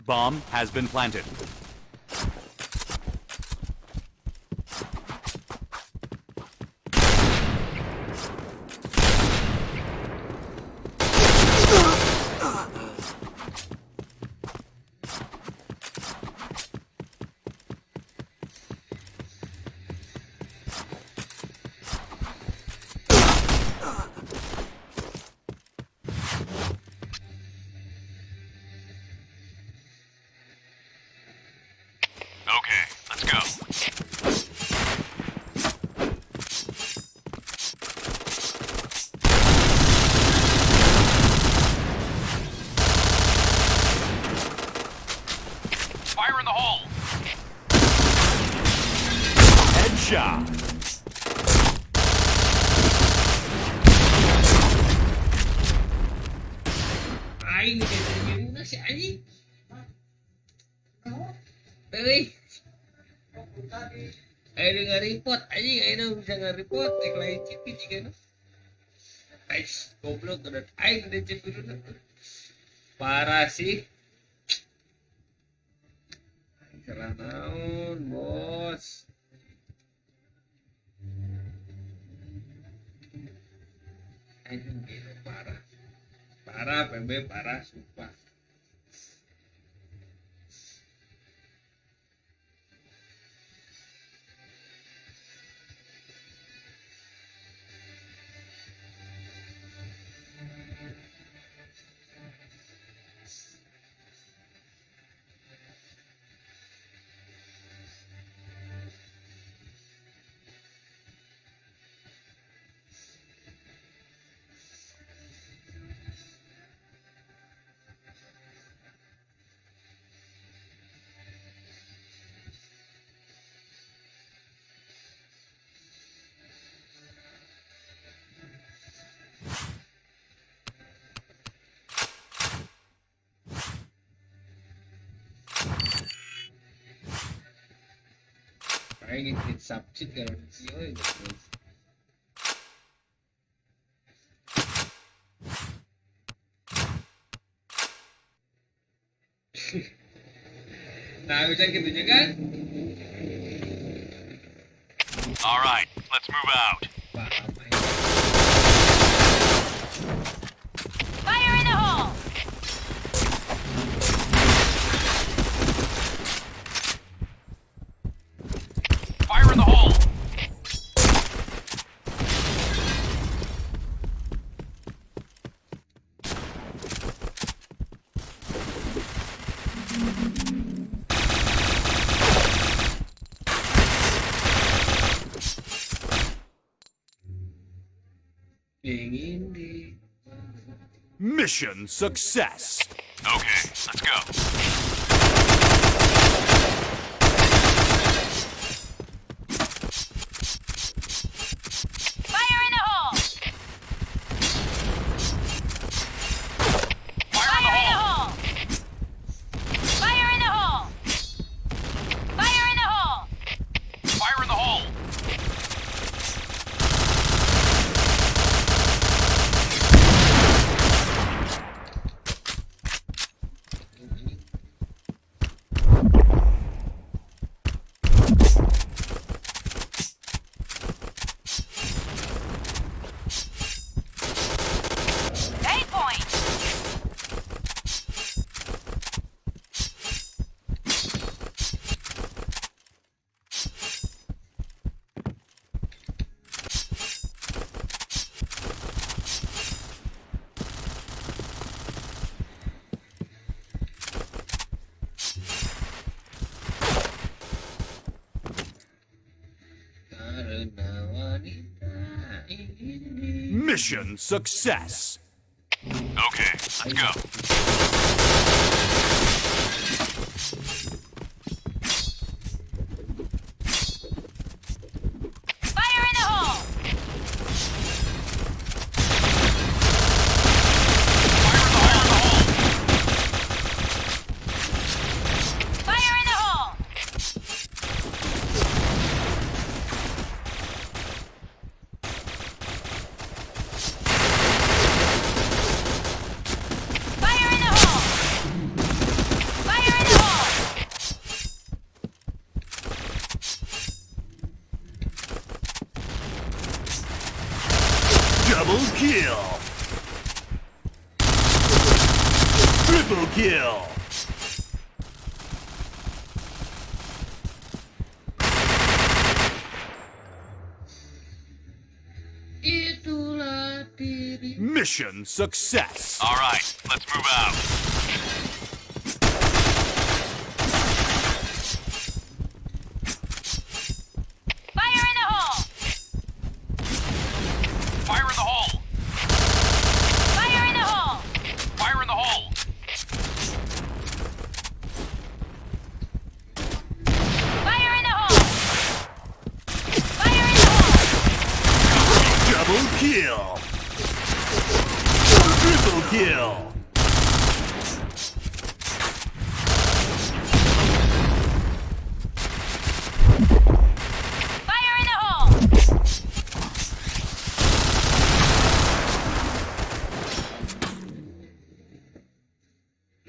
[SPEAKER 4] Bomb has been planted. Headshot.
[SPEAKER 1] Aing nih kayak si anjing. Teuing. Ayo nge-report anjing, ayo bisa nge-report ek lain cipi jika nu. Ais, goblok udah aing udah cipi dulu. Parah sih. Salah naon, bos. Anjing gila parah. Parah PB parah sumpah. Aing ngikut subjek kalau di gitu. Nah, bisa gitu juga kan?
[SPEAKER 4] All right, let's move out.
[SPEAKER 1] Paham aing.
[SPEAKER 3] Fire in the hole!
[SPEAKER 2] Fire in the hole!
[SPEAKER 1] Ingin di
[SPEAKER 4] Mission success.
[SPEAKER 2] Okay, let's go.
[SPEAKER 3] Fire in the hole!
[SPEAKER 2] Fire in the
[SPEAKER 3] Fire in the
[SPEAKER 2] hole!
[SPEAKER 3] hole! Fire in the hole! Fire in the hole!
[SPEAKER 2] Fire in the hole!
[SPEAKER 3] A point!
[SPEAKER 1] Karena wanita ingin di
[SPEAKER 4] Mission success.
[SPEAKER 2] Okay, let's go.
[SPEAKER 3] Fire in the hole!
[SPEAKER 2] Fire in the hole!
[SPEAKER 3] Fire in the hole! Fire in the hole! Fire in the hole!
[SPEAKER 4] Double kill. Triple kill.
[SPEAKER 1] Itulah diri
[SPEAKER 4] Mission success.
[SPEAKER 2] All right, let's move out.
[SPEAKER 3] Fire in the hole!
[SPEAKER 2] Fire in the hole!
[SPEAKER 3] Fire in the hole!
[SPEAKER 2] Fire in the hole!
[SPEAKER 3] Fire in the hole!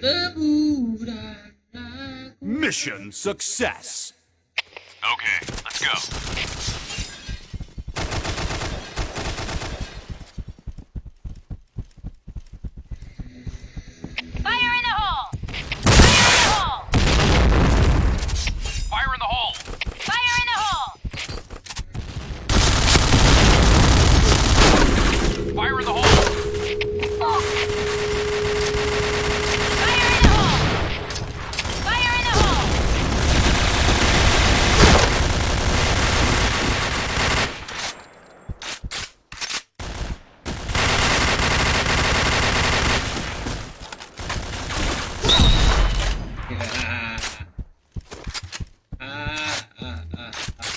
[SPEAKER 1] Leburan aku.
[SPEAKER 4] Mission success.
[SPEAKER 2] Okay, let's go.
[SPEAKER 3] Fire in the hole! Fire in the hole!
[SPEAKER 2] Fire in the hole!
[SPEAKER 3] Fire in the hole!
[SPEAKER 2] Fire in the hole!
[SPEAKER 3] Fire in the hole! Fire in the hole!
[SPEAKER 1] Ya. Ah, ah, ah, ah.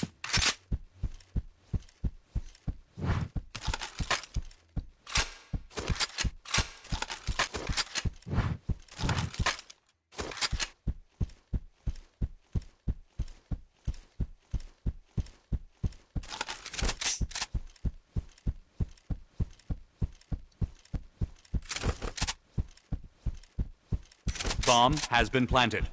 [SPEAKER 4] Bomb has been planted.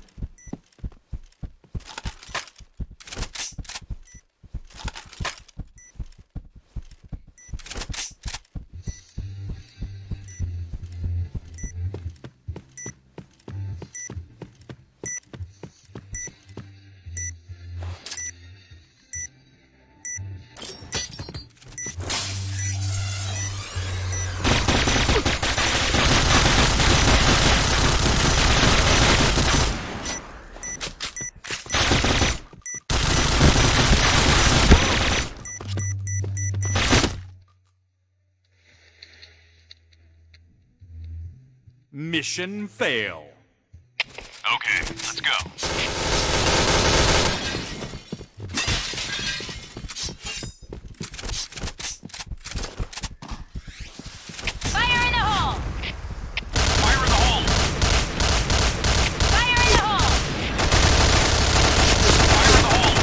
[SPEAKER 4] Mission fail.
[SPEAKER 2] Okay, let's go.
[SPEAKER 3] Fire in the hole!
[SPEAKER 2] Fire in the hole!
[SPEAKER 3] Fire in the hole!
[SPEAKER 2] Fire in the hole!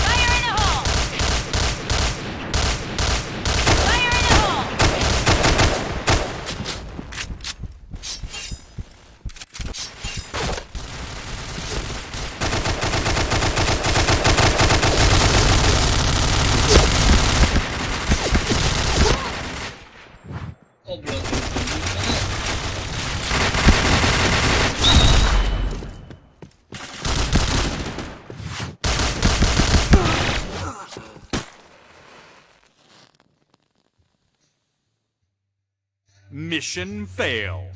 [SPEAKER 3] Fire in the hole! Fire in the hole!
[SPEAKER 1] Oh, belum terbuka.
[SPEAKER 4] Mission fail.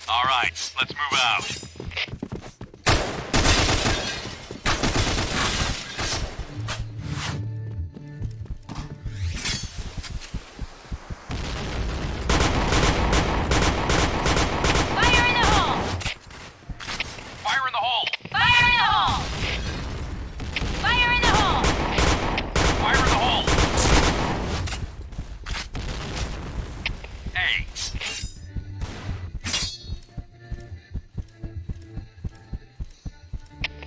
[SPEAKER 2] All right, let's move out.
[SPEAKER 3] Fire in the hole!
[SPEAKER 2] Fire in the hole!
[SPEAKER 3] Fire in the hole! Fire in the hole!
[SPEAKER 2] Fire in the hole! A.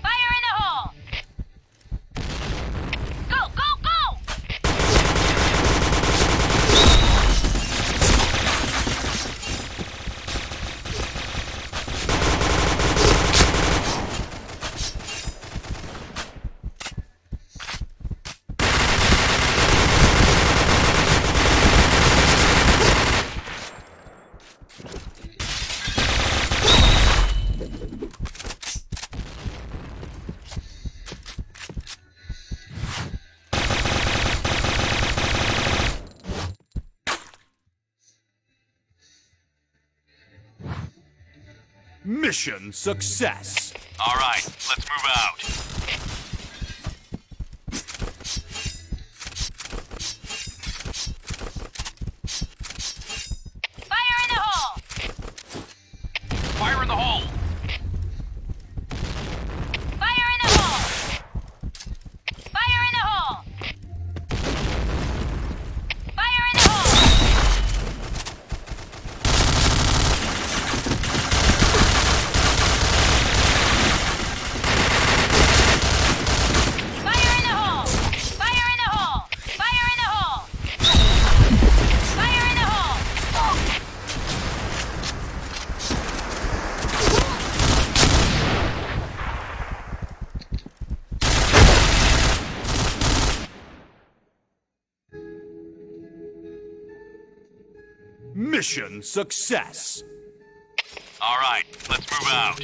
[SPEAKER 3] Fire in the hole! Go, go, go!
[SPEAKER 4] Mission success.
[SPEAKER 2] All right, let's move out.
[SPEAKER 3] Fire in the hole!
[SPEAKER 2] Fire in the hole!
[SPEAKER 3] Fire in the hole! Fire in the hole! Fire in the hole!
[SPEAKER 4] Mission success.
[SPEAKER 2] All right, let's move out.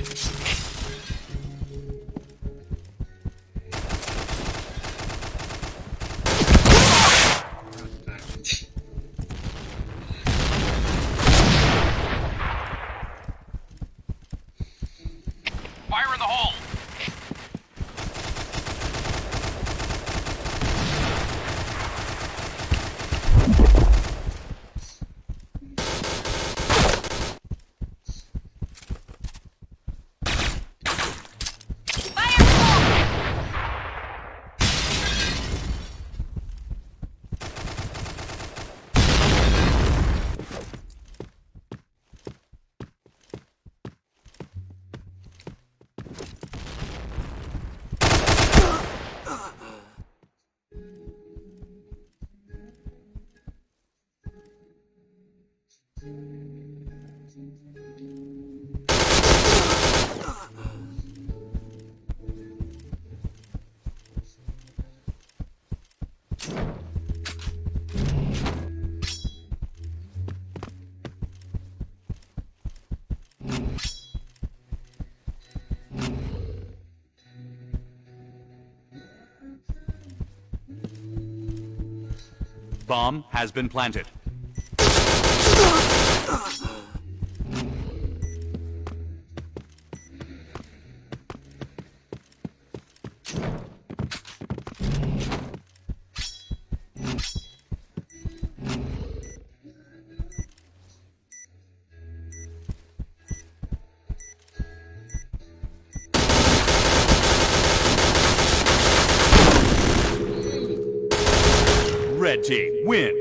[SPEAKER 2] Fire in the hole!
[SPEAKER 3] Fire in the hole!
[SPEAKER 4] Bomb has been planted. Red team win.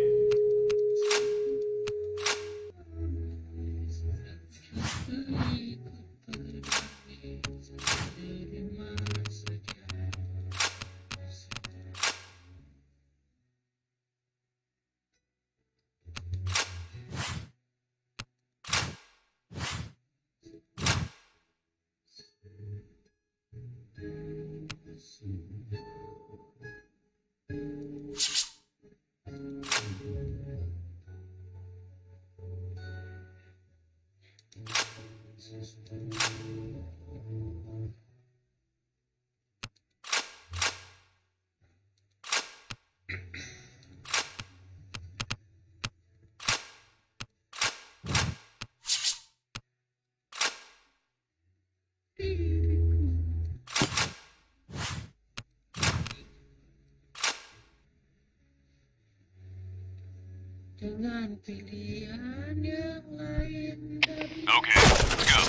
[SPEAKER 1] Dengan pilihan yang lain dari
[SPEAKER 2] Okay, let's go.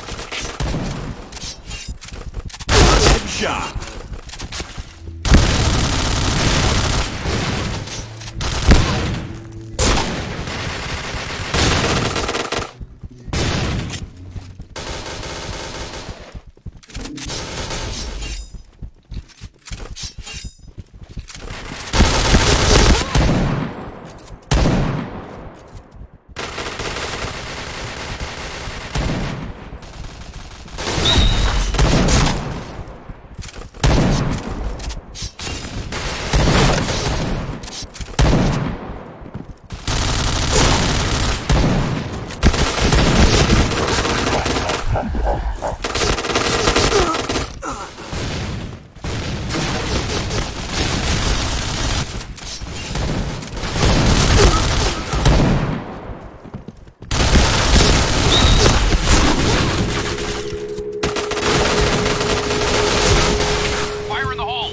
[SPEAKER 4] Headshot.
[SPEAKER 2] Fire in the hole!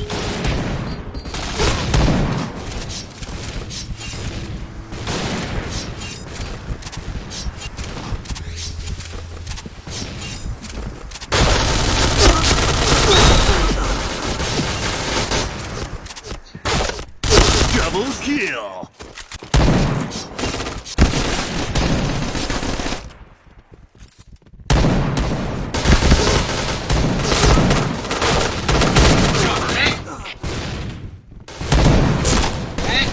[SPEAKER 4] Double kill.
[SPEAKER 1] Eh,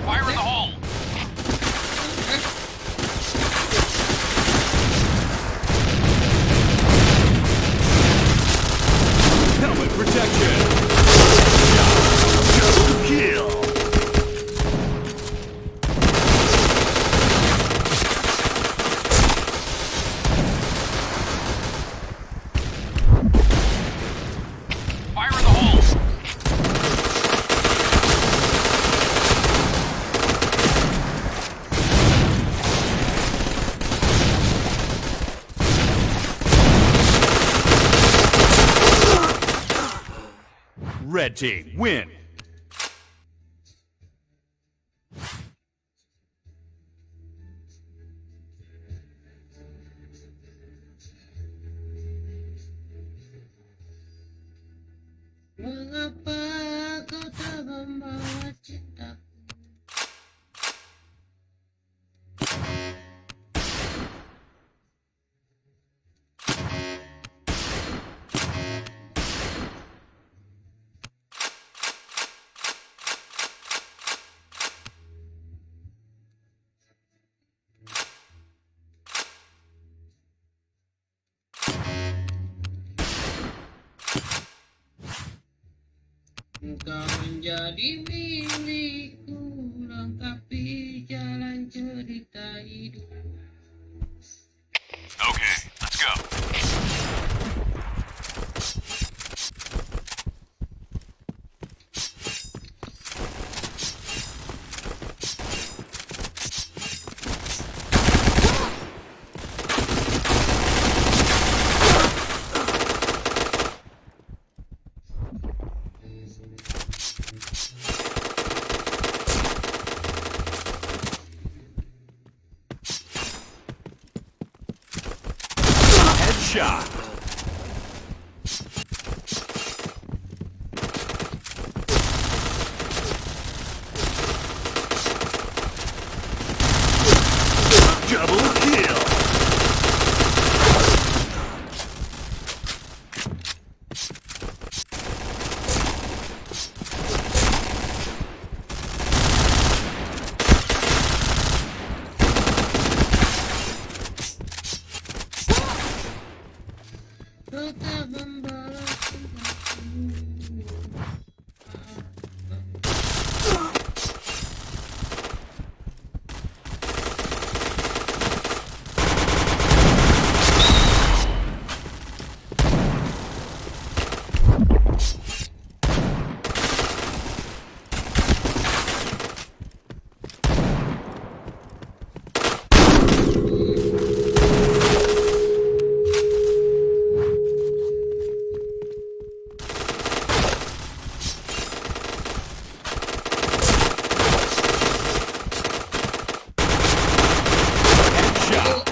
[SPEAKER 2] Fire in the hole!
[SPEAKER 4] Helmet protection. Headshot. Double team win.
[SPEAKER 1] Mengapa kau tak membawa cintaku? Engkau menjadi milikku, lengkapi jalan cerita hidup.
[SPEAKER 2] Okay, let's go.
[SPEAKER 4] Headshot. Double kill.
[SPEAKER 1] Kau tak membawa cintaku.
[SPEAKER 4] Headshot.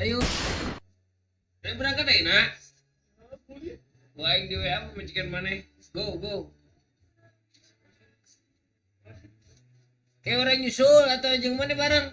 [SPEAKER 1] Ayo. Ayo berangkat aja, nak. Gua aing di WA pamajikan maneh. Go, go. Kayak urang nyusul atau jeung maneh bareng?